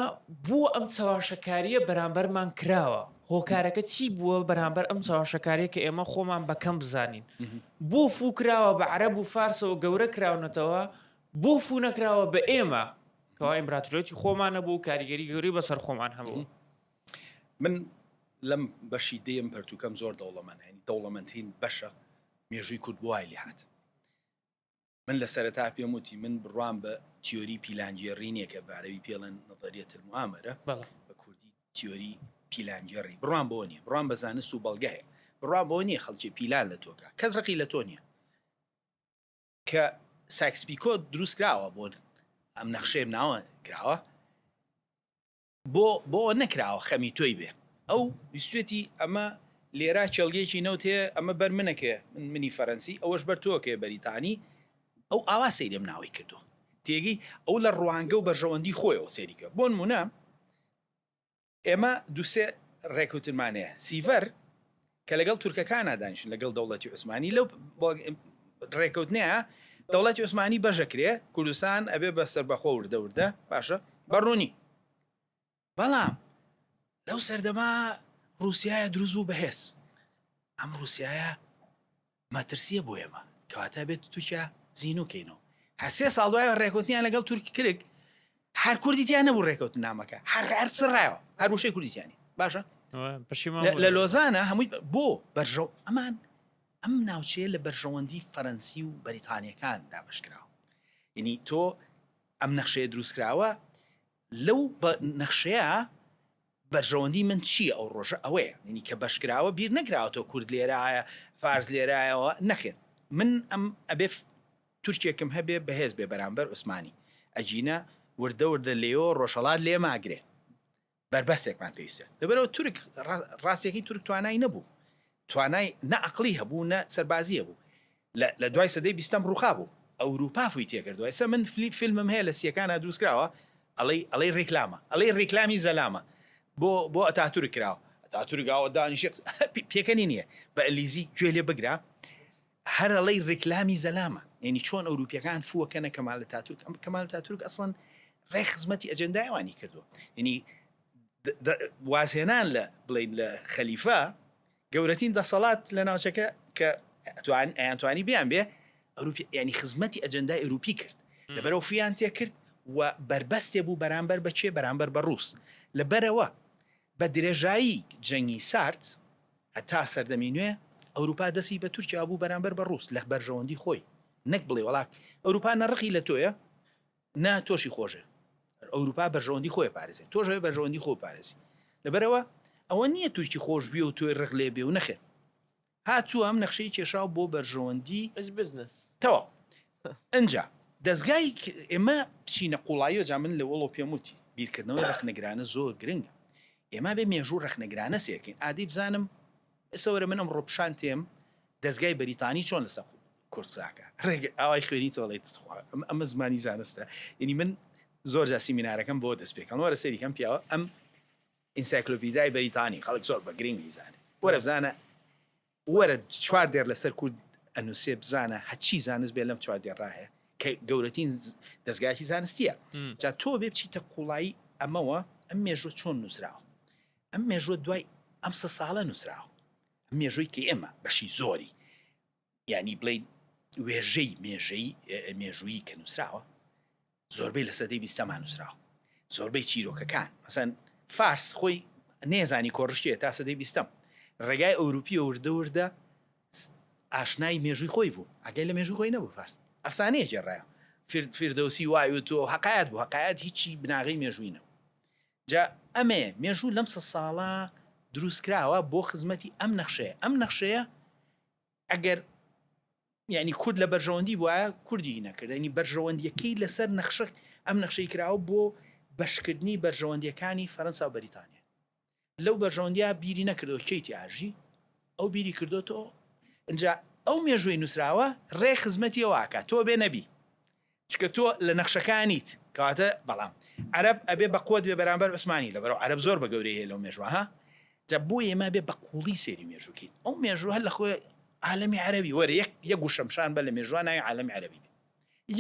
بۆ ئەم چەواشەکاریە بەرامبەرمان کراوە هۆکارەکە چی بووە بەرامبەر ئەم چەواشەکاریە کە ئێمە خۆمان بەکەم بزانین بۆ فوو کراوە بە عەرەب و فارسەوە گەورە کراونەتەوە بۆ فوو نەکراوە بە ئێمە کەوا ئیمپراتۆریەتی خۆمان نەبوو کاریگەری گەورەی بەسەر خۆمان هەبوو من لەم بەشی دێم پەرتوکەم زۆر دەوڵەمەند هەنی دەوڵەمەندترین بەشە مێژووی کورد بۆ وای لێ هات من لە سەرەتا پێم وتی من بڕوام بە تیۆری پیلانگێڕی نییە کە بە عەرەبی پێڵێن نظریة المؤامرە بە کوردی تیۆری پیلانگێڕی بڕوام بۆ نییە بڕوام بە زانست و بەڵگە هەیە بڕوام بۆ نییە خەڵکی پیلان لە تۆکە کەس ڕقی لە تۆ نییە کە سایکس پیکۆ دروست کراوە بۆ ئەم نەخشەیەم ناوە کراوە بۆ بۆ ئەوە نەکراوە خەمی تۆی بێ ئەو ویستوێتی ئەمە لێرا کێڵگەیەکی نەوت هەیە ئەمە بەر منەکێ من منی فەرەنسی ئەوەش بەر تۆکێ بەریتانی ئەو ئاوا سەیری ئەم ناوەی کردووە تێگەی ئەو لە ڕوانگە و بەرژەوەندی خۆیەوە سەیری کرد بۆ نمونە ئێمە دوسێ ڕێکوتنمان هەیە سیڤەر کە لەگەڵ تورکەکانا دانیشن لەگەڵ دەوڵەتی عوسمانی لەو ڕێکەوتنەیە دەوڵەتی عوسمانی بەژەکرێ کوردستان ئەبێ بە سەربەخۆ وردە وردە باشە بەڕوونی بەڵام لەو سەردەما ڕوسایە دروست بوو بەهێز ئەم ڕوسایە مەترسیە بۆ ئێمە کەواتە بێت تورکیا زینوو کەینەوە هەر سێ ساڵ دوای ڕێکوتنیان لەگەڵ تورکی کرد هەر کوردی تیا نەبوو ڕێکەوتن نامەکە هەر هەر چڕایەوە هەر وشەی کوردی تیانی باشە لە لۆزانە هەمووی بۆ بەرژەو ئەمان ئەم ناوچەیە لە بەرژەوەندی فەرەنسی و بەریتانیەکان دابشکراوە یعنی تۆ ئەم نەخشەیە دروستکراوە لەو نەخشەیە بەرژەوەندی من چییە ئەو ڕۆژە ئەوەیە یعنی کە بەشکراوە بیر نەکراوەتەوە کورد لێرایە فارس لێرایەوە نەخێر من ئەم ئەبێ تورکێکم هەبێ بەهێز بێ بەرامبەر عوسمانی ئەگینا وردە وردە لێۆ ڕۆژهەڵات لێ ماگرێ بەربەستێکمان پێویستە لەبەرەوە تورک ڕاستیەکەی تورک توانای نەبوو توانای نە عقلی هەبوو نە سەربازی هەبوو لە دوای سەدەی بیستەم ڕووخا بوو ئەوروپا فوی تێکردووە ئێستا من فلی فیلمم هەیە لە سیەکانا دروست کراوە ئەڵێی ئەڵێی ڕیکلامە ئەڵێی ڕیکلامی زەلامە بۆ بۆ ئەتاتورک کراوە ئەتاتورک ئاوە دانیشێ پێکەنی نییە بە ئەلیزی گوێ لێ بگرە هەر ئەڵێی ڕیکلامی زەلامە یعنی چۆن ئەوروپیەکان فوەکەنە کەمال ئەتاتورک ئەم کەمال ئەتاتورک ئەسڵەن ڕێ خزمەتی ئەجێندای ئەوانی کردووە یعنی وازهێنان لە بڵین لە خەلیفە گەورەترین دەسەڵات لە ناوچەکە کە توان ئەیانتوانی بیان بێ ئەوروپی ینی خزمەتی ئەجەندای ئەوروپی کرد لەبەرەوە فیان تێکرد و بەربەستێ بوو بەرامبەر بە کێ بەرامبەر بە ڕووس لەبەرەوە بە درێژایی جەنگی سارد هەتا سەردەمی نوێ ئەوروپا دەستی بە تورکیا بوو بەرامبەر بە ڕووس لە بەرژەوەندی خۆی نەک بڵێ وڵات ئەوروپا نەڕقی لە تۆیە نا تۆشی خۆشە ئەوروپا بەرژەوەندی خۆی پارێزێ تۆش هەیە بەرژەوەندی خۆ پارێزی لەبەرەوە ئەوە نییە تورکی خۆش بێ و تۆی ڕق لێ بێ و نەخێر هاتووە ئەم نەخشەی کێشاو بۆ بەرژەوەندی بزنس تەواو ئەجا دەستگای ئێمە بچینە قوڵاییەوە جا من لە وەڵۆ پێم وتی بیرکردنەوەی ڕەخنەگرانە زۆر گرنگە ئێمە بێ مێژوو ڕەخنەگرانە سێکەین ئادەی بزانم ئێستا وەرە من ئەمڕۆ پیشان تێم دەستگای بەریتانی چۆن لەسەر کورد قساکە ڕێک ئاوای خوێنیتەوە ئەڵێی تخوا ئەمە زمانی زانستە یعنی من زۆر جا سیمینارەکەم بۆ دەست پێکەم وەرە سەیری کەم پیاوە ئەم ئینسایکلۆپیدای بەریتانی خەڵک زۆر بە گرنگی زانێ وەرە بزانە وەرە چوار دێڕ لەسەر کورد ئەنووسێ بزانە هەچی زانست بێ لەم چوار دێڕا هەیە کە گەورەترین دەستگایکی زانستیە جا تۆ بێ بچیتە قوڵایی ئەمەوە ئەم مێژوە چۆن نووسراوە ئەم مێژوە دوای ئەم سە ساڵە نووسراوە ئەم مێژووی کە ئێمە بەشی زۆری یانی بڵێین وێژەی مێژەی مێژوویی کە نووسراوە زۆربەی لە سەدەی بیستەما نووسراوە زۆربەی چیرۆکەکان مەسەن فارس خۆی نێزانی کۆڕشتیە تا سەدەی بیستەم ڕێگای ئەوروپی وردە وردە ئاشنای مێژووی خۆی بوو ئەگەی لە مێژوو خۆی نەبوو فارس ئەفسانەیە گێڕایەوە فیردەوسی وای و تۆ حقایەت بوو حقایەت هیچی بناغەی مێژووی نەبوو جا ئەمەیە مێژوو لەم سە ساڵە دروست کراوە بۆ خزمەتی ئەم نەخشەیە ئەم نەخشەیە ئەگەر یعنی کورد لە بەرژەوەندی بوایە کوردی نەکرد ینی بەرژەوەندیەکەی لەسەر نەخشە ئەم نەخشەی کراوە بۆ بەشکردنی بەرژەوەندیەکانی فەرەنسا و بەریتانیا لەو بەرژەوەندیا بیری نەکردەوە کەی تیاژی ئەو بیری کردۆتەوە ئینجا ئەو مێژووی نووسراوە ڕێ خزمەتی ئەوە ئەکات تۆ بێ نەبی چکە تۆ لە نەخشەکانیت کەواتە بەڵام عەرەب ئەبێ بە قوت بێ بەرامبەر عوسمانی لەبەرەوە عەرەب زۆر بە گەورەی هەیە لەو مێژوە ها. جا بۆ ئێمە بێ بە قوڵی سێری مێژووکەین ئەو مێژوو هەر لە خۆی عالەمی عەرەبی وەرە یەک یەک وشەم شان بە لە مێژووە ناوی عالەمی عەرەبی بێ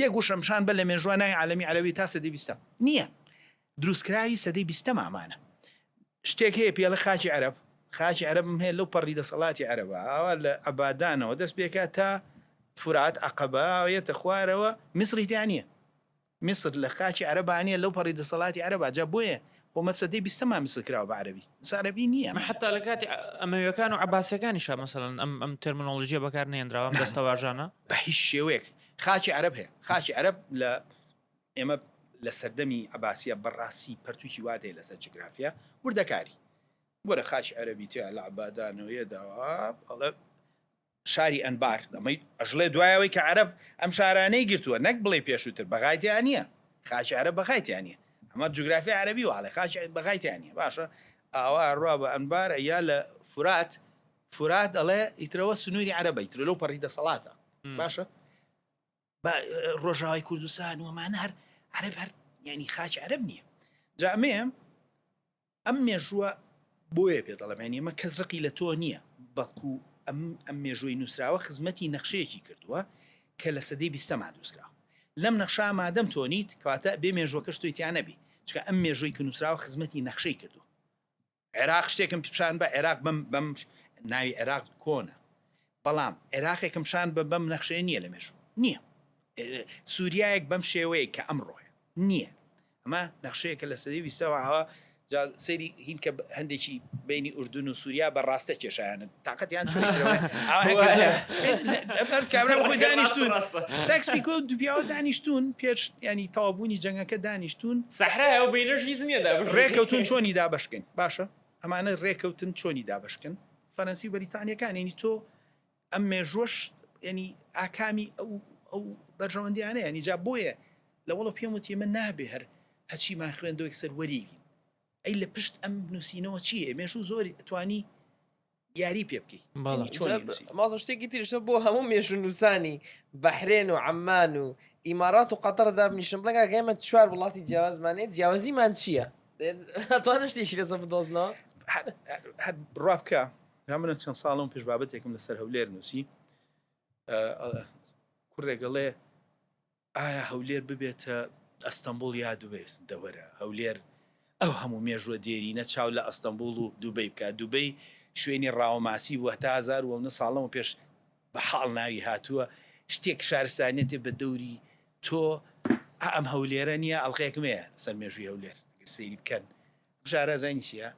یەک وشەم شان بە لە مێژووە ناوی عالەمی عەرەبی تا سەدەی بیستەم نییە دروستکراوی سەدەی بیستەم ئامانە شتێک هەیە پێڵە خاکی عەرەب خاکی عەرەبم هەیە لەو پەڕی دەسەڵاتی عەرەبە ئاوا لە عەبادانەوە دەست پێکا تا فورات عەقەبە یەتە خوارەوە میسری تیا نییە میسر لە خاکی عەرەبا نییە لەو پەڕی دەسەڵاتی عەرەبا جا بۆیە خۆ مە سەدەی بیستەما میسر کراوە بە عەرەبی میسر عەرەبی نییە مە حەتا لە کاتی ئەمەویەکان و عەباسیەکانیشا مەسەلەن ئەم ئەم terminology یە بەکار نەهێنراوە ئەم دەستەواژانە؟ بە هیچ شێوەیەک خاکی عەرەب هەیە خاکی عەرەب لە ئێمە لە سەردەمی عەباسیە بەڕاستی پەرتوکی وا دێ لەسەر جوگرافیا وردەکاری وەرە خاکی عەرەبی تیا لە عەبادانەوە یەداوە ئەڵێ شاری ئەنبار ئەمەی ئەژڵێ دوایەوەی کە عەرەب ئەم شارانەی گرتووە نەک بڵێ پێشووتر بەغای تیا نییە خاکی عەرەب بەغای تیا نییە ئەمە جوگرافی عەرەبی واڵێ خاکی بەغای تیا نییە باشە ئاوا ڕوا بە ئەنبار یا لە فورات فورات ئەڵێ ئیترەوە سنووری عەرەبە ئیترە لەو پەڕی دەسەڵاتە باشە بە ڕۆژاوای کوردستان و ئەمانە هەر عەرەب هەر یعنی خاکی عەرەب نییە جا ئەمەیە ئەم مێژووە بۆیە پێ دەڵێم یعنی ئەمە کەس ڕقی لە تۆ نییە بەڵکو ئەم ئەم مێژووی نووسراوە خزمەتی نەخشەیەکی کردووە کە لە سەدەی بیستەما دروستکراوە لەم نەخشا مادەم تۆ نیت کەواتە بێ مێژووەکەش تۆی تیا نەبی چونکە ئەم مێژووی کە نووسراوە خزمەتی نەخشەی کردووە عێراق شتێکم پیشان بە عێراق بەم بەم ناوی عێراق کۆنە بەڵام عێراقێکم شان بە بەم نەخشەیە نییە لە مێژوو نییە سووریایەک بەم شێوەیە کە ئەمڕۆیە نییە ئەمە نەخشەیەکە لە سەدەی بیستەوە ئەوە جا سەیری هین کە هەندێکی بینی ئوردون و سووریا بە ڕاستە کێشایانە تاقەتیان چۆن کابرا خۆی دانیشتون ساکس پیکۆ دوو پیاوە دانیشتون پێش ینی تەوابوونی جەنگەکە دانیشتون سەحرایە ئەو بینەش هیچ نییە دابەش ڕێکەوتون چۆنی دابەشکەین باشە ئەمانە ڕێکەوتن چۆنی دابەشکەن فەرەنسی و بەریتانیەکان ینی تۆ ئەم مێژوەش ینی ئاکامی ئەو ئەو بەرژەوەندیانە ینی جا بۆیە لەوەڵە پێم وتی من نابێ هەر هەچیمان خوێندەوەی سەر وەریگرین ئەی لە پشت ئەم نووسینەوە چییە مێژوو زۆری ئەتوانی یاری پێ بکەی بەڵێ چۆن مازە شتێکی تریشە بۆ هەموو مێژوونووسانی بەحرێن و عەممان و ئیمارات و قەتەر دابنیشن بڵێن کاکە ئێمە چوار وڵاتی جیاوازمان هەیە جیاوازیمان چییە؟ ئەتوانن شتێکی لەسەر بدۆزنەوە؟ هەر بڕوا بکە تا منە چەند ساڵم پێش بابەتێکم لەسەر هەولێر نووسی کوڕێک ئەڵێ ئایا هەولێر ببێتە ئەستەنبوڵ یا دوبەی؟ دەوەرە هەولێر ئەو هەموو مێژووە دێرینە چاو لە ئەستەنبوڵ و دوبەی بکە دوبەی شوێنی ڕاوەماسی بووە تا 1900 ساڵەوە پێش بە حاڵ ناوی هاتووە شتێک شارستانیەتێ بە دەوری تۆ ئەم هەولێرە نییە ئەڵلقەیەکم هەیە سەر مێژووی هەولێر سەیری بکەن شارەزانی چییە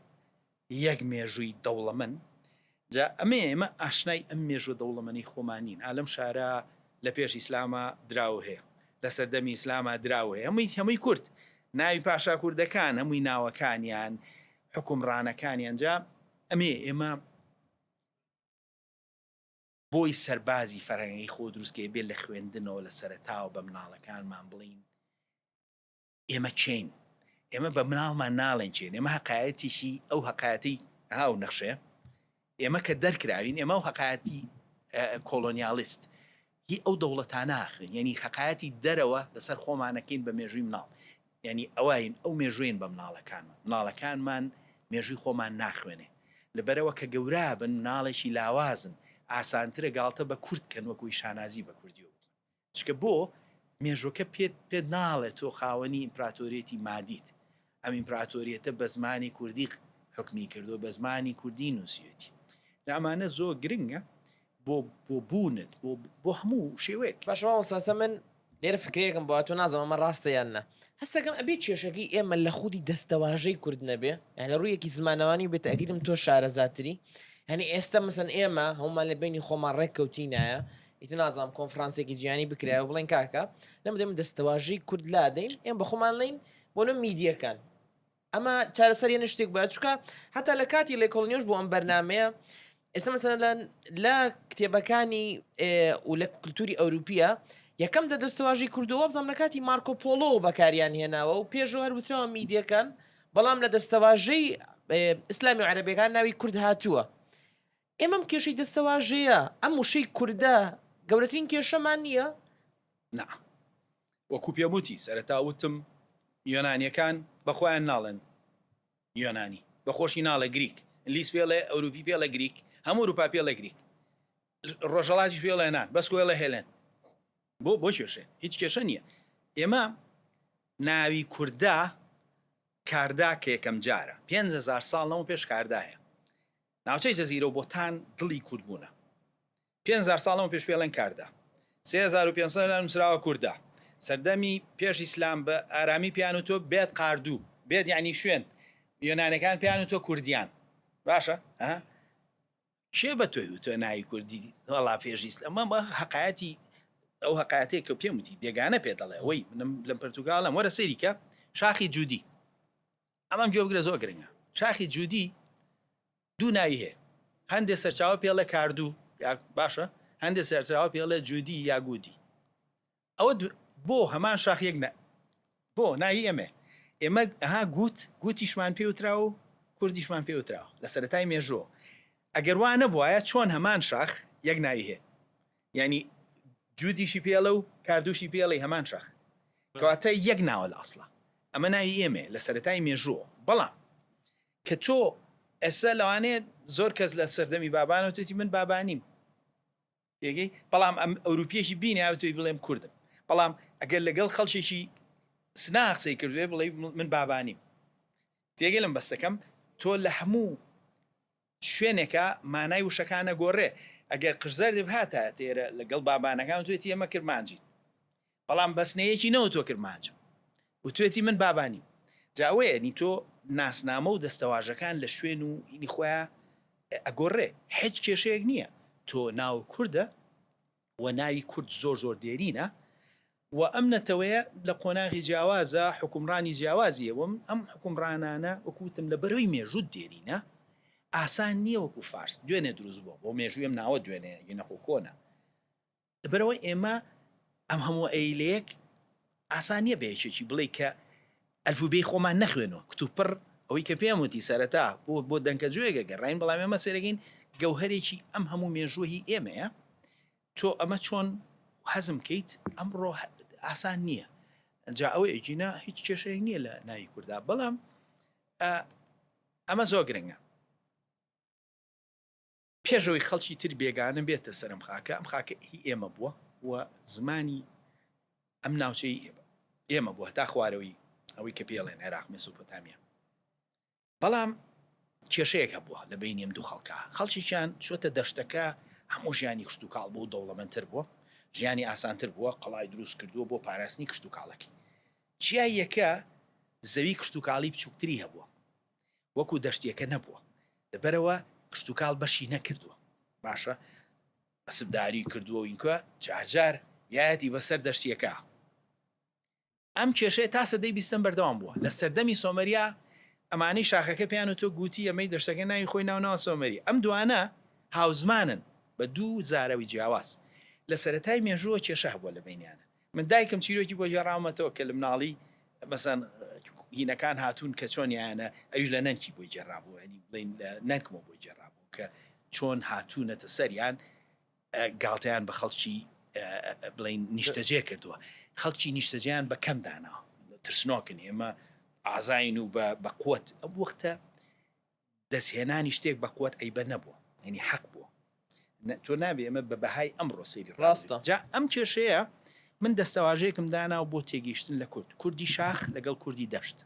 یەک مێژووی دەوڵەمەند، جا ئەمەیە ئێمە ئاشنای ئەم مێژووە دەوڵەمەنەی خۆمان نین، ئا لەم شارە لە پێش ئیسلاما دراو هەیە، لە سەردەمی ئیسلاما دراو هەیە، هەمووی هەمووی کورد، ناوی پاشا کوردەکان، هەمووی ناوەکانیان، حوکمڕانەکانیان، جا ئەمەیە ئێمە بۆی سەربازی فەرهەنگی خۆ دروست کەی بێ لە خوێندنەوە لە سەرەتاوە بە مناڵەکانمان بڵێین ئێمە کێین؟ ئێمە بە مناڵمان ناڵێین کێین، ئێمە هەقایەتێکی ئەو هەقایەتەی ها ئەو نەخشەیە ئێمە کە دەرکراوین ئێمە ئەو هەقایەتی کۆڵۆنیالیست هی ئەو دەوڵەتانە ئاخرین یعنی هەقایەتی دەرەوە لەسەر خۆمانەکەین بە مێژووی مناڵ یعنی ئەوین ئەو مێژوین بە مناڵەکانمان مناڵەکانمان مێژووی خۆمان ناخوێنێ لەبەرەوە کە گەورە بن مناڵێکی لاوازن ئاسانترە گاڵتە بە کورد کەن وەکوی شانازی بە کوردیەوە چونکە بۆ؟ مێژوەکە پێت پێت ناڵێ تۆ خاوەنی ئیمپراتۆریەتی مادیت، ئەم ئیمپراتۆریەتە بە زمانی کوردی حوکمی کردوە، بە زمانی کوردی نوسیوێتی. جا ئەمانە زۆر گرنگە بۆ بۆ بوونت، بۆ بۆ هەموو شێوەیەک. باشە مامۆستا ئێستا من لێرە فکرەیەکم بۆ هاتووە نازانم ئەمە ڕاستە یان نا هەستەکەم ئەبێ کێشەکەی ئێمە لە خودی دەستەواژەی کورد نەبێ یان لە ڕوویەکی زمانەوانی بێت ئەگیرم تۆ شارەزاتری هەنی ئێستا مەسەن ئێمە هەمومان لە بینی خۆمان ڕێککەوتینایە ئیتر نازانم کۆنفرانسێکی جیهانی بکرایە و بڵێن کاکە لەم دەم دەستەواژەی کورد لادەین ئێم بە خۆمان ڵین بۆ نە میدیەکان ئەمە چارەسەریە شتێک بە چکە هەتا لە کاتی لێکۆڵنیۆش بۆ ئەم بەرنمەیە ئێستا مەسەلەن لە لە کتێبەکانی و لە کولتوری ئەوروپیە یەکەم جە دەستەواژەی کوردەوە بزانم لە کاتی مارکۆ پۆلۆ بەکاریان هێناوە و پێشەوە هەر وتراوە میدیەکان بەڵام لە دەستەواژەی ئیسلامی و عەرەبیەکان ناوی کورد هاتووە ئێمە ئەم کێشەی دەستەواژەیە، ئەم وشەی کوردە گەورەترین کێشەمان نییە؟ نا. وەکو پێم وتی، سەرەتا وتم یۆنانییەکان بە خۆیان ناڵێن یۆنانی، بە خۆشی ناڵێ گریک. ئینگلیس پێڵێ ئەوروپی پێڵێ گریک هەموو ئەوروپا پێڵێ گریک ڕۆژەڵاتیش پێڵێ نان بەس کۆێڵێ هێلێن بۆ بۆ کێشێ هیچ کێشە نییە ئێمە ناوی کوردا کاردا کە یەکەم جارە 5هزار ساڵ لەمە پێش کاردا هەیە ناوچەی جەزیرە و بۆتان دڵی کورد بوونە 5هزار ساڵ لەمە پێش پێڵێن کاردا 3500 نووسراوە کوردە سەردەمی پێش ئیسلام بە ئارامی پیان و تۆ بێت قاردوو بێت یعنی شوێن یۆنانەکان پیان و تۆ کوردیان باشە ها کێ بە تۆی وتوە ناوی کوردی وەڵا پێش ئیسلام ئەمە هەقایەتی ئەو هەقایەتێک کە پێم وتی بێگانە پێ دەڵێ ئەوەی منم لەم پرتوگالم وەرە سەیری کە شاخی جودی ئەمەم گوێ بگرە زۆر گرنگە شاخی جودی دوو ناوی هەیە هەندێ سەرچاوە پێڵێ کاردوو یا باشە هەندێ سەرچاوە پێڵێ جودی یا گودی ئەوە بۆ هەمان شاخ یەک نە بۆ ناوی ئێمە ئێمە ئەها گوت گوتیشمان پێ وتراوە و کوردیشمان پێ وتراوە لە سەرەتای مێژووە ئەگەر وا نەبوایە چۆن هەمان شاخ یەک ناوی هەیە یعنی جودیشی پێڵە و کاردوشی پێڵی هەمان شاخ کەواتە یەک ناوە لە ئەسڵا ئەمە ناوی ئێمە لە سەرەتای مێژووە بەڵام کە تۆ ئێستا لەوانەیە زۆر کەس لە سەردەمی بابانەوە توێتی من بابانیم تێگەی بەڵام ئەم ئەوروپیەکی بینی تۆی بڵێم کوردم بەڵام ئەگەر لەگەڵ خەڵکێکی سنا قسەی کردوێ بڵێ من بابانیم تێگەی لەم بەسەکەم تۆ لە هەموو شوێنێکە مانای وشەکانە گۆڕێ ئەگەر قژزەردی بهاتە تێرە لەگەڵ بابانەکان توێتی ئێمە کرمانجین بەڵام بەسنەیەکی نەوتوە کرمانجم وتوێتی من بابانیم جا ئەوەیە نی تۆ ناسنامە و دەستەواژەکان لە شوێن و هینی خۆیان ئەگۆڕێ هیچ کێشەیەک نییە تۆ ناو کوردە و ناوی کورد زۆر زۆر دێرینە و ئەم نەتەوەیە لە قۆناغی جیاوازە حکومڕانی جیاوازیە وم ئەم حکومڕانانە وەکوتم لە بەرەوەی مێژوو دێرینە ئاسان نییە وەکو فارس دوێنێ دروست بووە بۆ مێژووی ئەم ناوە دوێنێ یەنەخۆ کۆنە لەبەرئەوە ئێمە ئەم هەموو ئەیلەیەک ئاسان نییە بە یەکێکی بڵێ کە ئەلفوبێی خۆمان نەخوێنەوە کتوپڕ ئەوەی کە پێم وتی سەرەتا بۆ بۆ دەنکە جوێگە گەڕین بەڵام ئێمە سێرەکەین گەوهەرێکی ئەم هەموو مێژووە هی ئێمەیە تۆ ئەمە چۆن هەزم کەیت ئەمڕۆ ئاسان نییە جا ئەوە ئەگینا هیچ کێشەیەک نییە لە ناوی کووردا بەڵام ئەمە زۆر گرنگە پێش ئەوەی خەڵکی تر بێگانە بێتە سەر ئەم خاکە، ئەم خاکە هی ئێمە بووە و زمانی ئەم ناوچەی ئێمە بووە هەتا خوارەوەی ئەوەی کە پێڵێن عێراق مێسۆپۆتامیا. بەڵام کێشەیەک هەبووە لە بینی ئەم دوو خەڵکە، خەڵکێکیان چۆتە دەشتەکە هەموو ژیانی کشتوکاڵ بوو، دەوڵەمەندتر بووە، ژیانی ئاسانتر بووە، قەڵای دروست کردووە بۆ پاراستنی کشتوکاڵەکەی. چیاییەکە زەوی کشتوکاڵی بچووکتری هەبووە، وەکو دەشتیەکە نەبووە لەبەرئەوە کشتوکاڵ بەشی نەکردووە باشە ئەسپداری کردووە و ئینکە جارجار یایەتی بەسەر دەشتیەکە ئەم کێشەیە تا سەدەی بیستەم بەردەوام بووە لە سەردەمی سۆمەریا ئەمانەی شاخەکە پێیان و تۆ گوتی ئەمەی دەشتەکە ناوی خۆی ناوناوە سۆمەری ئەم دوانە هاوزمانن بە دوو زارەوی جیاواز لە سەرەتای مێژووە کێشە هەبووە لە بینیانە من دایکم چیرۆکی بۆ گێڕاومەتەوە کە لە مناڵی مەسەن هینەکان هاتوون کە چۆن یانە ئەویش لە نەنکی بۆی گێڕابوو ینی بڵین لە نەنکمەوە بۆی گێڕابوو کە چۆن هاتوونەتە سەریان گاڵتەیان بە خەڵکی بڵین نیشتەجێ کردووە خەڵکی نیشتەجیان بە کەم داناوە ترسنۆکن ئێمە ئازاین و بە قوت ئەو وەختە دەستهێنانی شتێک بە قوت عەیبە نەبووە یعنی حەق بووە تۆ نابێ ئێمە بە بەهای ئەمڕۆ سەیری ڕاستە جا ئەم کێشەیە من دەستەواژەیەکم دانا و بۆ تێگەیشتن لە کورد کوردی شاخ لەگەڵ کوردی دەشت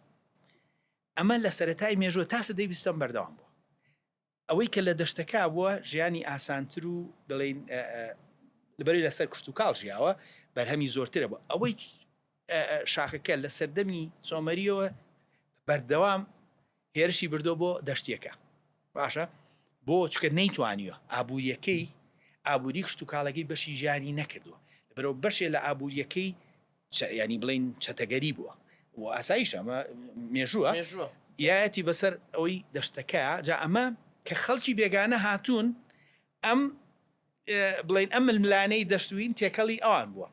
ئەمە لە سەرەتای مێژوە تا سەدەی بیستەم بەردەوام بووە ئەوەی کە لە دەشتەکە بووە ژیانی ئاسانتر و بڵین لەبەری لەسەر کشتوکاڵ ژیاوە بەرهەمی زۆرترە بوو ئەوەی شاخەکە لە سەردەمی سۆمەریەوە بەردەوام هێرشی بردووە بۆ دەشتیەکە باشە بۆ چکە نەیتوانیوە ئابووریەکەی ئابووری کشتتوکاڵەکەی بەشی ژیانی نەکردووە بەرەو بەشێ لە ئابووریەکەی ینی بڵین چەتەگەری بووە و ئاساییش ئەمە مێژووە یایەتی بەسەر ئەوەی دەشتەکە جا ئەمە کە خەڵکی بێگانە هاتوون ئەم بڵێین ئەم ململانێی دەشتوین تێکەڵی ئەوان بووە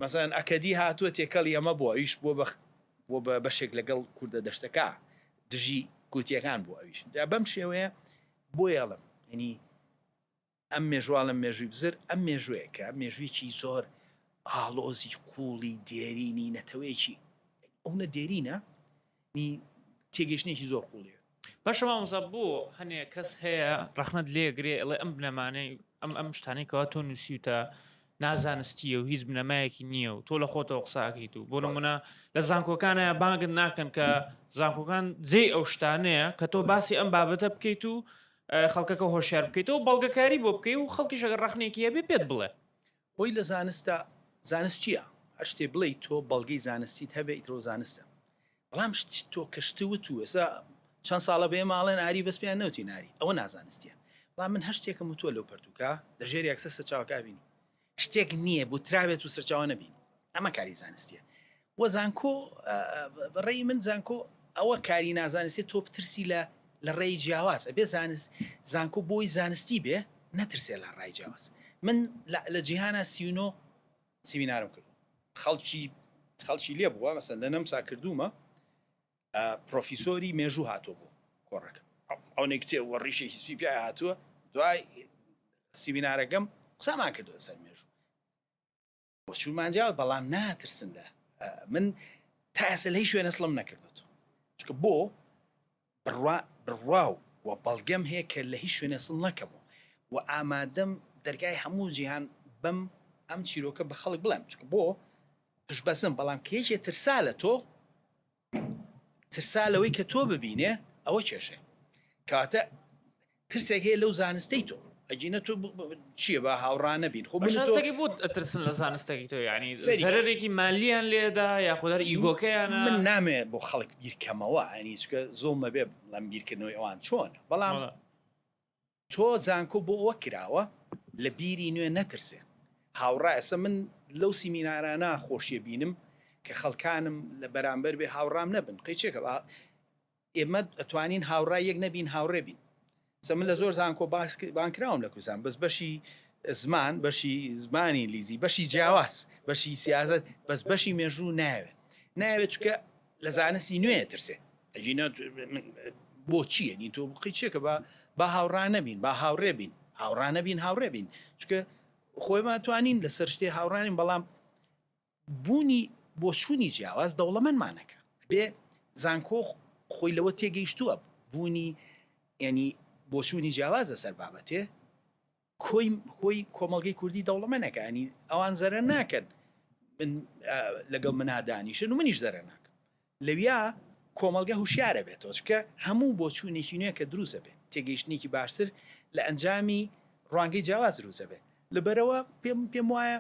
مەسەن ئەکەدی هاتووە تێکەڵی ئەمە بووە ئەویش بووە بە بووە بە بەشێک لەگەڵ کوردە دەشتەکە دژی گوتیەکان بوو ئەویش جا بەم شێوەیە بۆیەڵم ینی ئەم مێژواڵم مێژووی بزر ئەم مێژوەیە کە مێژوویەکی زۆر ئاڵۆزی قوڵی دێرینی نەتەوەیەکی ئەو نە دێرینە نی تێگەشتنێکی زۆر قوڵیە. باشە مامۆستا بۆ هەنێ کەس هەیە ڕەخنەت لێگرێ ئەڵێ ئەم بنەمانەی ئەم ئەم شتانەی کەوا تۆ نووسیوتە نازانستیە و هیچ بنەمایەکی نییە و تۆ لە خۆتەوە قساکەیت و بۆ نمونە لە زانکۆکانە بانگت ناکەن کە زانکۆکان جێی ئەو شتانەیە کە تۆ باسی ئەم بابەتە بکەیت و خەڵکەکە هۆشیار بکەیتەوە بەڵگەکاری بۆ بکەی و خەڵکی شەگەر ڕخنێکی هەبێ پێت بڵێ خۆی لە زانستە زانست چییە؟ هەر شتێ بڵێی تۆ بەڵگەی زانستیت هەبێ ئیتر ئەو زانستە. بەڵام شت تۆ کە شت وت و ئێستا چەند ساڵە بە ئێمە ئەڵێن ئاری بەس پێیان نەوتین ئاری ئەوە نازانستیە. بەڵام من هەر شتێکم وتووە لەو پەرتووکە لە ژێر یەکسەر سەرچاوەکە ئەبینی. شتێک نییە بوترابێت و سەرچاوە نەبینی. ئەمە کاری زانستیە. وە زانکۆ بە ڕێی من زانکۆ ئەوە کاری نازانستی تۆ بترسی لە لە ڕێی جیاواز ئەبێ زانست زانکۆ بۆی زانستی بێ نەترسێ لە ڕای جیاواز من لە جیهانا 39 سیمینارم کرد خەڵکی خەڵکی لێ بووە مەسەن لە نەمسا کردوومە پرۆفیسۆری مێژوو هاتووە بۆ کۆڕەکە ئەوەی کتێب وە ڕیشێکی سپی پیا هاتووە دوای سیمینارەکەم قسەمان کردووە سەر مێژوو بۆچوونمان جیاواز بەڵام ناترسن لە من تا ئێستا لە هیچ شوێنە سڵم نەکردوێتەوە چونکە بۆ بڕوا بڕوا و بەڵگەم هەیە کە لە هیچ شوێنێ سڵ نەکەمەوە و ئامادەم دەرگای هەموو جیهان بەم ئەم چیرۆکە بە خەڵک بڵێم چونکە بۆ پشتبەستم بەڵام کە یەکێ ترسا لە تۆ ترسا لەوەی کە تۆ ببینێ ئەوە کێشەیە کەواتە ترسێک هەیە لەو زانستەی تۆ ئەگینە تۆ چییە بە هاوڕا نەبین خۆ من تۆ بۆ ئەترسن لە زانستەکەی تۆ یعنی زەرەرێکی مالیان لێدا یاخود هەر ئیگۆکەیانە من نامێ بۆ خەڵک بیرکەمەوە ئەنی چکە زۆڵمە بێ بڵێم بیرکردنەوەی ئەوان چۆن بەڵام تۆ زانکۆ بۆ ئەوە کراوە لە بیری نوێ نەترسێ هاوڕا ئێستا من لەو سیمینارانە خۆشیە بینم کە خەڵکانم لە بەرامبەر بێ هاوڕام نەبن قەیچێکە ئێمە ئەتوانین هاوڕای یەک نەبین هاوڕێ بین ئێستا من لە زۆر زانکۆ بان کراوم لە کوردستان بەس بەشی زمان بەشی زمانی ئینگلیزی بەشی جیاواز بەشی سیاست بەس بەشی مێژوو ناوێت ناوێت چکە لە زانستی نوێ ترسێ ئەگینا بۆ چییە نی تۆ بقی چێکە با با هاوڕا نەبین با هاوڕێ بین هاوڕا نەبین هاوڕێ بین چکە خۆیمان توانین لەسەر شتێ هاوڕانین بەڵام بوونی بۆچوونی جیاواز دەوڵەمەندمانەکە بێ زانکۆ خۆی لەوە تێگەیشتووە بوونی ینی بۆچوونی جیاواز لەسەر بابەتێ کۆی خۆی کۆمەڵگەی کوردی دەوڵەمەنەکە ینی ئەوان زەرەر ناکەن من لەگەڵ منا دانیشن و منیش زەرەر ناکەم لەویا کۆمەڵگە هوشیارە بێتەوە چونکە هەموو بۆچوونێکی نوێ کە دروست ئەبێ تێگەیشتنێکی باشتر لە ئەنجامی ڕوانگەی جیاواز دروست ئەبێ لەبەرەوە پێم پێم وایە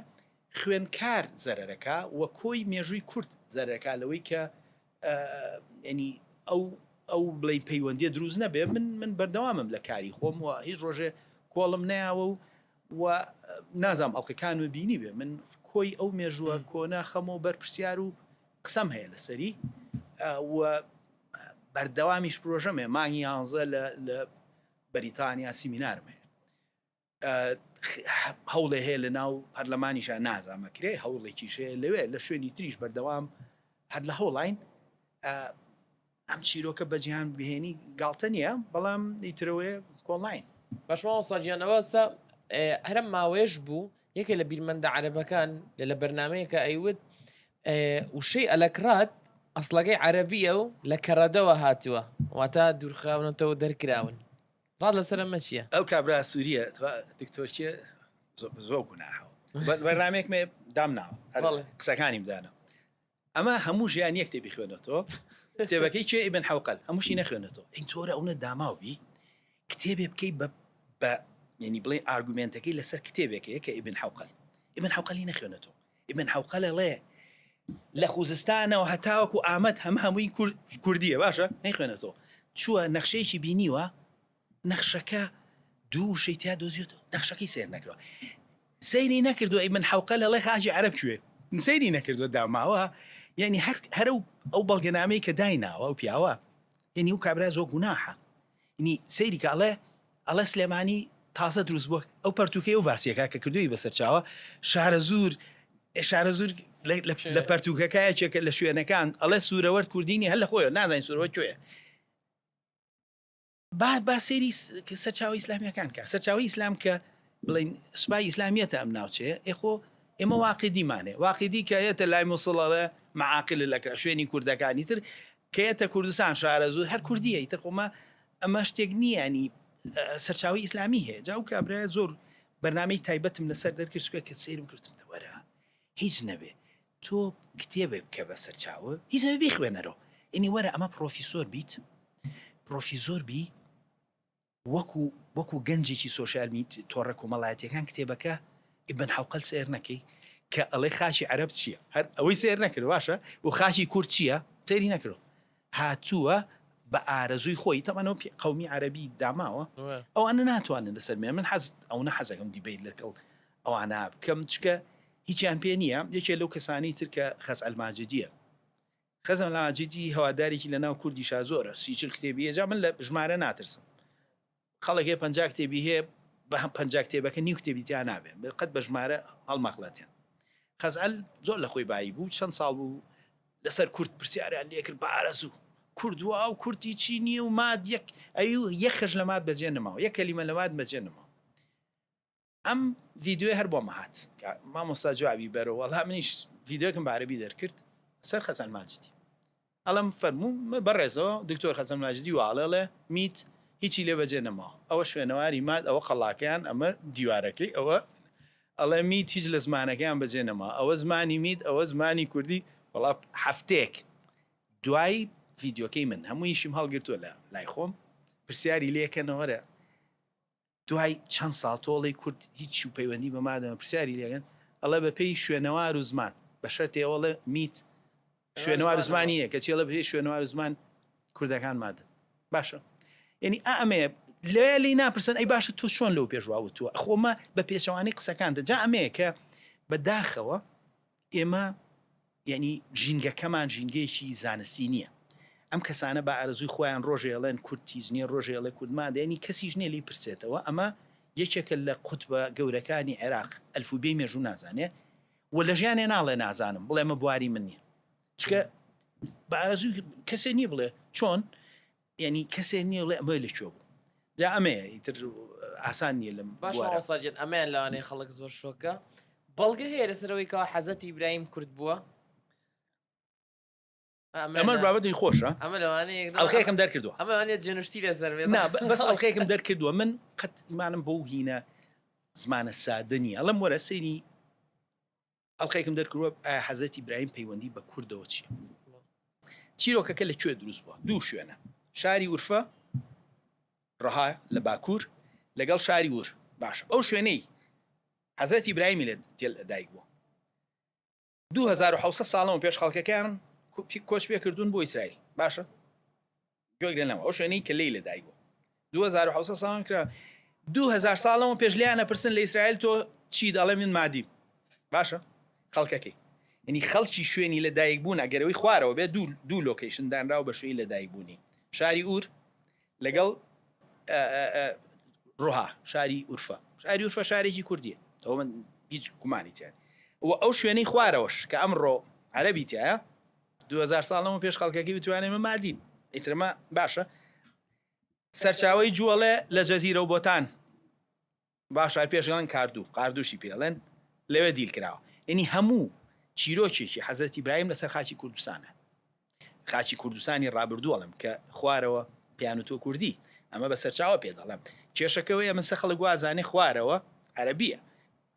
خوێندکار زەرەرەکا و کۆی مێژووی کورد زەرەکا لەوەی کە ینی ئەو ئەو بڵێ پەیوەندیە دروست نەبێ من من بەردەوامم لە کاری خۆم و هیچ ڕۆژێ کۆڵم نایەوە و و نازانم ئەڵلقەکانم بینی بێ من کۆی ئەو مێژووە کۆنە خەمەوە بەرپرسیار و قسەم هەیە لەسەری و بەردەوامیش پرۆژەم هەیە مانگی یانزە لە بەریتانیا سیمینارم هەیە هەوڵێ هەیە لە ناو پەرلەمانیشا نازانمەکرێ هەوڵێکیش هەیە لەوێ لە شوێنی تریش بەردەوام هەر لە هەوڵین ئەم چیرۆکە بە جیهان بهێنی گاڵتە نییە بەڵام ئیترەوەیە کۆڵین. باش مامۆستا گیان ئەوە ئێستا هەرم ماوەیەش بوو یەکێ لە بیرمەندە عەرەبەکان لە لە بەرنمەیەکە ئەیوت وشەی ئەلەکرات ئەسڵەکەی عەرەبیە و لە کەرەدەوە هاتووە واتە دوورخراونەتەوە دەرکراون ڕات لەسەر ئەمە چییە؟ ئەو کابرا سووریە دکتۆر کێ زۆر گوناحە بەرنامەیەکمێ دامناوە قسەکانیم دانا ئەمە هەموو ژیان یەک کتێبی خوێنێتەوە کتێبەکەی کێ ئیبن حەوقەل هەمووشی نەخوێنێتەوە ئەی تۆرە ئەونە داماو بی کتێبێ بکەی بە بە یعنی بڵێ ئارگومێنتەکەی لەسەر کتێبێکەیە کە ئیبن حەوقەل ئیبن حەوقەلی نەخوێنێتەوە ئیبن حەوقەل ئەڵێ لە خوزستانەوە هەتاوەکو ئامەد هەمە هەمووی کوردیە باشە نەیخوێنێتەوە چووە نەخشەیەکی بینیوە نەخشەکە دوو وشەی تیا دۆزیۆتەوە نەخشەکەی سەیر نەکردوە سەیری نەکردوە ئەی من حەوقە لەڵێ خاکی عەرەب کوێ سەیری نەکردوە داماوە یعنی هەر هەر ئەو بەڵگەنامەی کە دایناوە ئەو پیاوە یعنی ئەو کابرا زۆر گوناحە یعنی سەیری کە ئەڵێ ئەڵێ سلێمانی تازە دروست بووە ئەو پەرتوکەی ئەو باسیەکە کە کردووی بەسەرچاوە شارەزوور شارەزوور لە پەرتوکەکە یەکێکە لە شوێنەکان ئەڵێ سوورەوەرد کوردینی هەر لە خۆیە نازانین سوورەوە کوێیە با با سەیری سەرچاوەی ئیسلامیەکان کە سەرچاوەی ئیسلام کە بڵین سوپای ئیسلامیەتە ئەم ناوچەیە ئێخۆ ئێمە واقیدیمانێ واقیدی کە یەتە لای موسڵەڵێ معاقل لەکە شوێنی کوردەکانی تر کە یەتە کوردستان شارە زۆر هەر کوردیە ئیتر خۆمە. ئەمە شتێک نییە ینی سەرچاوی ئیسلامی هەیە جا و کابرای زۆر بەرنمەی تایبەتم لەسەر دەرکرد چکە کە سەیرم کردم دەوەرە هیچ نەبێ تۆ کتێبێ بکە بە سەرچاوە هیچ نەبێ بیخوێنەرەوە یعنی وەرە ئەمە پرۆفیسۆر بیت پرۆفیزۆر بی وەکو وەکو گەنجێکی سۆشیال می تۆڕە کۆمەڵایەتیەکان کتێبەکە ئیبن حوقەل سەیر نەکەی کە ئەڵێ خاکی عەرەب چییە هەر ئەوەی سەیر نەکرد باشە و خاکی کورد چییە سەیری نەکرد هاتووە بە ئارەزووی خۆی تەمەنەوە قومی عەربی داماوە ئەوانە ناتوانن لەسەر مێ من حەز ئەو نە حەزەکەم debate لەگەڵ ئەوانە بکەم چکە هیچیان پێ نییە یەکێ لەو کەسانی تر کە خەزعەل ماجدیە خەزعەل ماجدی هەوادارێکی لە ناو کوردیشا زۆرە سی چل کتێبی هەیە جا من لە ژمارە ناترسم خەڵک هەیە 50 کتێبی هەیە بە هەم 50 کتێبەکە نیو کتێبی تیا نابێ قەت بە ژمارە هەڵمەخڵەتێن خەزعەل زۆر لە خۆی بایی بوو چەند ساڵ بوو لەسەر کورد پرسیاریان لێکرد بە ئارەزوو کورد وا و کوردی چی نییە و ماد یەک ئەی یەک خش لە ماد بەجێ نەماوە یەک کەلیمە لە ماد بەجێ نەماوە ئەم ڤیدیۆیە هەر بۆم هات مامۆستا جوابی بەرەوە وەڵا منیش ڤیدیۆکم بە عەرەبی دەرکرد سەر خەزان ماجدی ئەڵم فەرموو بەڕێزەوە دکتۆر خەزان ماجدی واڵێڵێ میت هیچی لێ بەجێ نەماوە ئەوە شوێنەواری ماد ئەوە قەڵاکەیان ئەمە دیوارەکەی ئەوە ئەڵێ میت هیچ لە زمانەکەیان بەجێ نەما ئەوە زمانی میت ئەوە زمانی کوردی وەڵا هەفتەیەک دوای ڤیدیۆکەی من هەموویشیم هەڵگرتووە لە لای خۆم پرسیاری لێکەنەوەرە دوای چەند ساڵ تۆڵەی کورد هیچ و پەیوەندی بە مادەمە پرسیاری لێگەن ئەڵێ بە پێی شوێنەوار و زمان بە شەرتێ ئەوەڵێ میت شوێنەوار و زمان نییە کەچی ئەڵێ بە پێی شوێنەوار و زمان کوردەکان مادن باشە یعنی ئا ئەمەیە لێ لێی ناپرسن ئەی باشە تۆ چۆن لەو پێشوا وتووە خۆمە بە پێچەوانەی قسەکان دە جا ئەمەیە کە بە داخەوە ئێمە یەعنی ژینگەکەمان ژینگەیەکی زانستی نییە. ئەم کەسانە بە ئارەزووی خۆیان ڕۆژێ ئەڵێن کورد تیز نییە، ڕۆژێ ئەڵێ کورد مادە، یەعنی کەسیش نییە لێی پرسێتەوە. ئەمە یەکێکە لە قوتبە گەورەکانی عێراق، ئەلفوبێی مێژوو نازانێ و لە ژیانێ ناڵێ نازانم، بڵێ ئەمە بواری من نییە. چونکە بە ئارەزووی کەسێ نییە بڵێ چۆن؟ یانی کەسێ نییە بڵێ ئەمە لە کوێ بوو. جا ئەمەیە ئیتر ئاسان نییە لەم باش بوارە. مامۆستا گیان ئەمەیان لەوانەیە خەڵک زۆر شۆکە بەڵگە هەیە لەسەر ئەوەی کەوا حەزرەتی ئیبراهیم کورد بووە؟ ئەمە ئەمەش بابەتی خۆشە ئەمە لەوانەیە یەک- ئەڵقەیەکم دەرکردووە ئەمە لەوانەیە جێنوشتی لەسەر بێت نا بەس ئەڵقەیەکم دەرکردووە من قەت ئیمانم بەو هینە زمانە سادە نییە ئەڵێم وەرە سەیری ئەڵقەیەکم دەرکردووە ئایا حەزرەتی ئیبراهیم پەیوەندی بە کوردەوە چییە؟ چیرۆکەکە لە کوێ دروست بووە؟ دوو شوێنە شاری ئورفە ڕەها لە باکوور لەگەڵ شاری ور باشە ئەو شوێنەی حەزرەتی ئیبراهیمی لێ دایک بووە 2700 ساڵەوە پێش خەڵکەکەیان کۆچ پێ کردوون بۆ ئیسرائیل باشە گوێگرە لەمە ئەو شوێنەی کە لێی لەدایک بوو 2700 ساڵان کرا 2000 ساڵەوە پێش لێیان ئەپرسن لە ئیسرائیل تۆ چی دەڵێ من مادیم باشە خەڵکەکەی یعنی خەڵکی شوێنی لە دایک بوون ئەگەرەوەی خوارەوە بێ دوو دوو location دانراوە بە شوێنی لە دایک بوونی شاری ئور لەگەڵ ڕوها شاری ئورفە شاری ئورفە شارێکی کوردیە ئەوە من هیچ گومانی تیان و ئەو شوێنەی خوارەوەش کە ئەمڕۆ عەربی تایە 2000 ساڵ لەمە پێش خەڵکەکەی وتوانێ مە مادین ئیترمە باشە سەرچاوەی جووەڵێ لە جەزیرە و بۆتان باشە هەر پێش ئەڵێن کاردوو قاردووشی پێ ئەڵێن لەوێ دیل کراوە یعنی هەموو چیرۆکێکی حەزرەتی ئیبراهیم لەسەر خاکی کوردستانە خاکی کوردستانی ڕابردوو ئەڵێم کە خوارەوە پێیان وتووە کوردی ئەمە بە سەرچاوە پێ دەڵێم کێشەکەوەیە من سە خەڵک وازانێ خوارەوە عەرەبیە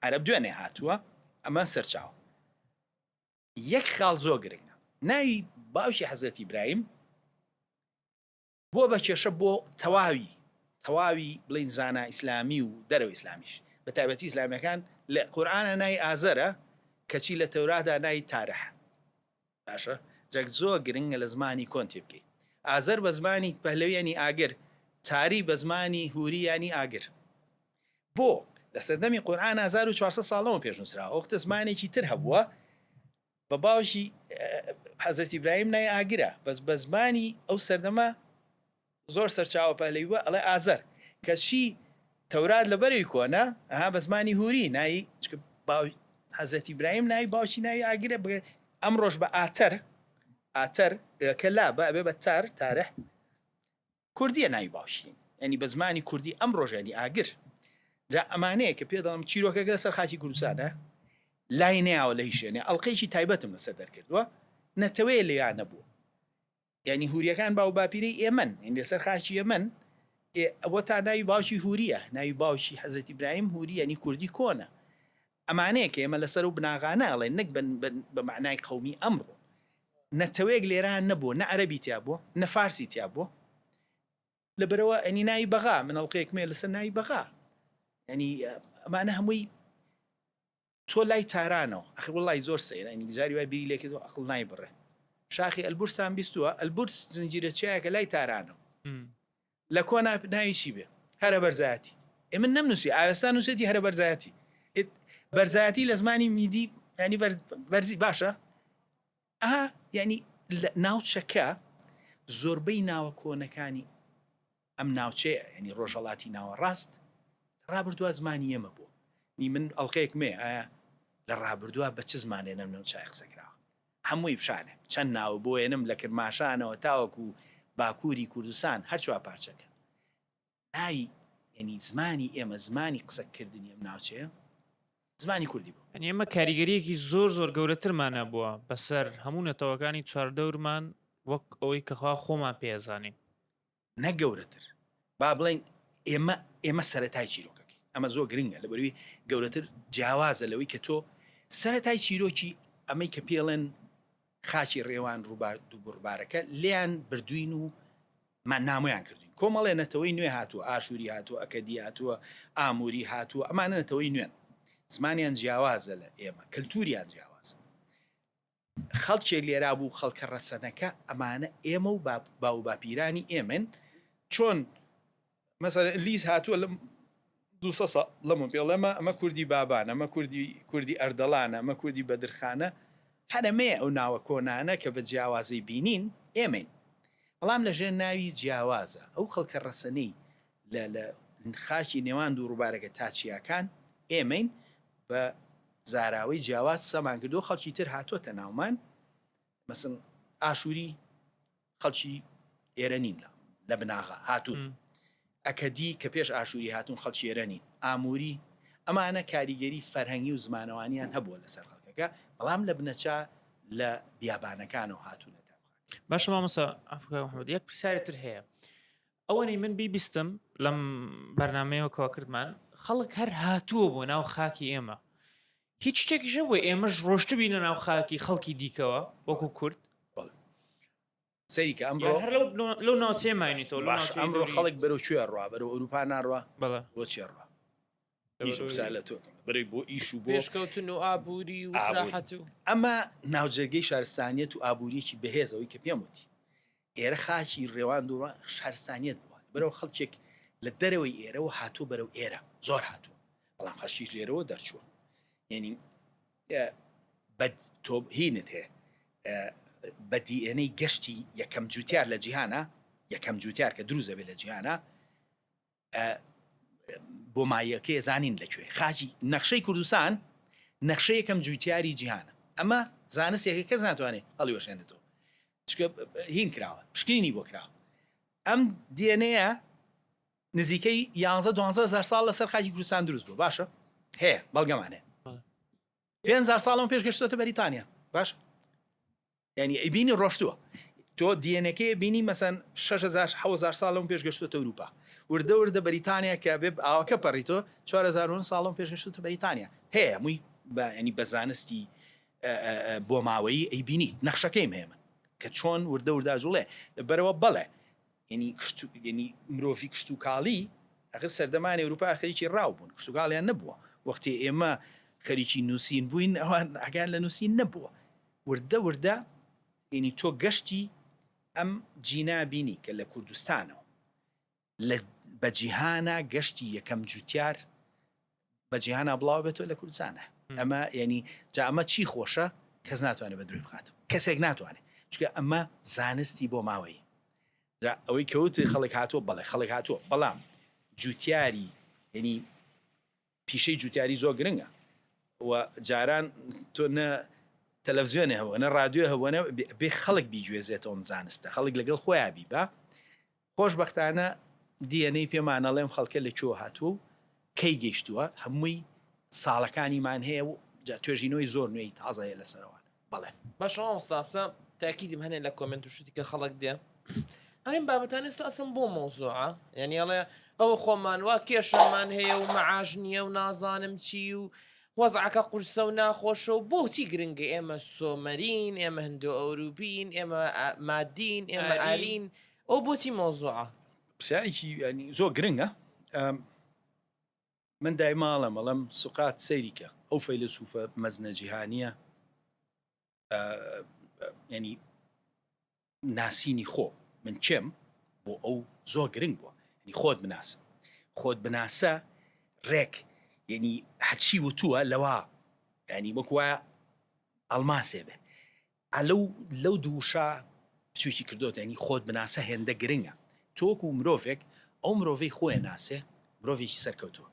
عەرەب دوێنێ هاتووە ئەمە سەرچاوە یەک خاڵ زۆر گرنگە ناوی باوکی حەزرەتی ئیبراهیم بووە بە کێشە بۆ تەواوی تەواوی بڵین زانا ئیسلامی و دەرەوە ئیسلامیش بە تایبەتی ئیسلامیەکان لە قورئانە ناوی ئازەرە کەچی لە تەورادا ناوی تارح باشە جەک زۆر گرنگە لە زمانی کۆن تێبگەی ئازەر بە زمانی پەهلەوی ینی ئاگر تاری بە زمانی هوری ینی ئاگر بۆ لە سەردەمی قورئان 1400 ساڵەوە پێش نووسراوە وەختە زمانێکی تر هەبووە بە باوکی حەزرەتی ئیبراهیم نای ئاگرە بەس بە زمانی ئەو سەردەمە زۆر سەرچاوە پەهلەوی بووە ئەڵێ ئازەر کەچی تەورات لەبەرەی کۆنە ئەها بە زمانی هوری ناوی چونکە باو حەزرەتی ئیبراهیم ناوی باوکی ناوی ئاگرە بگە ئەمڕۆش بە ئاتەر ئاتەر کە لا بە ئەبێ بە تار تارح کوردیە ناوی باوکی یعنی بە زمانی کوردی ئەمڕۆژ یعنی ئاگر جا ئەمانەیە کە پێ دەڵم چیرۆکەکە لەسەر خاکی کوردستانە لای نەیاوە لە هیچ شوێنێ ئەڵقەیەکی تایبەتم لەسەر دەرکردووە نەتەوەیە لێیان نەبوو یعنی هوریەکان باو باپیرەی ئێمەن یعنی لەسەر خاکی ئێمەن. ئەوە تا ناوی باوکی هوریە ناوی باوکی حەزرەتی ئیبراهیم هوریە نی کوردی کۆنە ئەمانەیە کە ئێمە لەسەر و بناغانە ئەڵێن نەک بە مەعنای قەومی ئەمڕۆ نەتەوەیەک لێرە نەبووە نە عەرەبی تیا بووە نە فارسی تیا بووە لەبەرەوە ئەنی ناوی بەغا من ئەڵلقەیەکمێ لەسەر ناوی بەغا ینی ئەمانە هەمووی تۆ لای تارانەوە ئەخر وەڵی زۆر سەیرە ئەنی جاری وای بیری لێکردەوە ئەقڵ نایبڕێ شاخی ئەلبورسان بیستووە ئەلبورس زنجیرە چیایەکە لای تارانەوە لە کۆنا ناوی چی بێ هەرە بەرزایەتی ئێ من نەمنووسی ئاوێستا نووسێتی هەرە بەرزایەتی بەرزایەتی لە زمانی میدی ینی بەرزی باشە ئەها یعنی ناوچەکە زۆربەی ناوە کۆنەکانی ئەم ناوچەیە ینی ڕۆژهڵاتی ناوەڕاست ڕابردووە زمانی ئێمە بوو نی من ئەڵلقەیەک مێ ئایا لە ڕابردووە بە چ زمانێ نەم نەوچای قسەکراوە هەمووی پیشانێ چەند ناوە بۆ ێنم لە کرماشانەوە تاوەکو باکووری کوردستان هەر چوار پارچەکە ناوی یعنی زمانی ئێمە زمانی قسەکردنی ئەم ناوچەیە زمانی کوردی بوو. یعنی ئێمە کاریگەریەکی زۆر زۆر گەورەترمان هەبووە بەسەر هەموو نەتەوەکانی چواردەورمان وەک ئەوەی کە خوا خۆمان پێ ئەزانین. نەک گەورەتر با بڵێین ئێمە ئێمە سەرەتای چیرۆکەکەی ئەمە زۆر گرنگە لەبەروی گەورەتر جیاوازە لەوەی کە تۆ سەرەتای چیرۆکی ئەمەی کە پێڵێن خاکی ڕێوان ڕووبار دووبڕبارەکە لێیان بردوین و ما نامۆیان کردوین کۆمەڵێ نەتەوەی نوێ هاتووە ئاشووری هاتووە ئەکەدی هاتووە ئاموری هاتووە ئەمانە نەتەوەی نوێن زمانیان جیاوازە لە ئێمە کەلتوریان جیاوازە خەڵکێک لێرا بوو خەڵکە ڕەسەنەکە ئەمانە ئێمە و باو باپیرانی ئێمەن چۆن مەسەلەن لیز هاتووە لەم 200 ساڵ لەمە پێ ئەمە ئەمە کوردی بابان ئەمە کوردی کوردی ئەردەڵانە ئەمە کوردی بەدرخانە هەر ئەمەیە ئەو ناوە کۆنانە کە بە جیاوازی بینین ئێمەین بەڵام لەژێر ناوی جیاوازە ئەو خەڵکە ڕەسەنەی لە لە خاکی نێوان دوو ڕووبارەکە تا چیاکان ئێمەین بە زاراوەی جیاواز قسەمان کردووە خەڵکی تر هاتۆتە ناومان مەسن ئاشووری خەڵکی ئێرە نین لە بناغە هاتوون ئەکەدی کە پێش ئاشووری هاتوون خەڵکی ئێرە نین ئاموری ئەمانە کاریگەری فەرهەنگی و زمانەوانیان هەبووە لەسەر خەڵکەکە بەڵام لە بنەچە لە بیابانەکانەوە هاتوونەتە باشە مامۆستا محمد یەک پرسیاری تر هەیە ئەوەنەی من بیبیستم لەم بەرنمەیەوە کەوا کردمان خەڵک هەر هاتووە بۆ ناو خاکی ئێمە هیچ شتێکیش هەبوو ئێمەش ڕۆشتبینە ناو خاکی خەڵکی دیکەوە وەکو کورد سەیری کە ئەمڕۆ هەر لەو ناوچەیە ماینیتەوە باش ئەمڕۆ خەڵک بەرەو کوێ ڕوا بەرەو ئەوروپا ناڕوا بەڵێ بۆ چێ ڕوا لە تۆ بەرەی بۆ ئیش و بۆ پێشکەوتن و ئابووری و سراحەت و ئەمە ناوجەرگەی شارستانیەت و ئابووریەکی بەهێزەوەی کە پێم وتی ئێرە خاکی ڕێوان و شارستانیەت بووە بەرەو خەڵکێک لە دەرەوەی ئێرەوە هاتووە بەرەو ئێرە زۆر هاتووە بەڵام خەڵکیش لێرەوە دەرچووە یعنی بە تۆ هینت هەیە بە دیئێنەی گەشتی یەکەم جوتیار لە جیهانە یەکەم جوتیار کە دروست دەبێت لە جیهانە بۆ مایەکەی زانین لەکوێ خاکی نەخشەی کوردستان نەخشە یەکەم جوتیاری جیهانە ئەمە زانستێکە کەس ناتوانێت هەڵیوەشێنێتەوە چکە هین کراوە پشکنینی بۆ کراوە ئەم دیێنەیە نزیکەی 11 12 هزار ساڵ لەسەر خاکی کوردستان دروست بوو باشە هەیە بەڵگەمان هەیە 5000 ساڵم پێش گەشتۆتە بەریتانیا باش یانی ئەیبینی ڕۆشتووە تۆ دیەنەکەی بینی مەسەن 6000 7000 ساڵ لەم پێش گەشتۆتە ئەوروپا وردە وردە بەریتانیا کە بێ ئاوەکە پەڕی تۆ 4000 ساڵم پێش گەشتۆتە بەریتانیا هەیە هەمووی بە ینی بە زانستی بۆ ماوەیی ئەیبینیت نەخشەکەیم هەیە من کە چۆن وردە وردا جوڵێ بەرەوە بەڵێ یعنی یعنی مرۆڤی کشتوکاڵی ئەخر سەردەمانی ئەوروپا خەریکی ڕاو بوون کشتوکاڵیان نەبووە وەختی ئێمە خەریکی نووسین بووین ئەوان ئەگەر لە نووسین نەبووە وردە وردە یعنی تۆ گەشتی ئەم جینا بینی کە لە کوردستانەوە لە بە جیهانا گەشتی یەکەم جوتیار بە جیهانا بڵاو بێتەوە لە کوردستانە ئەمە یعنی جا ئەمە چی خۆشە کەس ناتوانێت بە درۆی بخات کەسێک ناتوانێت چونکە ئەمە زانستی بۆ ماوەی جا ئەوەی کەوت خەڵک هاتووە بەڵێ خەڵک هاتووە بەڵام جوتیاری یعنی پیشەی جوتیاری زۆر گرنگە و جاران تۆ نە تەلەڤزیۆنێ هەبوو نە رادیۆ هەبوو نە بێ خەڵک بیگوێزێتەوە ئەم زانستە خەڵک لەگەڵ خۆیان بیبا خۆشبەختانە DNA پێمان ئەڵێ ئەم خەڵکە لە کوێوە هاتووە و کەی گەیشتووە هەمووی ساڵەکانیمان هەیە و جا توێژینەوەی زۆر نوێی تازە هەیە لەسەرەوان بەڵێ. باشە مامۆستا ئەسا تاکیدم هەنێ لە کۆمێنت و شتی کە خەڵک دێ. ئەم بابەتانە ئێستا ئەسڵەن بۆ مەوزوعە؟ یانی ئەڵێ ئەوە خۆمان وا کێشەمان هەیە و مەعاش نییە و نازانم چی و وەزعەکە قورسە و ناخۆشە و بۆچی گرنگە ئێمە سۆمەرین، ئێمە هندۆئەوروپین، ئێمە مادین، ئێمە ئارین، ئەوە بۆچی مەوزوعە؟ پرسیارێکی یانی زۆر گرنگە. من دایما ئەڵێم ئەڵێم سوقرات سەیری کە ئەو فەیلەسوفە مەزنە جیهانییە ینی ناسینی خۆ من کێم بۆ ئەو زۆر گرنگ بووە ینی خۆت بناسە خۆت بناسە ڕێک یعنی هەچی وتووە لەوە ینی وەک وایە ئەڵماسێ بێ ئەلەو لەو دووشە بچووکی کردوتە ینی خۆت بناسە هێندە گرنگە تۆکو مرۆڤێک ئەو مرۆڤەی خۆیان ناسێ مرۆڤێکی سەرکەوتووە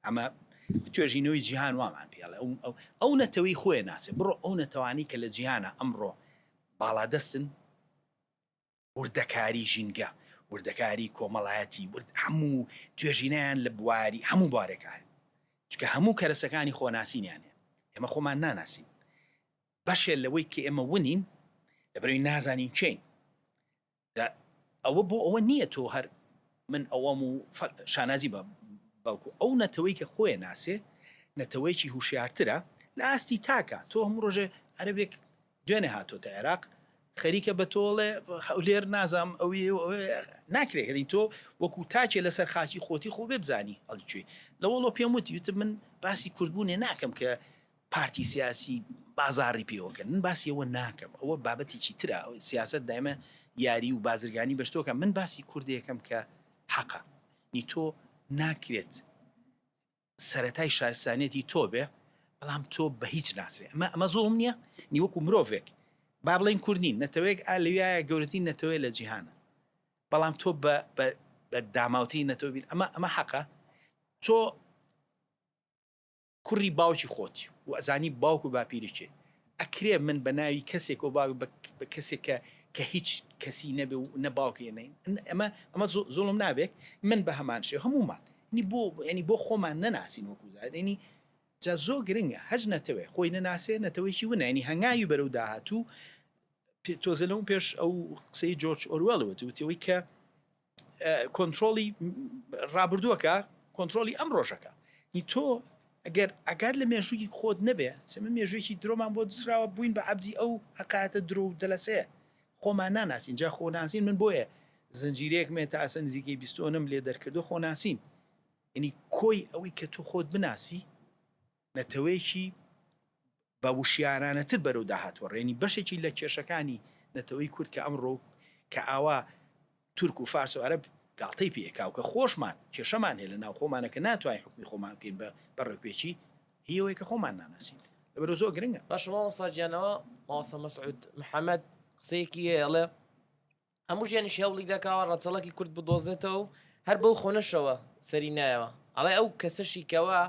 ئەمە توێژینەوەی جیهان وامان پێڵێ ئەو نەتەوەی خۆیان ناسێ بڕۆ ئەو نەتەوانی کە لە جیهانە ئەمڕۆ باڵادەستن، وردەکاری ژینگە، وردەکاری کۆمەڵایەتی، ورد هەموو توێژینەیان لە بواری هەموو بوارێکا هەیە. چونکە هەموو کەرەسەکانی خۆناسینیان هەیە. ئێمە خۆمان ناناسین. بەشێ لەوەی کە ئێمە ونین لەبەرئەوەی نازانین کێین. جا ئەوە بۆ ئەوە نییە تۆ هەر من ئەوەم و شانازی بە بەڵکو ئەو نەتەوەی کە خۆیە ناسێ نەتەوەیەکی هوشیارترە لە ئاستی تاکە تۆ هەموو ڕۆژێ عەرەبێک دوێنێ هاتۆتە عێراق خەریکە بە تۆڵێ هەولێر نازام ئەوی ناکرێت هەری تۆ وەکو تاکێ لەسەر خاکی خۆتی خۆ بێ بزانی هەڵچوی لەوەڵۆ پێم وتی وتم من باسی کوردبوونێ ناکەم کە پارتی سیاسی بازاڕی پێوە کەن من باسی ئەوە ناکەم ئەوە بابەتێکی ترە سیاسەت دایمە یاری و بازرگانی بە شتۆکە من باسی کوردێکەم کە حەقە نی تۆ ناکرێت سەتای شارستانیەتی تۆ بێ بەڵام تۆ بە هیچ ناسرێ ئەمە ئەمە زوڵم نییە نی وەکو مرۆڤێک با بڵێن کورد نین نەتەوەیەک ئا لەویایە گەورەترین نەتەوەیە لە جیهانە بەڵام تۆ بە بە داماوترین نەتەوە بین ئەمە ئەمە حەقە تۆ کوڕی باوکی خۆتی و ئەزانی باوک و باپیری کێ ئەکرێ من بە ناوی کەسێک و باوک بە کەسێک کە کە هیچ کەسی نەبێ و نە باوکی نە ئەمە ئەمە زوڵم نابێت من بە هەمان شێ هەمومان نی بۆ ینی بۆ خۆمان نەناسین وەکو زادێنی جا زۆر گرنگە هەج نەتەوێ خۆی نەناسێ نەتەوەیکی ونانی هەنگاوی بەرەو داهاتوو تۆزە لەوم پێش ئەو قسەی جۆرج ئۆروێڵ وت وتەوەی کە کۆنترۆڵی ڕابردووەکە کۆنترۆڵی ئەم ڕۆژەکە نی تۆ ئەگەر ئەگات لە مێژووی خۆت نەبێ سمە مێژوویەکی درۆمان بۆ دزراوە بووین بە عەبدی ئەو حەقایەتە درۆ و دەلەسەیە خۆمان ناناسین جا خۆناسین من بۆیە زنجیرەیەک مێ تا ئەسە نزیکەی بیستۆنم لێ دەرکردو خۆناسین یعنی کۆی ئەوەی کە تۆ خۆت بناسی نەتەوەیەکی بە وشیارانەتر بەرەو داهاتووە ڕێنی بەشێکی لە کێشەکانی نەتەوەی کورد کە ئەمڕۆ کە ئاوا تورک و فارس و عەرەب گاڵتەی پێ ئەکا و کە خۆشمان کێشەمان هەیە لە ناو خۆمانە کە ناتوانین حوکمی خۆمان بکەین بە بە ڕێکوپێکی هی ئەوەیە کە خۆمان ناناسین لەبەرئەوە زۆر گرنگە. باشە مامۆستا گیان ئەوە مامۆستا مەسعود محەمەد قسەیەکی هەیە ئەڵێ هەموو ژیانیشی هەوڵی دەکاوە ڕەچەڵەکی کورد بدۆزێتەوە و هەر بەو خۆنەشەوە سەری نایەوە ئەڵێ ئەو کەسەشی کەوا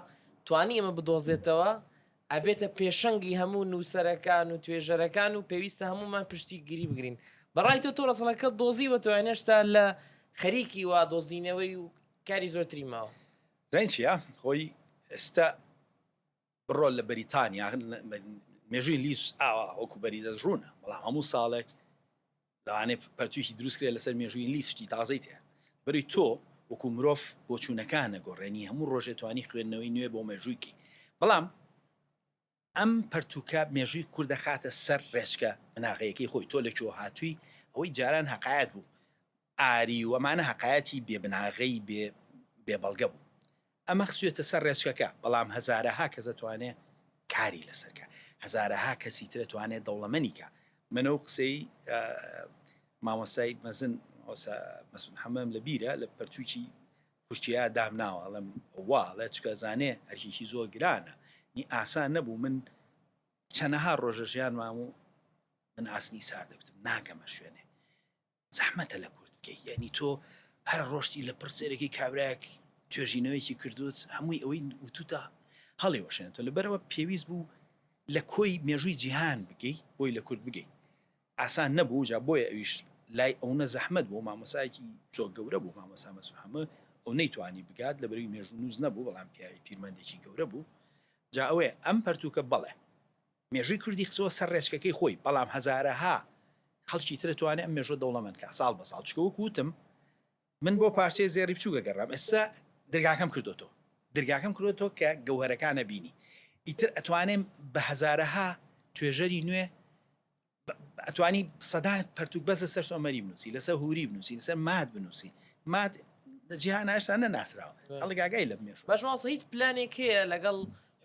توانی ئێمە بدۆزێتەوە ئەبێتە پێشەنگی هەموو نووسەرەکان و توێژەرەکان و پێویستە هەمومان پشتی گیری بگرین بەڕای تۆ تۆ ڕەسەڵەکە دۆزیوە تۆ هێشتا لە خەریکی وا دۆزینەوەی و کاری زۆرتری ماوە زین چییە خۆی ئێستا بڕۆ لە بەریتانیا مێژووی لیس ئاوا وەکو بەری دەست ڕوونە بەڵام هەموو ساڵێک لەوانەیە پەرتووکی دروست کرێت لەسەر مێژووی ئینگلیز شتی تازەی تێ بەری تۆ وەکو مرۆڤ بۆچوونەکان نەگۆڕێنی هەموو ڕۆژێ توانی خوێندنەوەی نوێ بۆ مێژووی کەی بەڵام ئەم پەرتووکە مێژووی کورد دەخاتە سەر ڕێچکە بناغەیەکەی خۆی تۆ لە کوێ هاتووی ئەوەی جاران هەقایەت بوو ئاری و ئەمانە هەقایەتی بێ بناغەی بێ بێ بەڵگە بوو ئەمە خسوێتە سەر ڕێچکەکە، بەڵام هەزارەها کەس ئەتوانێ کاری لەسەر کا، هەزارەها کەسی تر ئەتوانێ دەوڵەمەنی کا. من ئەو قسەی مامۆستای مەزن مامۆستا مەسعود محەمەدم لە بیرە لە پەرتووکی کورکیا دامناوە ئەڵێم وا ئەڵێ چونکە ئەزانێ ئەرکێکی زۆر گرانە نی ئاسان نەبوو من چەنەها ڕۆژە ژیانمام و من ئاسنی سارد دەکوتم ناگەمە شوێنێ زەحمەتە لە کورد بکەی یانی تۆ هەر ڕۆشتی لە پڕ سەیرەکەی کابرایەک توێژینەوەیەکی کردوت هەمووی ئەوەی وتوتە هەڵی وەشێنێتەوە لەبەرەوە پێویست بوو لە کۆی مێژووی جیهان بگەی بۆی لە کورد بگەی ئاسان نەبوو جا بۆیە ئەویش لای ئەونە زەحمەت بوو مامۆسایەکی زۆر گەورە بوو مامۆسا مەسعود حەمە ئەو نەیتوانی بگات لەبەرەوەی مێژوونووس نەبوو بەڵام پیاوی پیرمەندێکی گەورە بوو جا ئەوەیە ئەم پەرتووکە بەڵێ مێژووی کوردی خستووە سەر ڕێچکەکەی خۆی، بەڵام هەزارەها. خەڵکی ترە توانێت ئەم مێژوە دەوڵەمەند کا ساڵ بە ساڵ چکە وەکو وتم من بۆ پارچەی زێڕی بچووک ئەگەڕام ئێستا درگاکەم کردۆتەوە درگاکەم کردۆتەوە کە گەوهەرەکانە بینی ئیتر ئەتوانێم بە هەزارەها توێژەری نوێ ئەتوانی سەدان پەرتوک بەس لەسەر سۆمەری بنووسی لەسەر هوری بنووسی لەسەر ماد بنووسی ماد لە جیهان هێشتا نەناسراوە خەڵک ئاگای لە مێژوو باش مامۆستا هیچ پلانێک هەیە لەگەڵ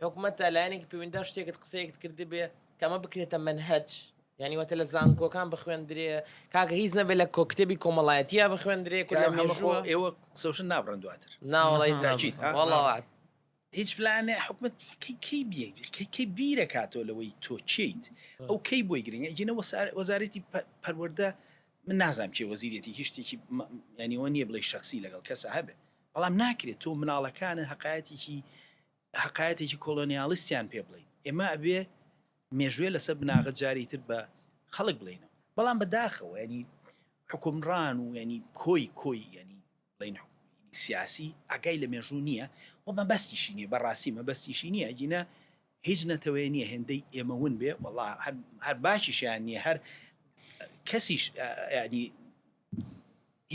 حکومەتە لایەنێکی پەیوەندیدار شتێکت قسەیەکت کردبێ کە ئەمە بکرێتە مەنهەج یعنی واتە لە زانکۆکان بخوێندرێ کاکە هیچ نەبێ لە کۆ کتێبی کۆمەڵایەتیە بخوێندرێ کورد لە کام هەمە خۆ مێژووە ئێوە قسەوشن نابڕن دواتر نا وەڵا هیچ تاکید نابڕن ها وەڵا وەعد هیچ پلانێ حکومەت کەی کەی بیە کەی کەی بیرەکاتەوە لەوەی تۆ کێیت ئەو کەی بۆی گرنگە ئەگینە وەزارەتی پەروەردە من نازانم کێ وەزیرێتی هیچ شتێکی ینی ئەوە نییە بڵێ شخصی لەگەڵ کەسە هەبێ بەڵام ناکرێت تۆ مناڵەکانە هەقایەتێکی هەقایەتێکی کۆلۆنیالیستیان پێ بڵێین ئێمە ئەبێ مێژوێ لەسەر بناغە جاری تر بە خەڵک بڵێینەوە بەڵام بەداخەوە ینی حکومڕان و ینی کۆی کۆی ینی بڵێین سیاسی ئاگای لە مێژوو نییە و مەبەستیشی نییە بەڕاستی مەبەستیشی نییە ئەگینا هیچ نەتەوەیە نییە هێندەی ئێمە ون بێ وەڵا هەر باکیشیان نییە هەر کەسیش ینی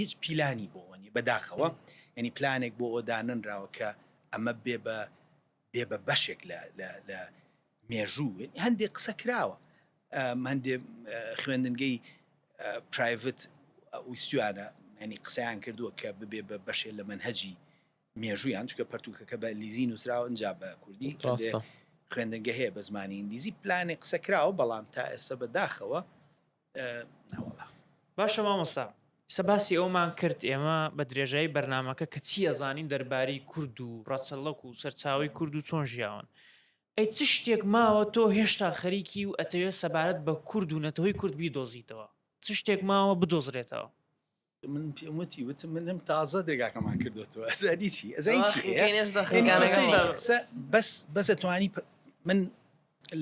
هیچ پیلانی بۆ ئەوە نیە بەداخەوە یعنی پلانێک بۆ ئەوە دانەنراوە کە ئەمە بێ بە بێ بە بەشێک لە لە لە مێژوو هەندێک قسە کراوە هەندێ خوێندنگەی پرایڤت ویستویانە ینی قسەیان کردووە کە ببێ بە بەشێ لە مەنهەجی مێژوویان چونکە پەرتوکەکە بە ئینگلیزی نووسراوە ئینجا بە کوردی ڕاستە. خوێندنگە هەیە بە زمانی ئینگلیزی پلانێک قسە کراوە بەڵام تا ئێستا بە داخەوە ناوەڵا. باشە مامۆستا ئیستا باسی ئەومان کرد ئێمە بە درێژایی بەرنامەکە کە چی ئەزانین دەربارەی کورد و ڕەچەڵەک و سەرچاوەی کورد و چۆن ژیاون ئەی چ شتێک ماوە تۆ هێشتا خەریکی و ئەتەوێت سەبارەت بە کورد و نەتەوەی کورد بیدۆزیتەوە چ شتێک ماوە بدۆزرێتەوە؟ من پێم وتی وتم منم تازە درگاکەمان کردوەوە ئەزانی چی ئەزانی چی بەس بەس توانی من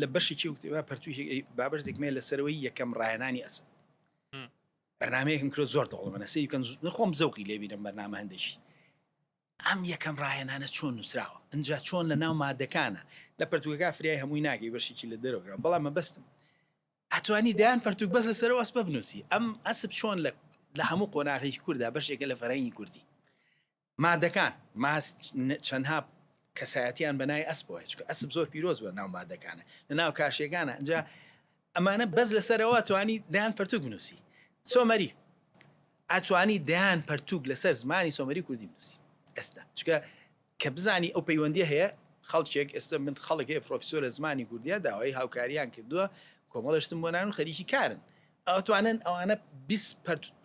لە بەشێکی وتێ پەرتووی بابەتێک مێ لەسەرەوەی یەکەم ڕایەنانی ئەسە بەرنمەیەکم کرد زۆر دەوڵەمەنە سەیری بکەن خۆم زەوقی لێبینم بەرنامە هەندێکی ئەم یەکەم ڕاهێنانە چۆن نووسراوە ئەجا چۆن لە ناو مادەکانە لە پەرتوکەکە فریای هەمووی ناگەی بەشێکی لە دەرەوە بەڵام مەبەستم ئەتوانی دەیان پەرتوک بەس لەسەر ئەو ئەسپە بنووسی ئەم ئەسپ چۆن لە لە هەموو قۆناغێکی کووردا بەشێکە لە فەرهەنگی کوردی مادەکان ماس چەندها کەسایەتیان بە ناوی ئەسپەوە چونکە ئەسپ زۆر پیرۆز بە ناو مادەکانە لە ناو کاشیەکانە ئەجا ئەمانە بەس لەسەرەوە توانی دەیان پەرتوک بنووسی سۆمەری ئەتوانی دەیان پەرتوک لەسەر زمانی سۆمەری کوردی بنووسی ئێستا چونکە کە بزانی ئەو پەیوەندیە هەیە خەڵکێک ئێستا من خەڵک هەیە پرۆفیسۆر لە زمانی کوردیە داوای هاوکاریان کردووە کۆمەڵە شتم بۆ نان و خەریکی کارن ئەتوانن ئەوانە 20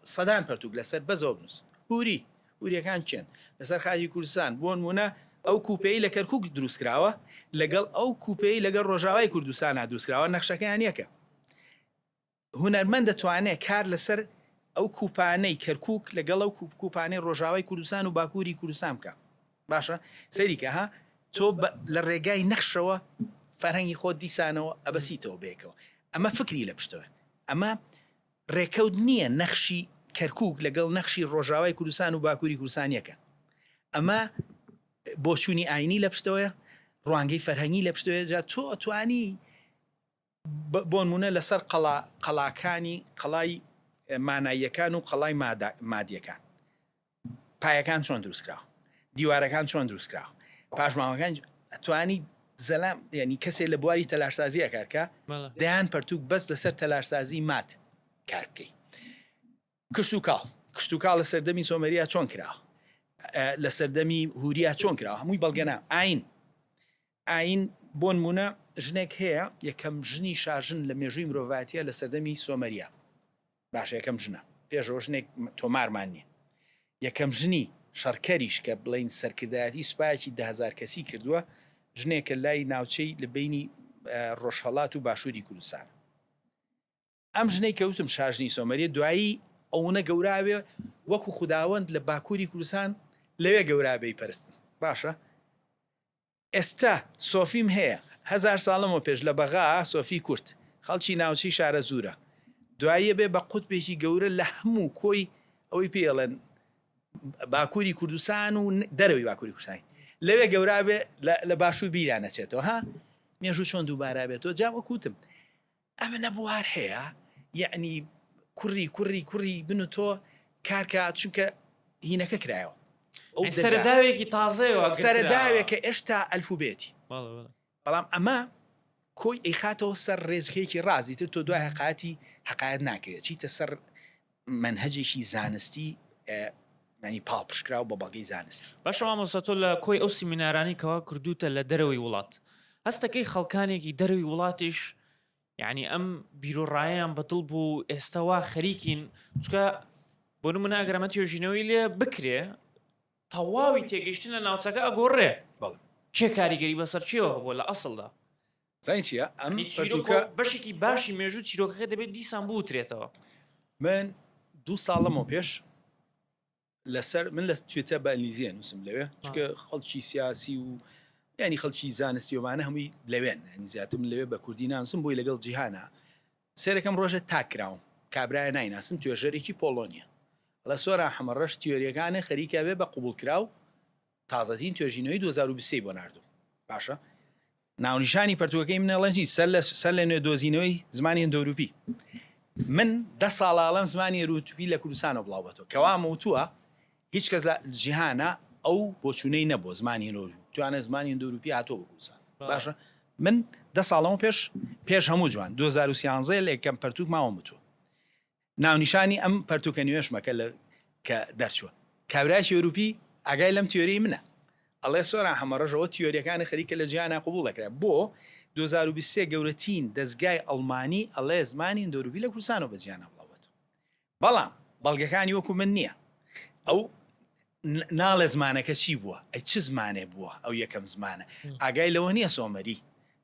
سەدان پەرتوک لەسەر بەزەوە بنووسن هوری هوریەکان کێن لەسەر خاکی کوردستان بۆ نمونە ئەو کوپەی لە کەرکک دروست کراوە لەگەڵ ئەو کوپەی لەگەڵ ڕۆژاوای کوردستان دروست کراوە نەخشەکەیان یەکە هونەرمەند دەتوانێت کار لەسەر ئەو کوپانەی کەرکوک لەگەڵ ئەو کوپانەی ڕۆژاوای کوردستان و باکووری کوردستان بکە باشە سەیری کە ها تۆ لە ڕێگای نەخشەوە فەرهەنگی خۆت دیسانەوە ئەبەسیتەوە بەیەکەوە ئەمە فکری لە پشتەوە ئەمە ڕێکەوت نییە نەخشی کەرکک لەگەڵ نەخشی ڕۆژاوای کوردستان و باکووری کوردستان یەکە ئەمە بۆچوونی ئاینی لە پشتەوەیە ڕوانگەی فەرهەنگی لە پشتەوەیە جا تۆ ئەتوانی بۆنمونە لەسەر قەڵا قەڵاکانی قەڵای ماناییەکان و قەڵای مادیەکان پایەکان چۆن دروستکراوە دیوارەکان چۆن دروستکراوە پاشماوەکان توانی زەلام ینی کەسێ لە بواری تەلارسازی کارکە دەیان پەرتوک بەس لەسەر تەلارسازی مات کار بکەی کشتوکاڵ کشتوکاڵ لە سەردەمی سۆمەریا چۆن کراوە لە سەردەمی هوریا چۆن کراوە هەمووی بەڵگەنا ئاین ئایین، بۆنموونە ژنێک هەیە یەکەم ژنی شاژن لە مێژووی مرۆڤایەتیە لە سەردەمی سۆمەریە باشە یەکەم ژنە پێشەوە ژنێک تۆمارمان نییە یەکەم ژنی شەڕکەریش کە بڵین سەرکردایەتی سوپایەکی دههزار کەسی کردووە ژنێکە لای ناوچەی لە بینی ڕۆژهەڵات و باشووری کوردستان ئەم ژنەی کە وتم شاژنی سۆمەریە دوایی ئەونە گەوراوێ وەکو خوداوەند لە باکووری کوردستان لەوێ گەورابێی پەرستن باشە ئێستا سۆفیم هەیە هەزار ساڵ لەمەو پێش لە بەغا سۆفی کورد خەڵکی ناوچەی شارەزوورە دواییە بێ بە قوتبێکی گەورە لە هەموو کۆی ئەوەی پێی ئەڵێن باکووری کوردستان و دەرەوەی باکووری کوردستان لەوێ گەورا بێ لە باشوور بیران نەچێتەوە ها مێژوو چۆن دووبارە بێتەوە جا وەکوتم ئەمە نە بوار هەیە یعنی. کوڕی کوڕی کوڕی من و تۆ کارکە چونکە هینەکە کرایەوە ئەو سەرەداوێکی تازەیەوە سەرەداوێکە ئێشتا ئەلفوبێتی بەڵام ئەمە کۆی ئەیخاتەوە سەر ڕێچکەیەکی ڕاست ئیتر تۆ دوای هەقایەتی هەقایەت ناکەوێت چیتە سەر مەنهەجێکی زانستی ینی پاڵپشتکراو بە بەڵگەی زانستی. باشە مامۆستا تۆ لە کۆی ئەو سیمینارانەی کەوا کردووتە لە دەرەوەی وڵات هەستەکەی خەڵکانێکی دەرەوی وڵاتیش یعنی ئەم بیرۆڕایان بەدڵ بوو و ئێستا وا خەریکین چکە بۆ نمونە ئەگەر ئەمە توێژینەوەی لێ بکرێ تەواوی تێگەیشتن لە ناوچەکە ئەگۆڕێ بەڵێ. چێ کاریگەری بەسەر چیەوە هەبووە لە ئەسڵدا؟ زانی چیە ئەم یعنی پەرتوکە چیرۆکە بەشێکی باشی مێژوو چیرۆکەکە دەبێت دیسان بوترێتەوە. من دوو ساڵ لەمەو پێش لەسەر من لە تویتە بە ئینگلیزیە نووسم لەوێ چونکە خەڵکی سیاسی و ینی خەڵکی زانستی ومانە هەمووی لەوێن ینی زیاتر من لەوێ بە کوردی نانووسم بۆی لەگەڵ جیهانە سێرەکەم ڕۆژێ تاک کراوم کابرایە نایناسم توێژەرێکی پۆڵۆنیە ئەڵێ سۆران حەمەڕەش تیۆریەکانێ خەریکە بێ بە قبوڵکراو تازەترین توێژینەوەی 2023 بۆ ناردوم باشە ناونیشانی پەرتوکەکەی من ئەڵێن چی سەر لە سەر لە نوێ دۆزینەوەی زمانی هندۆروپی من دە ساڵە ئەڵێم زمانی ئەروتوپی لە کوردستانەوە بڵاو بەتەوە کەوا موتووە هیچ کەس لە جیهانە ئەو بۆچوونەی نەبووە زمانی هندۆروپی توانە زمانی هندۆروپی هاتووە بۆ کوردستان باشە من دە ساڵەوە پێش پێش هەموو جوان 2013 لە یەکەم پەرتوک ماوە متووە ناونیشانی ئەم پەرتوکە نوێشمە کە لە کە دەرچووە کابرایەکی ئەوروپی ئاگای لەم تیۆری منە ئەڵێ سۆران حەمەڕەشەوە تیۆریەکانی خەریکە لە جیهانا قبوڵ دەکرێت بۆ 2023 گەورەترین دەزگای ئەڵمانی ئەڵێ زمانی هندۆروپی لە کوردستانەوە بە جیهانا بڵاوبێتەوە بەڵام بەڵگەکانی وەکو من نییە ئەو ناڵێ زمانەکە چی بووە ئەی چ زمانێ بووە ئەو یەکەم زمانە ئاگای لەوە نییە سۆمەری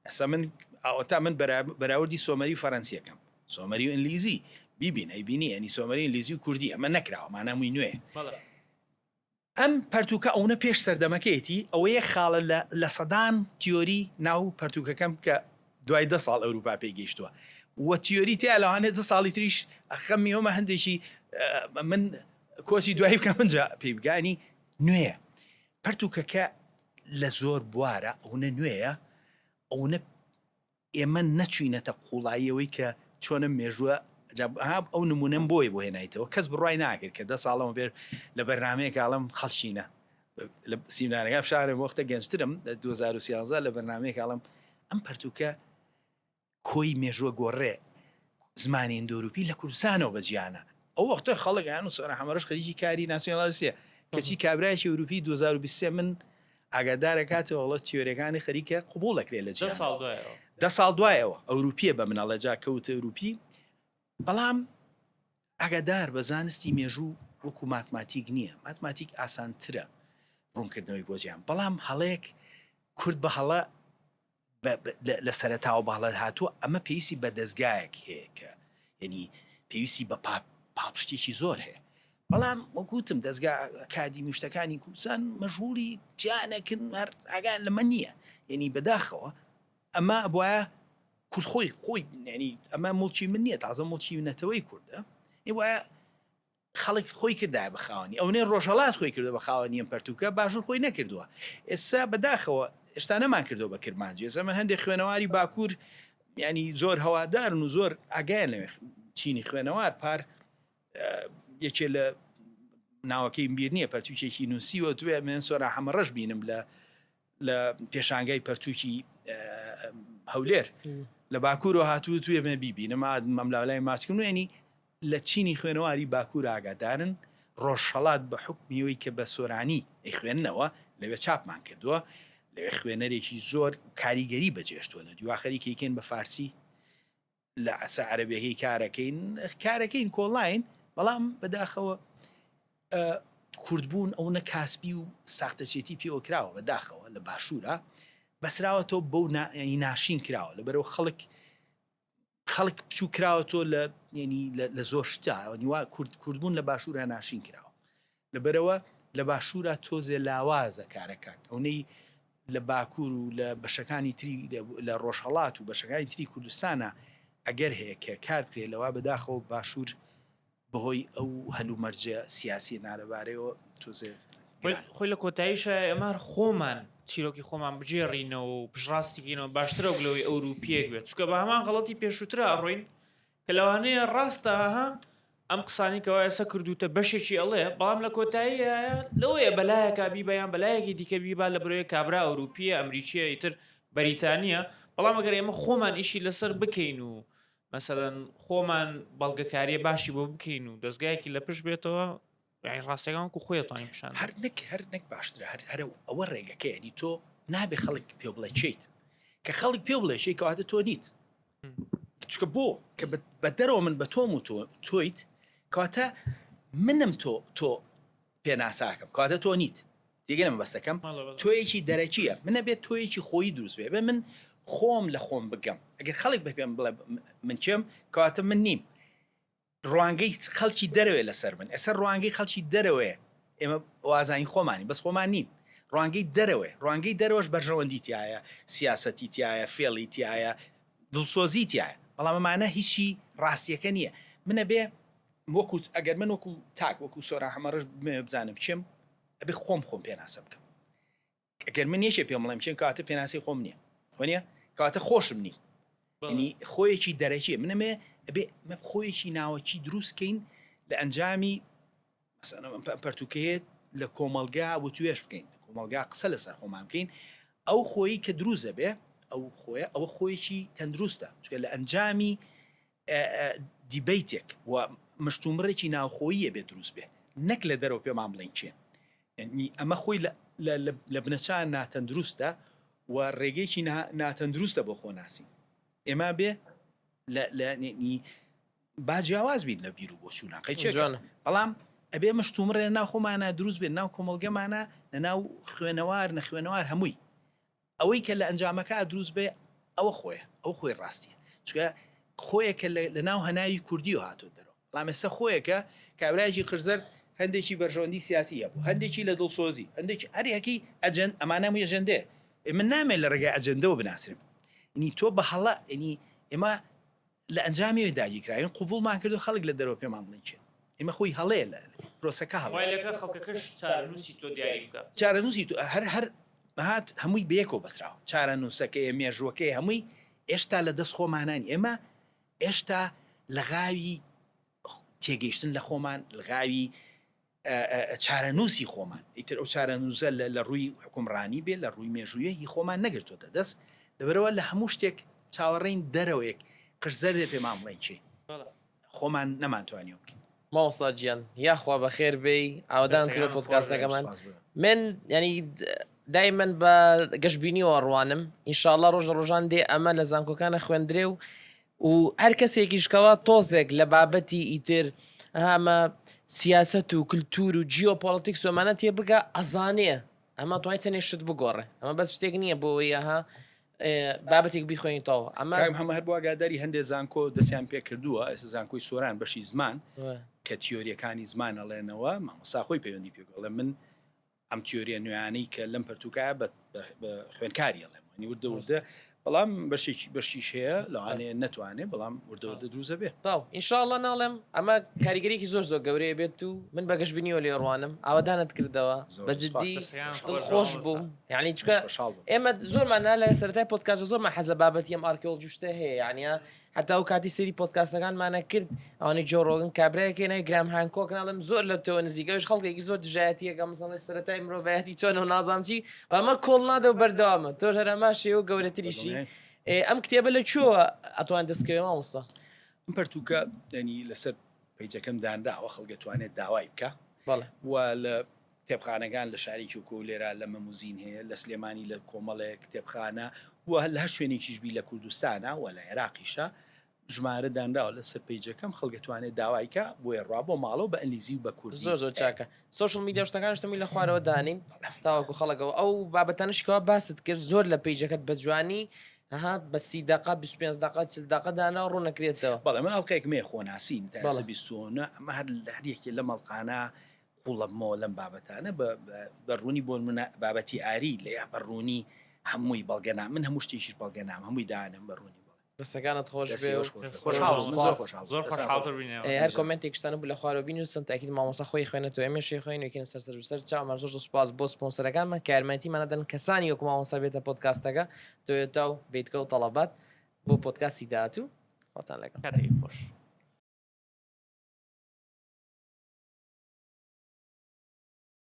ئەسا من ئەوەتا من بەراوردی سۆمەری فەرەنسیەکەم سۆمەری و ئینگلیزی بیبین ئەی بینی ئەنی سۆمەری ئینگلیزی و کوردی ئەمە نەکراوە مانامووی نوێ ئەم پەرتووکە ئەونە پێش سەردەمەکەیەتی، ئەوە یەک خاڵە لە لە سەدان تیۆری ناو پەرتووکەکەم کە دوای دە ساڵ ئەوروپا پێی گەیشتووە و تیۆری تیا لەوانەیە دە ساڵی تریش خەمی ئەومە هەندێکی من کۆچی دوایی بکەم ئینجا پێی بگانی نوێیە پەرتووکەکە لە زۆر بوارە ئەونە نوێیە ئەونە ئێمە نەچوینەتە قوڵایی ئەوەی کە چۆن ئەم مێژووە جا ها ئەو نمونەم بۆی بۆ هێنایتەوە کەس بڕوای ناکرد کە دە ساڵەمە پێش لە بەرنامەیەک ئاڵم خەڵکینە لە سیمنارەکە فشارم وەختە گەنجترم لە 2013 لە بەرنامەیەک ئاڵم ئەم پەرتوکە کۆی مێژووە گۆڕێ زمانی ئیندۆروپی لە کوردستانەوە بە جیانە ئەو وەختە خەڵک یان و سۆران حەمەڕەش خەریکی کاری ناسیۆنالیستیە کەچی کابرایەکی ئەوروپی 2023 من ئاگادارە کاتەوە ئەڵێ تیۆریەکانی خەریکە قبوڵ دەکرێت لە جیهان ساڵ دوایەوە دە ساڵ دوایەوە ئەوروپیە بە من ئەڵێ جا کەوتە ئەوروپی بەڵام ئاگادار بە زانستی مێژوو وەکو ماتماتیک نییە ماتماتیک ئاسانترە ڕوونکردنەوەی بۆ جیهان بەڵام هەڵەیەک کورد بە هەڵە لە سەرەتاوە بە هەڵە هاتووە ئەمە پێویستی بە دەزگایەک هەیە کە یعنی پێویستی بە پاڵپشتێکی زۆر هەیە بەڵام وەکوتم دەزگا ئەکادیمی شتەکانی کوردستان مەژغوڵی جیانەکن هەر ئاگایان لەمە نییە یعنی بەداخەوە ئەمە بواە کورد خۆی خۆی یعنی ئەمە موڵکی من نییە تازە موڵکی نەتەوەی کوردە وایە خەڵک خۆی کردایە بە خاوەنی ئەونەی ڕۆژهەڵات خۆی کردوە بە خاوەنی ئەم پەرتوکە باشور خۆی نەکردوە ئێستا بەداخەوە ئێشتا نەمان کردوە بە کرمانجی ئێستا من هەندێک خوێنەواری باکوور ینی زۆر هەوادارن و زۆر ئاگایان لەوێ چینی خوێنەوار پار یەکێ لە ناوەکەی بیر نییە پەرتوکێکی نووسیوە توێ من سۆرا حەمەڕەش بینم لە لە پێشانگای پەرتوکی هەولێر لە باکوورەوە هاتوو توێ مە بیبینم مەملاولای ماچکم نوێنی لە چینی خوێنەواری باکوور ئاگادارن، ڕۆژهەڵات بە حوکمی ئەوەی کە بە سۆرانی ئەیخوێننەوە، لەوێ چاپمان کردووە، لەوێ خوێنەرێکی زۆر کاریگەری بەجێشتووە، لە دوا خەریکە ئەیکەین بە فارسی، لە عەسە عەرەبیەکەی کارەکەین، کارەکەین کۆڵاین، بەڵام بەداخەوە کوردبوون ئەونە کاسبی و ساختەچێتی پێوە کراوە، بەداخەوە لە باشوورا بەسراوەتەوە بەو ناشین کراوە، لەبەرئەوە خەڵک خەڵک بچوو کراوە تۆ لە یعنی لە زۆر شتا وا کورد کوردبوون لە باشوورا ناشین کراوە لەبەرەوە لە باشوورا تۆزێ لاوازە کارەکان ئەونەی لە باکوور و لە بەشەکانی تری لە ڕۆژهەڵات و بەشەکانی تری کوردستانە ئەگەر هەیە کە کار بکرێت لەوا بەداخەوە باشوور بەهۆی ئەو هەلومەرجە سیاسیە نالەبارەیەوە تۆزێ خۆی لە کۆتاییشا ئێمە هەر خۆمان چیرۆکی خۆمان بگێڕینەوە و پشتڕاستی کەینەوە باشترە وەک لەوەی ئەوروپیەک بێت چونکە بە هەمان غەڵەتی پێشووترا ئەڕۆین کە لەوانەیە ڕاستە ها. ئەم قسانەی کەوا ئێستا کردووتە بەشێکی ئەڵێ بەڵام لە کۆتاییە لەوەیە بەلایەکا بیبا یان بەلایەکی دیکە بیبا لە برۆیە کابرا ئەوروپیە ئەمریکیە ئیتر بەریتانیە بەڵام ئەگەر ئێمە خۆمان ئیشی لەسەر بکەین و مەسەلەن خۆمان بەڵگەکاریە باشی بۆ بکەین و دەستگایەکی لە پشت بێتەوە یعنی ڕاستەکان وەکو خۆی ئەتوانین پیشان هەر نەک هەر نەک باشترە هەر هەر ئەوە ڕێگەکەیە یعنی تۆ نابێ خەڵک پێ بڵێ چیت کە خەڵک پێ بڵێ چی کەواتە تۆ نیت چکە بۆ کە بە دەرەوە من بە تۆم و تۆ تۆیت کەواتە منم تۆ تۆ پێناساکەم کەواتە تۆ نیت تێگەنە مەبەستەکەم تۆیەکی دەرەکیە منە بێت تۆیەکی خۆی دروست بێ بێ من خۆم لە خۆم بگەم ئەگەر خەڵک بە پێم بڵێ من کێم کەواتە من نیم ڕوانگەی خەڵکی دەرەوەی لەسەر من ئێستا ڕوانگەی خەڵکی دەرەوەیە ئێمە وازانی خۆمانی بەس خۆمان نین ڕوانگەی دەرەوەی ڕوانگەی دەرەوەش بەرژەوەندی تایە سیاسەتی تایە فێڵی تایە دڵسۆزی تایە بەڵام ئەمانە هیچی ڕاستیەکە نییە منە بێ وەکو ئەگەر من وەکو تاک وەکو سۆران حەمەڕەش بمەوێ بزانم کێم ئەبێ خۆم خۆم پێناسە بکەم ئەگەر من یەکێ پێم بڵێم کێم کەواتە پێناسەی خۆم نییە وەنیە کەواتە خۆشم نیم ینی خۆیەکی دەرەکی منەمێ ئەبێ مە خۆیەکی ناوەکی دروست کەین لە ئەنجامی پەرتوکەیە لە کۆمەلگا وتوێش بکەین کۆمەلگا قسە لەسەر خۆمان بکەین ئەو خۆی کە دروست دەبێ ئەو خۆیە ئەوە خۆیەکی تەندروستە چونکە لە ئەنجامی دیبەیتێک و مشتومڕێکی ناوخۆییە بێ دروست بێ نەک لە دەرەوە پێمان بڵێن کێن یعنی ئەمە خۆی لە بنەچە ناتەندروستە و ڕێگەیەکی ناتەندروستە بۆ خۆناسین ئێمە بێ لە با جیاواز بین لە بیر و بۆچوونە قەی چێ بەڵام ئەبێ مشتومڕێ ناو خۆمانە دروست بێت ناو کۆمەڵگەمانە لە ناو خوێنەوار نەخوێنەوار هەمووی ئەوەی کە لە ئەنجامەکە دروست بێ ئەوە خۆیە، ئەو خۆی ڕاستیە. چونکە خۆیەکە لە ناو هەناوی کوردیەوە هاتۆتە دەرەوە. بەڵام ئێستا خۆیەکە کابرایەکی قرزەرد هەندێکی بەرژەوەندی سیاسی هەبوو، هەندێکی لە دڵسۆزی، هەندێکی هەر یەکەی ئەجەند، ئەمانە هەمووی ئەجەندەیە. ئێ من نامەوێ لە ڕێگای ئەجەندەوە بناسرێم. یەنی تۆ بە هەڵە یەنی ئێمە لە ئەنجامی ئەوی داگیرکراوین قبوڵمان کردو خەڵک لە دەرەوە پێمان بڵێن کێن. ئێمە خۆی هەڵەیە لە پرۆسەکە هەڵەیە. وای لەکە خەڵکەکەش چارەنووسی تۆ دیاری بکا. چارەنووسی تۆ هەر هەر هات هەمووی بەیەکەوە بەستراوە. چارەنووسەکەی، مێژووەکەی هەمووی ئێشتا لە دەست خۆمانان. ئێمە ئێشتا لغاوی تێگەیشتن لە خۆمان، لغاوی چارەنووسی خۆمان، ئیتر ئەو چارەنووسە لە ڕووی حوکمڕانی بێ، لە ڕووی مێژوویە هی خۆمان نەگرتۆتە دەست، لەبەرئەوە لە هەموو شتێک چاوەڕێین دەرەوەیەک قژ زەردێ پێمان بڵێن کێین، خۆمان نەمانتوانیوە بکەین. مامۆستا گیان یاخوا بەخێر بێی ئاوەدانت کرد پۆدکاستەکەمان من ینی دایمەن بە گەشببینیەوە ڕوانم ئینشاءاللە ڕۆژ لە ڕۆژان دێ ئەمە لە زانکۆکانە خوێندرێ و و هەر کەسێکیش کەوا تۆزێک لە بابەتی ئیتر ئەمە سیاسەت و کلتور و جیۆپۆڵەتیکس و ئەمانە تێبگا ئەزانێ ئەمە توای چەندێک شت بگۆڕێ ئەمە بەس شتێک نییە بۆ ئەوەی ئەها بابەتێک بیخوێنیتەوە ئەمە کاک محەممەد هەر بۆ ئاگاداری هەندێ زانکۆ دەستیان پێ کردووە ئێستا زانکۆی سۆران بەشی زمان کە تیۆریەکانی زمان ئەڵێنەوە مامۆستا خۆی پەیوەندی پێ ئەڵێ من ئەم تیۆریە نوێیانەی کە لەم پەرتوکایە بە خوێنکاری ئەڵێم وانی وردە وردە بەڵام بەشێکی بەشیش هەیە لەوانەیە نەتوانێ بەڵام وردە وردە دروست ئەبێ. تەواو ئینشاڵڵا ناڵێم ئەمە کاریگەریەکی زۆر زۆر گەورەیە بێت و من بە گەشبینیەوە لێ ڕوانم ئاوەدانت کردەوە بە جدی دڵخۆش بووم یعنی چکە ئێمە زۆرمان نا لە سەرەتای پۆدکاست زۆرمان حەزە بابەتی ئەم ئارکیۆلۆجی شتە هەیە یعنی هەتا ئەو کاتی سەیری پۆدکاستەکانمانە کرد ئەوانەی جۆ ڕۆگن کابرایەک هێنای گرام هانکۆک ناڵێم زۆر لە تۆ نزیکە ئەویش خەڵکێکی زۆر دژایەتیەکە مەسەڵەن سەرەتای مرۆڤایەتی چۆنە و نازانم چی ئەمە کۆڵ نادە و بەردەوامە تۆش هەر هەمان شێوە و گەورەتریشی ئێ، ئەم کتێبە لە کوێوە ئەتوان دەستکەوێ مامۆستا؟ ئەم پەرتووکە یانی لەسەر پەیجەکەم دانراوە خەڵک ئەتوانێت داوای بکا بەڵێ. و لە کتێبخانەکان لە شاری کیوکۆ و لێرە لە مەموزین هەیە لە سلێمانی لە کۆمەڵێک کتێبخانە و لە هەر شوێنێکیش بی لە کوردستانە و لە عێراقیشە ژمارە دانراوە لەسەر پەیجەکەم خەڵک ئەتوانێت داوای کا بۆیە ڕوا بۆ ماڵەوە بە ئەنگلیزی و بە کوردی زۆر زۆر چاکە social media و شتەکانیش تەمی لە خوارەوە دانین تاوەکو خەڵکەوە ئەو بابەتانەش کەوا باست کرد زۆر لە پەیجەکەت بە جوانی ها بە 30 دقە 25 دقە 40 دقە دانا ڕوون نەکرێتەوە بەڵێ من ئەڵقەیەکم هەیە خۆناسین تا ئێستا 29 ئەمە هەر لە هەر یەکێ لەم ئەڵقانە قوڵەبمەوە لەم بابەتانە بە ڕوونی بۆ نمونە بابەتی ئاری لە بە ڕوونی هەمووی بەڵگەنام من هەموو شتێکیش بەڵگەنام هەمووی دانم بە ڕوونی بەڵێ. دەستەکانت خۆش بێ و زۆر خۆشحاڵتر بینەوە. هەر comment ێکشتان بوو لە خوارەوە بینوسن تاکید مامۆستا خۆی خوێنێتەوە ئێمەش خوێن وێکین سەر سەر سەر چاومان زۆر زۆر سوپاس بۆ سپۆنسەرەکانمان کە یارمەتیمان دەن کەسانی وەکو مامۆستا بێتە پۆدکاستەکە تۆیۆتا و بیتکە و تەڵەبات بۆ پۆدکاستی داهاتوو خۆتان لەگەڵ کاتێکی خۆش.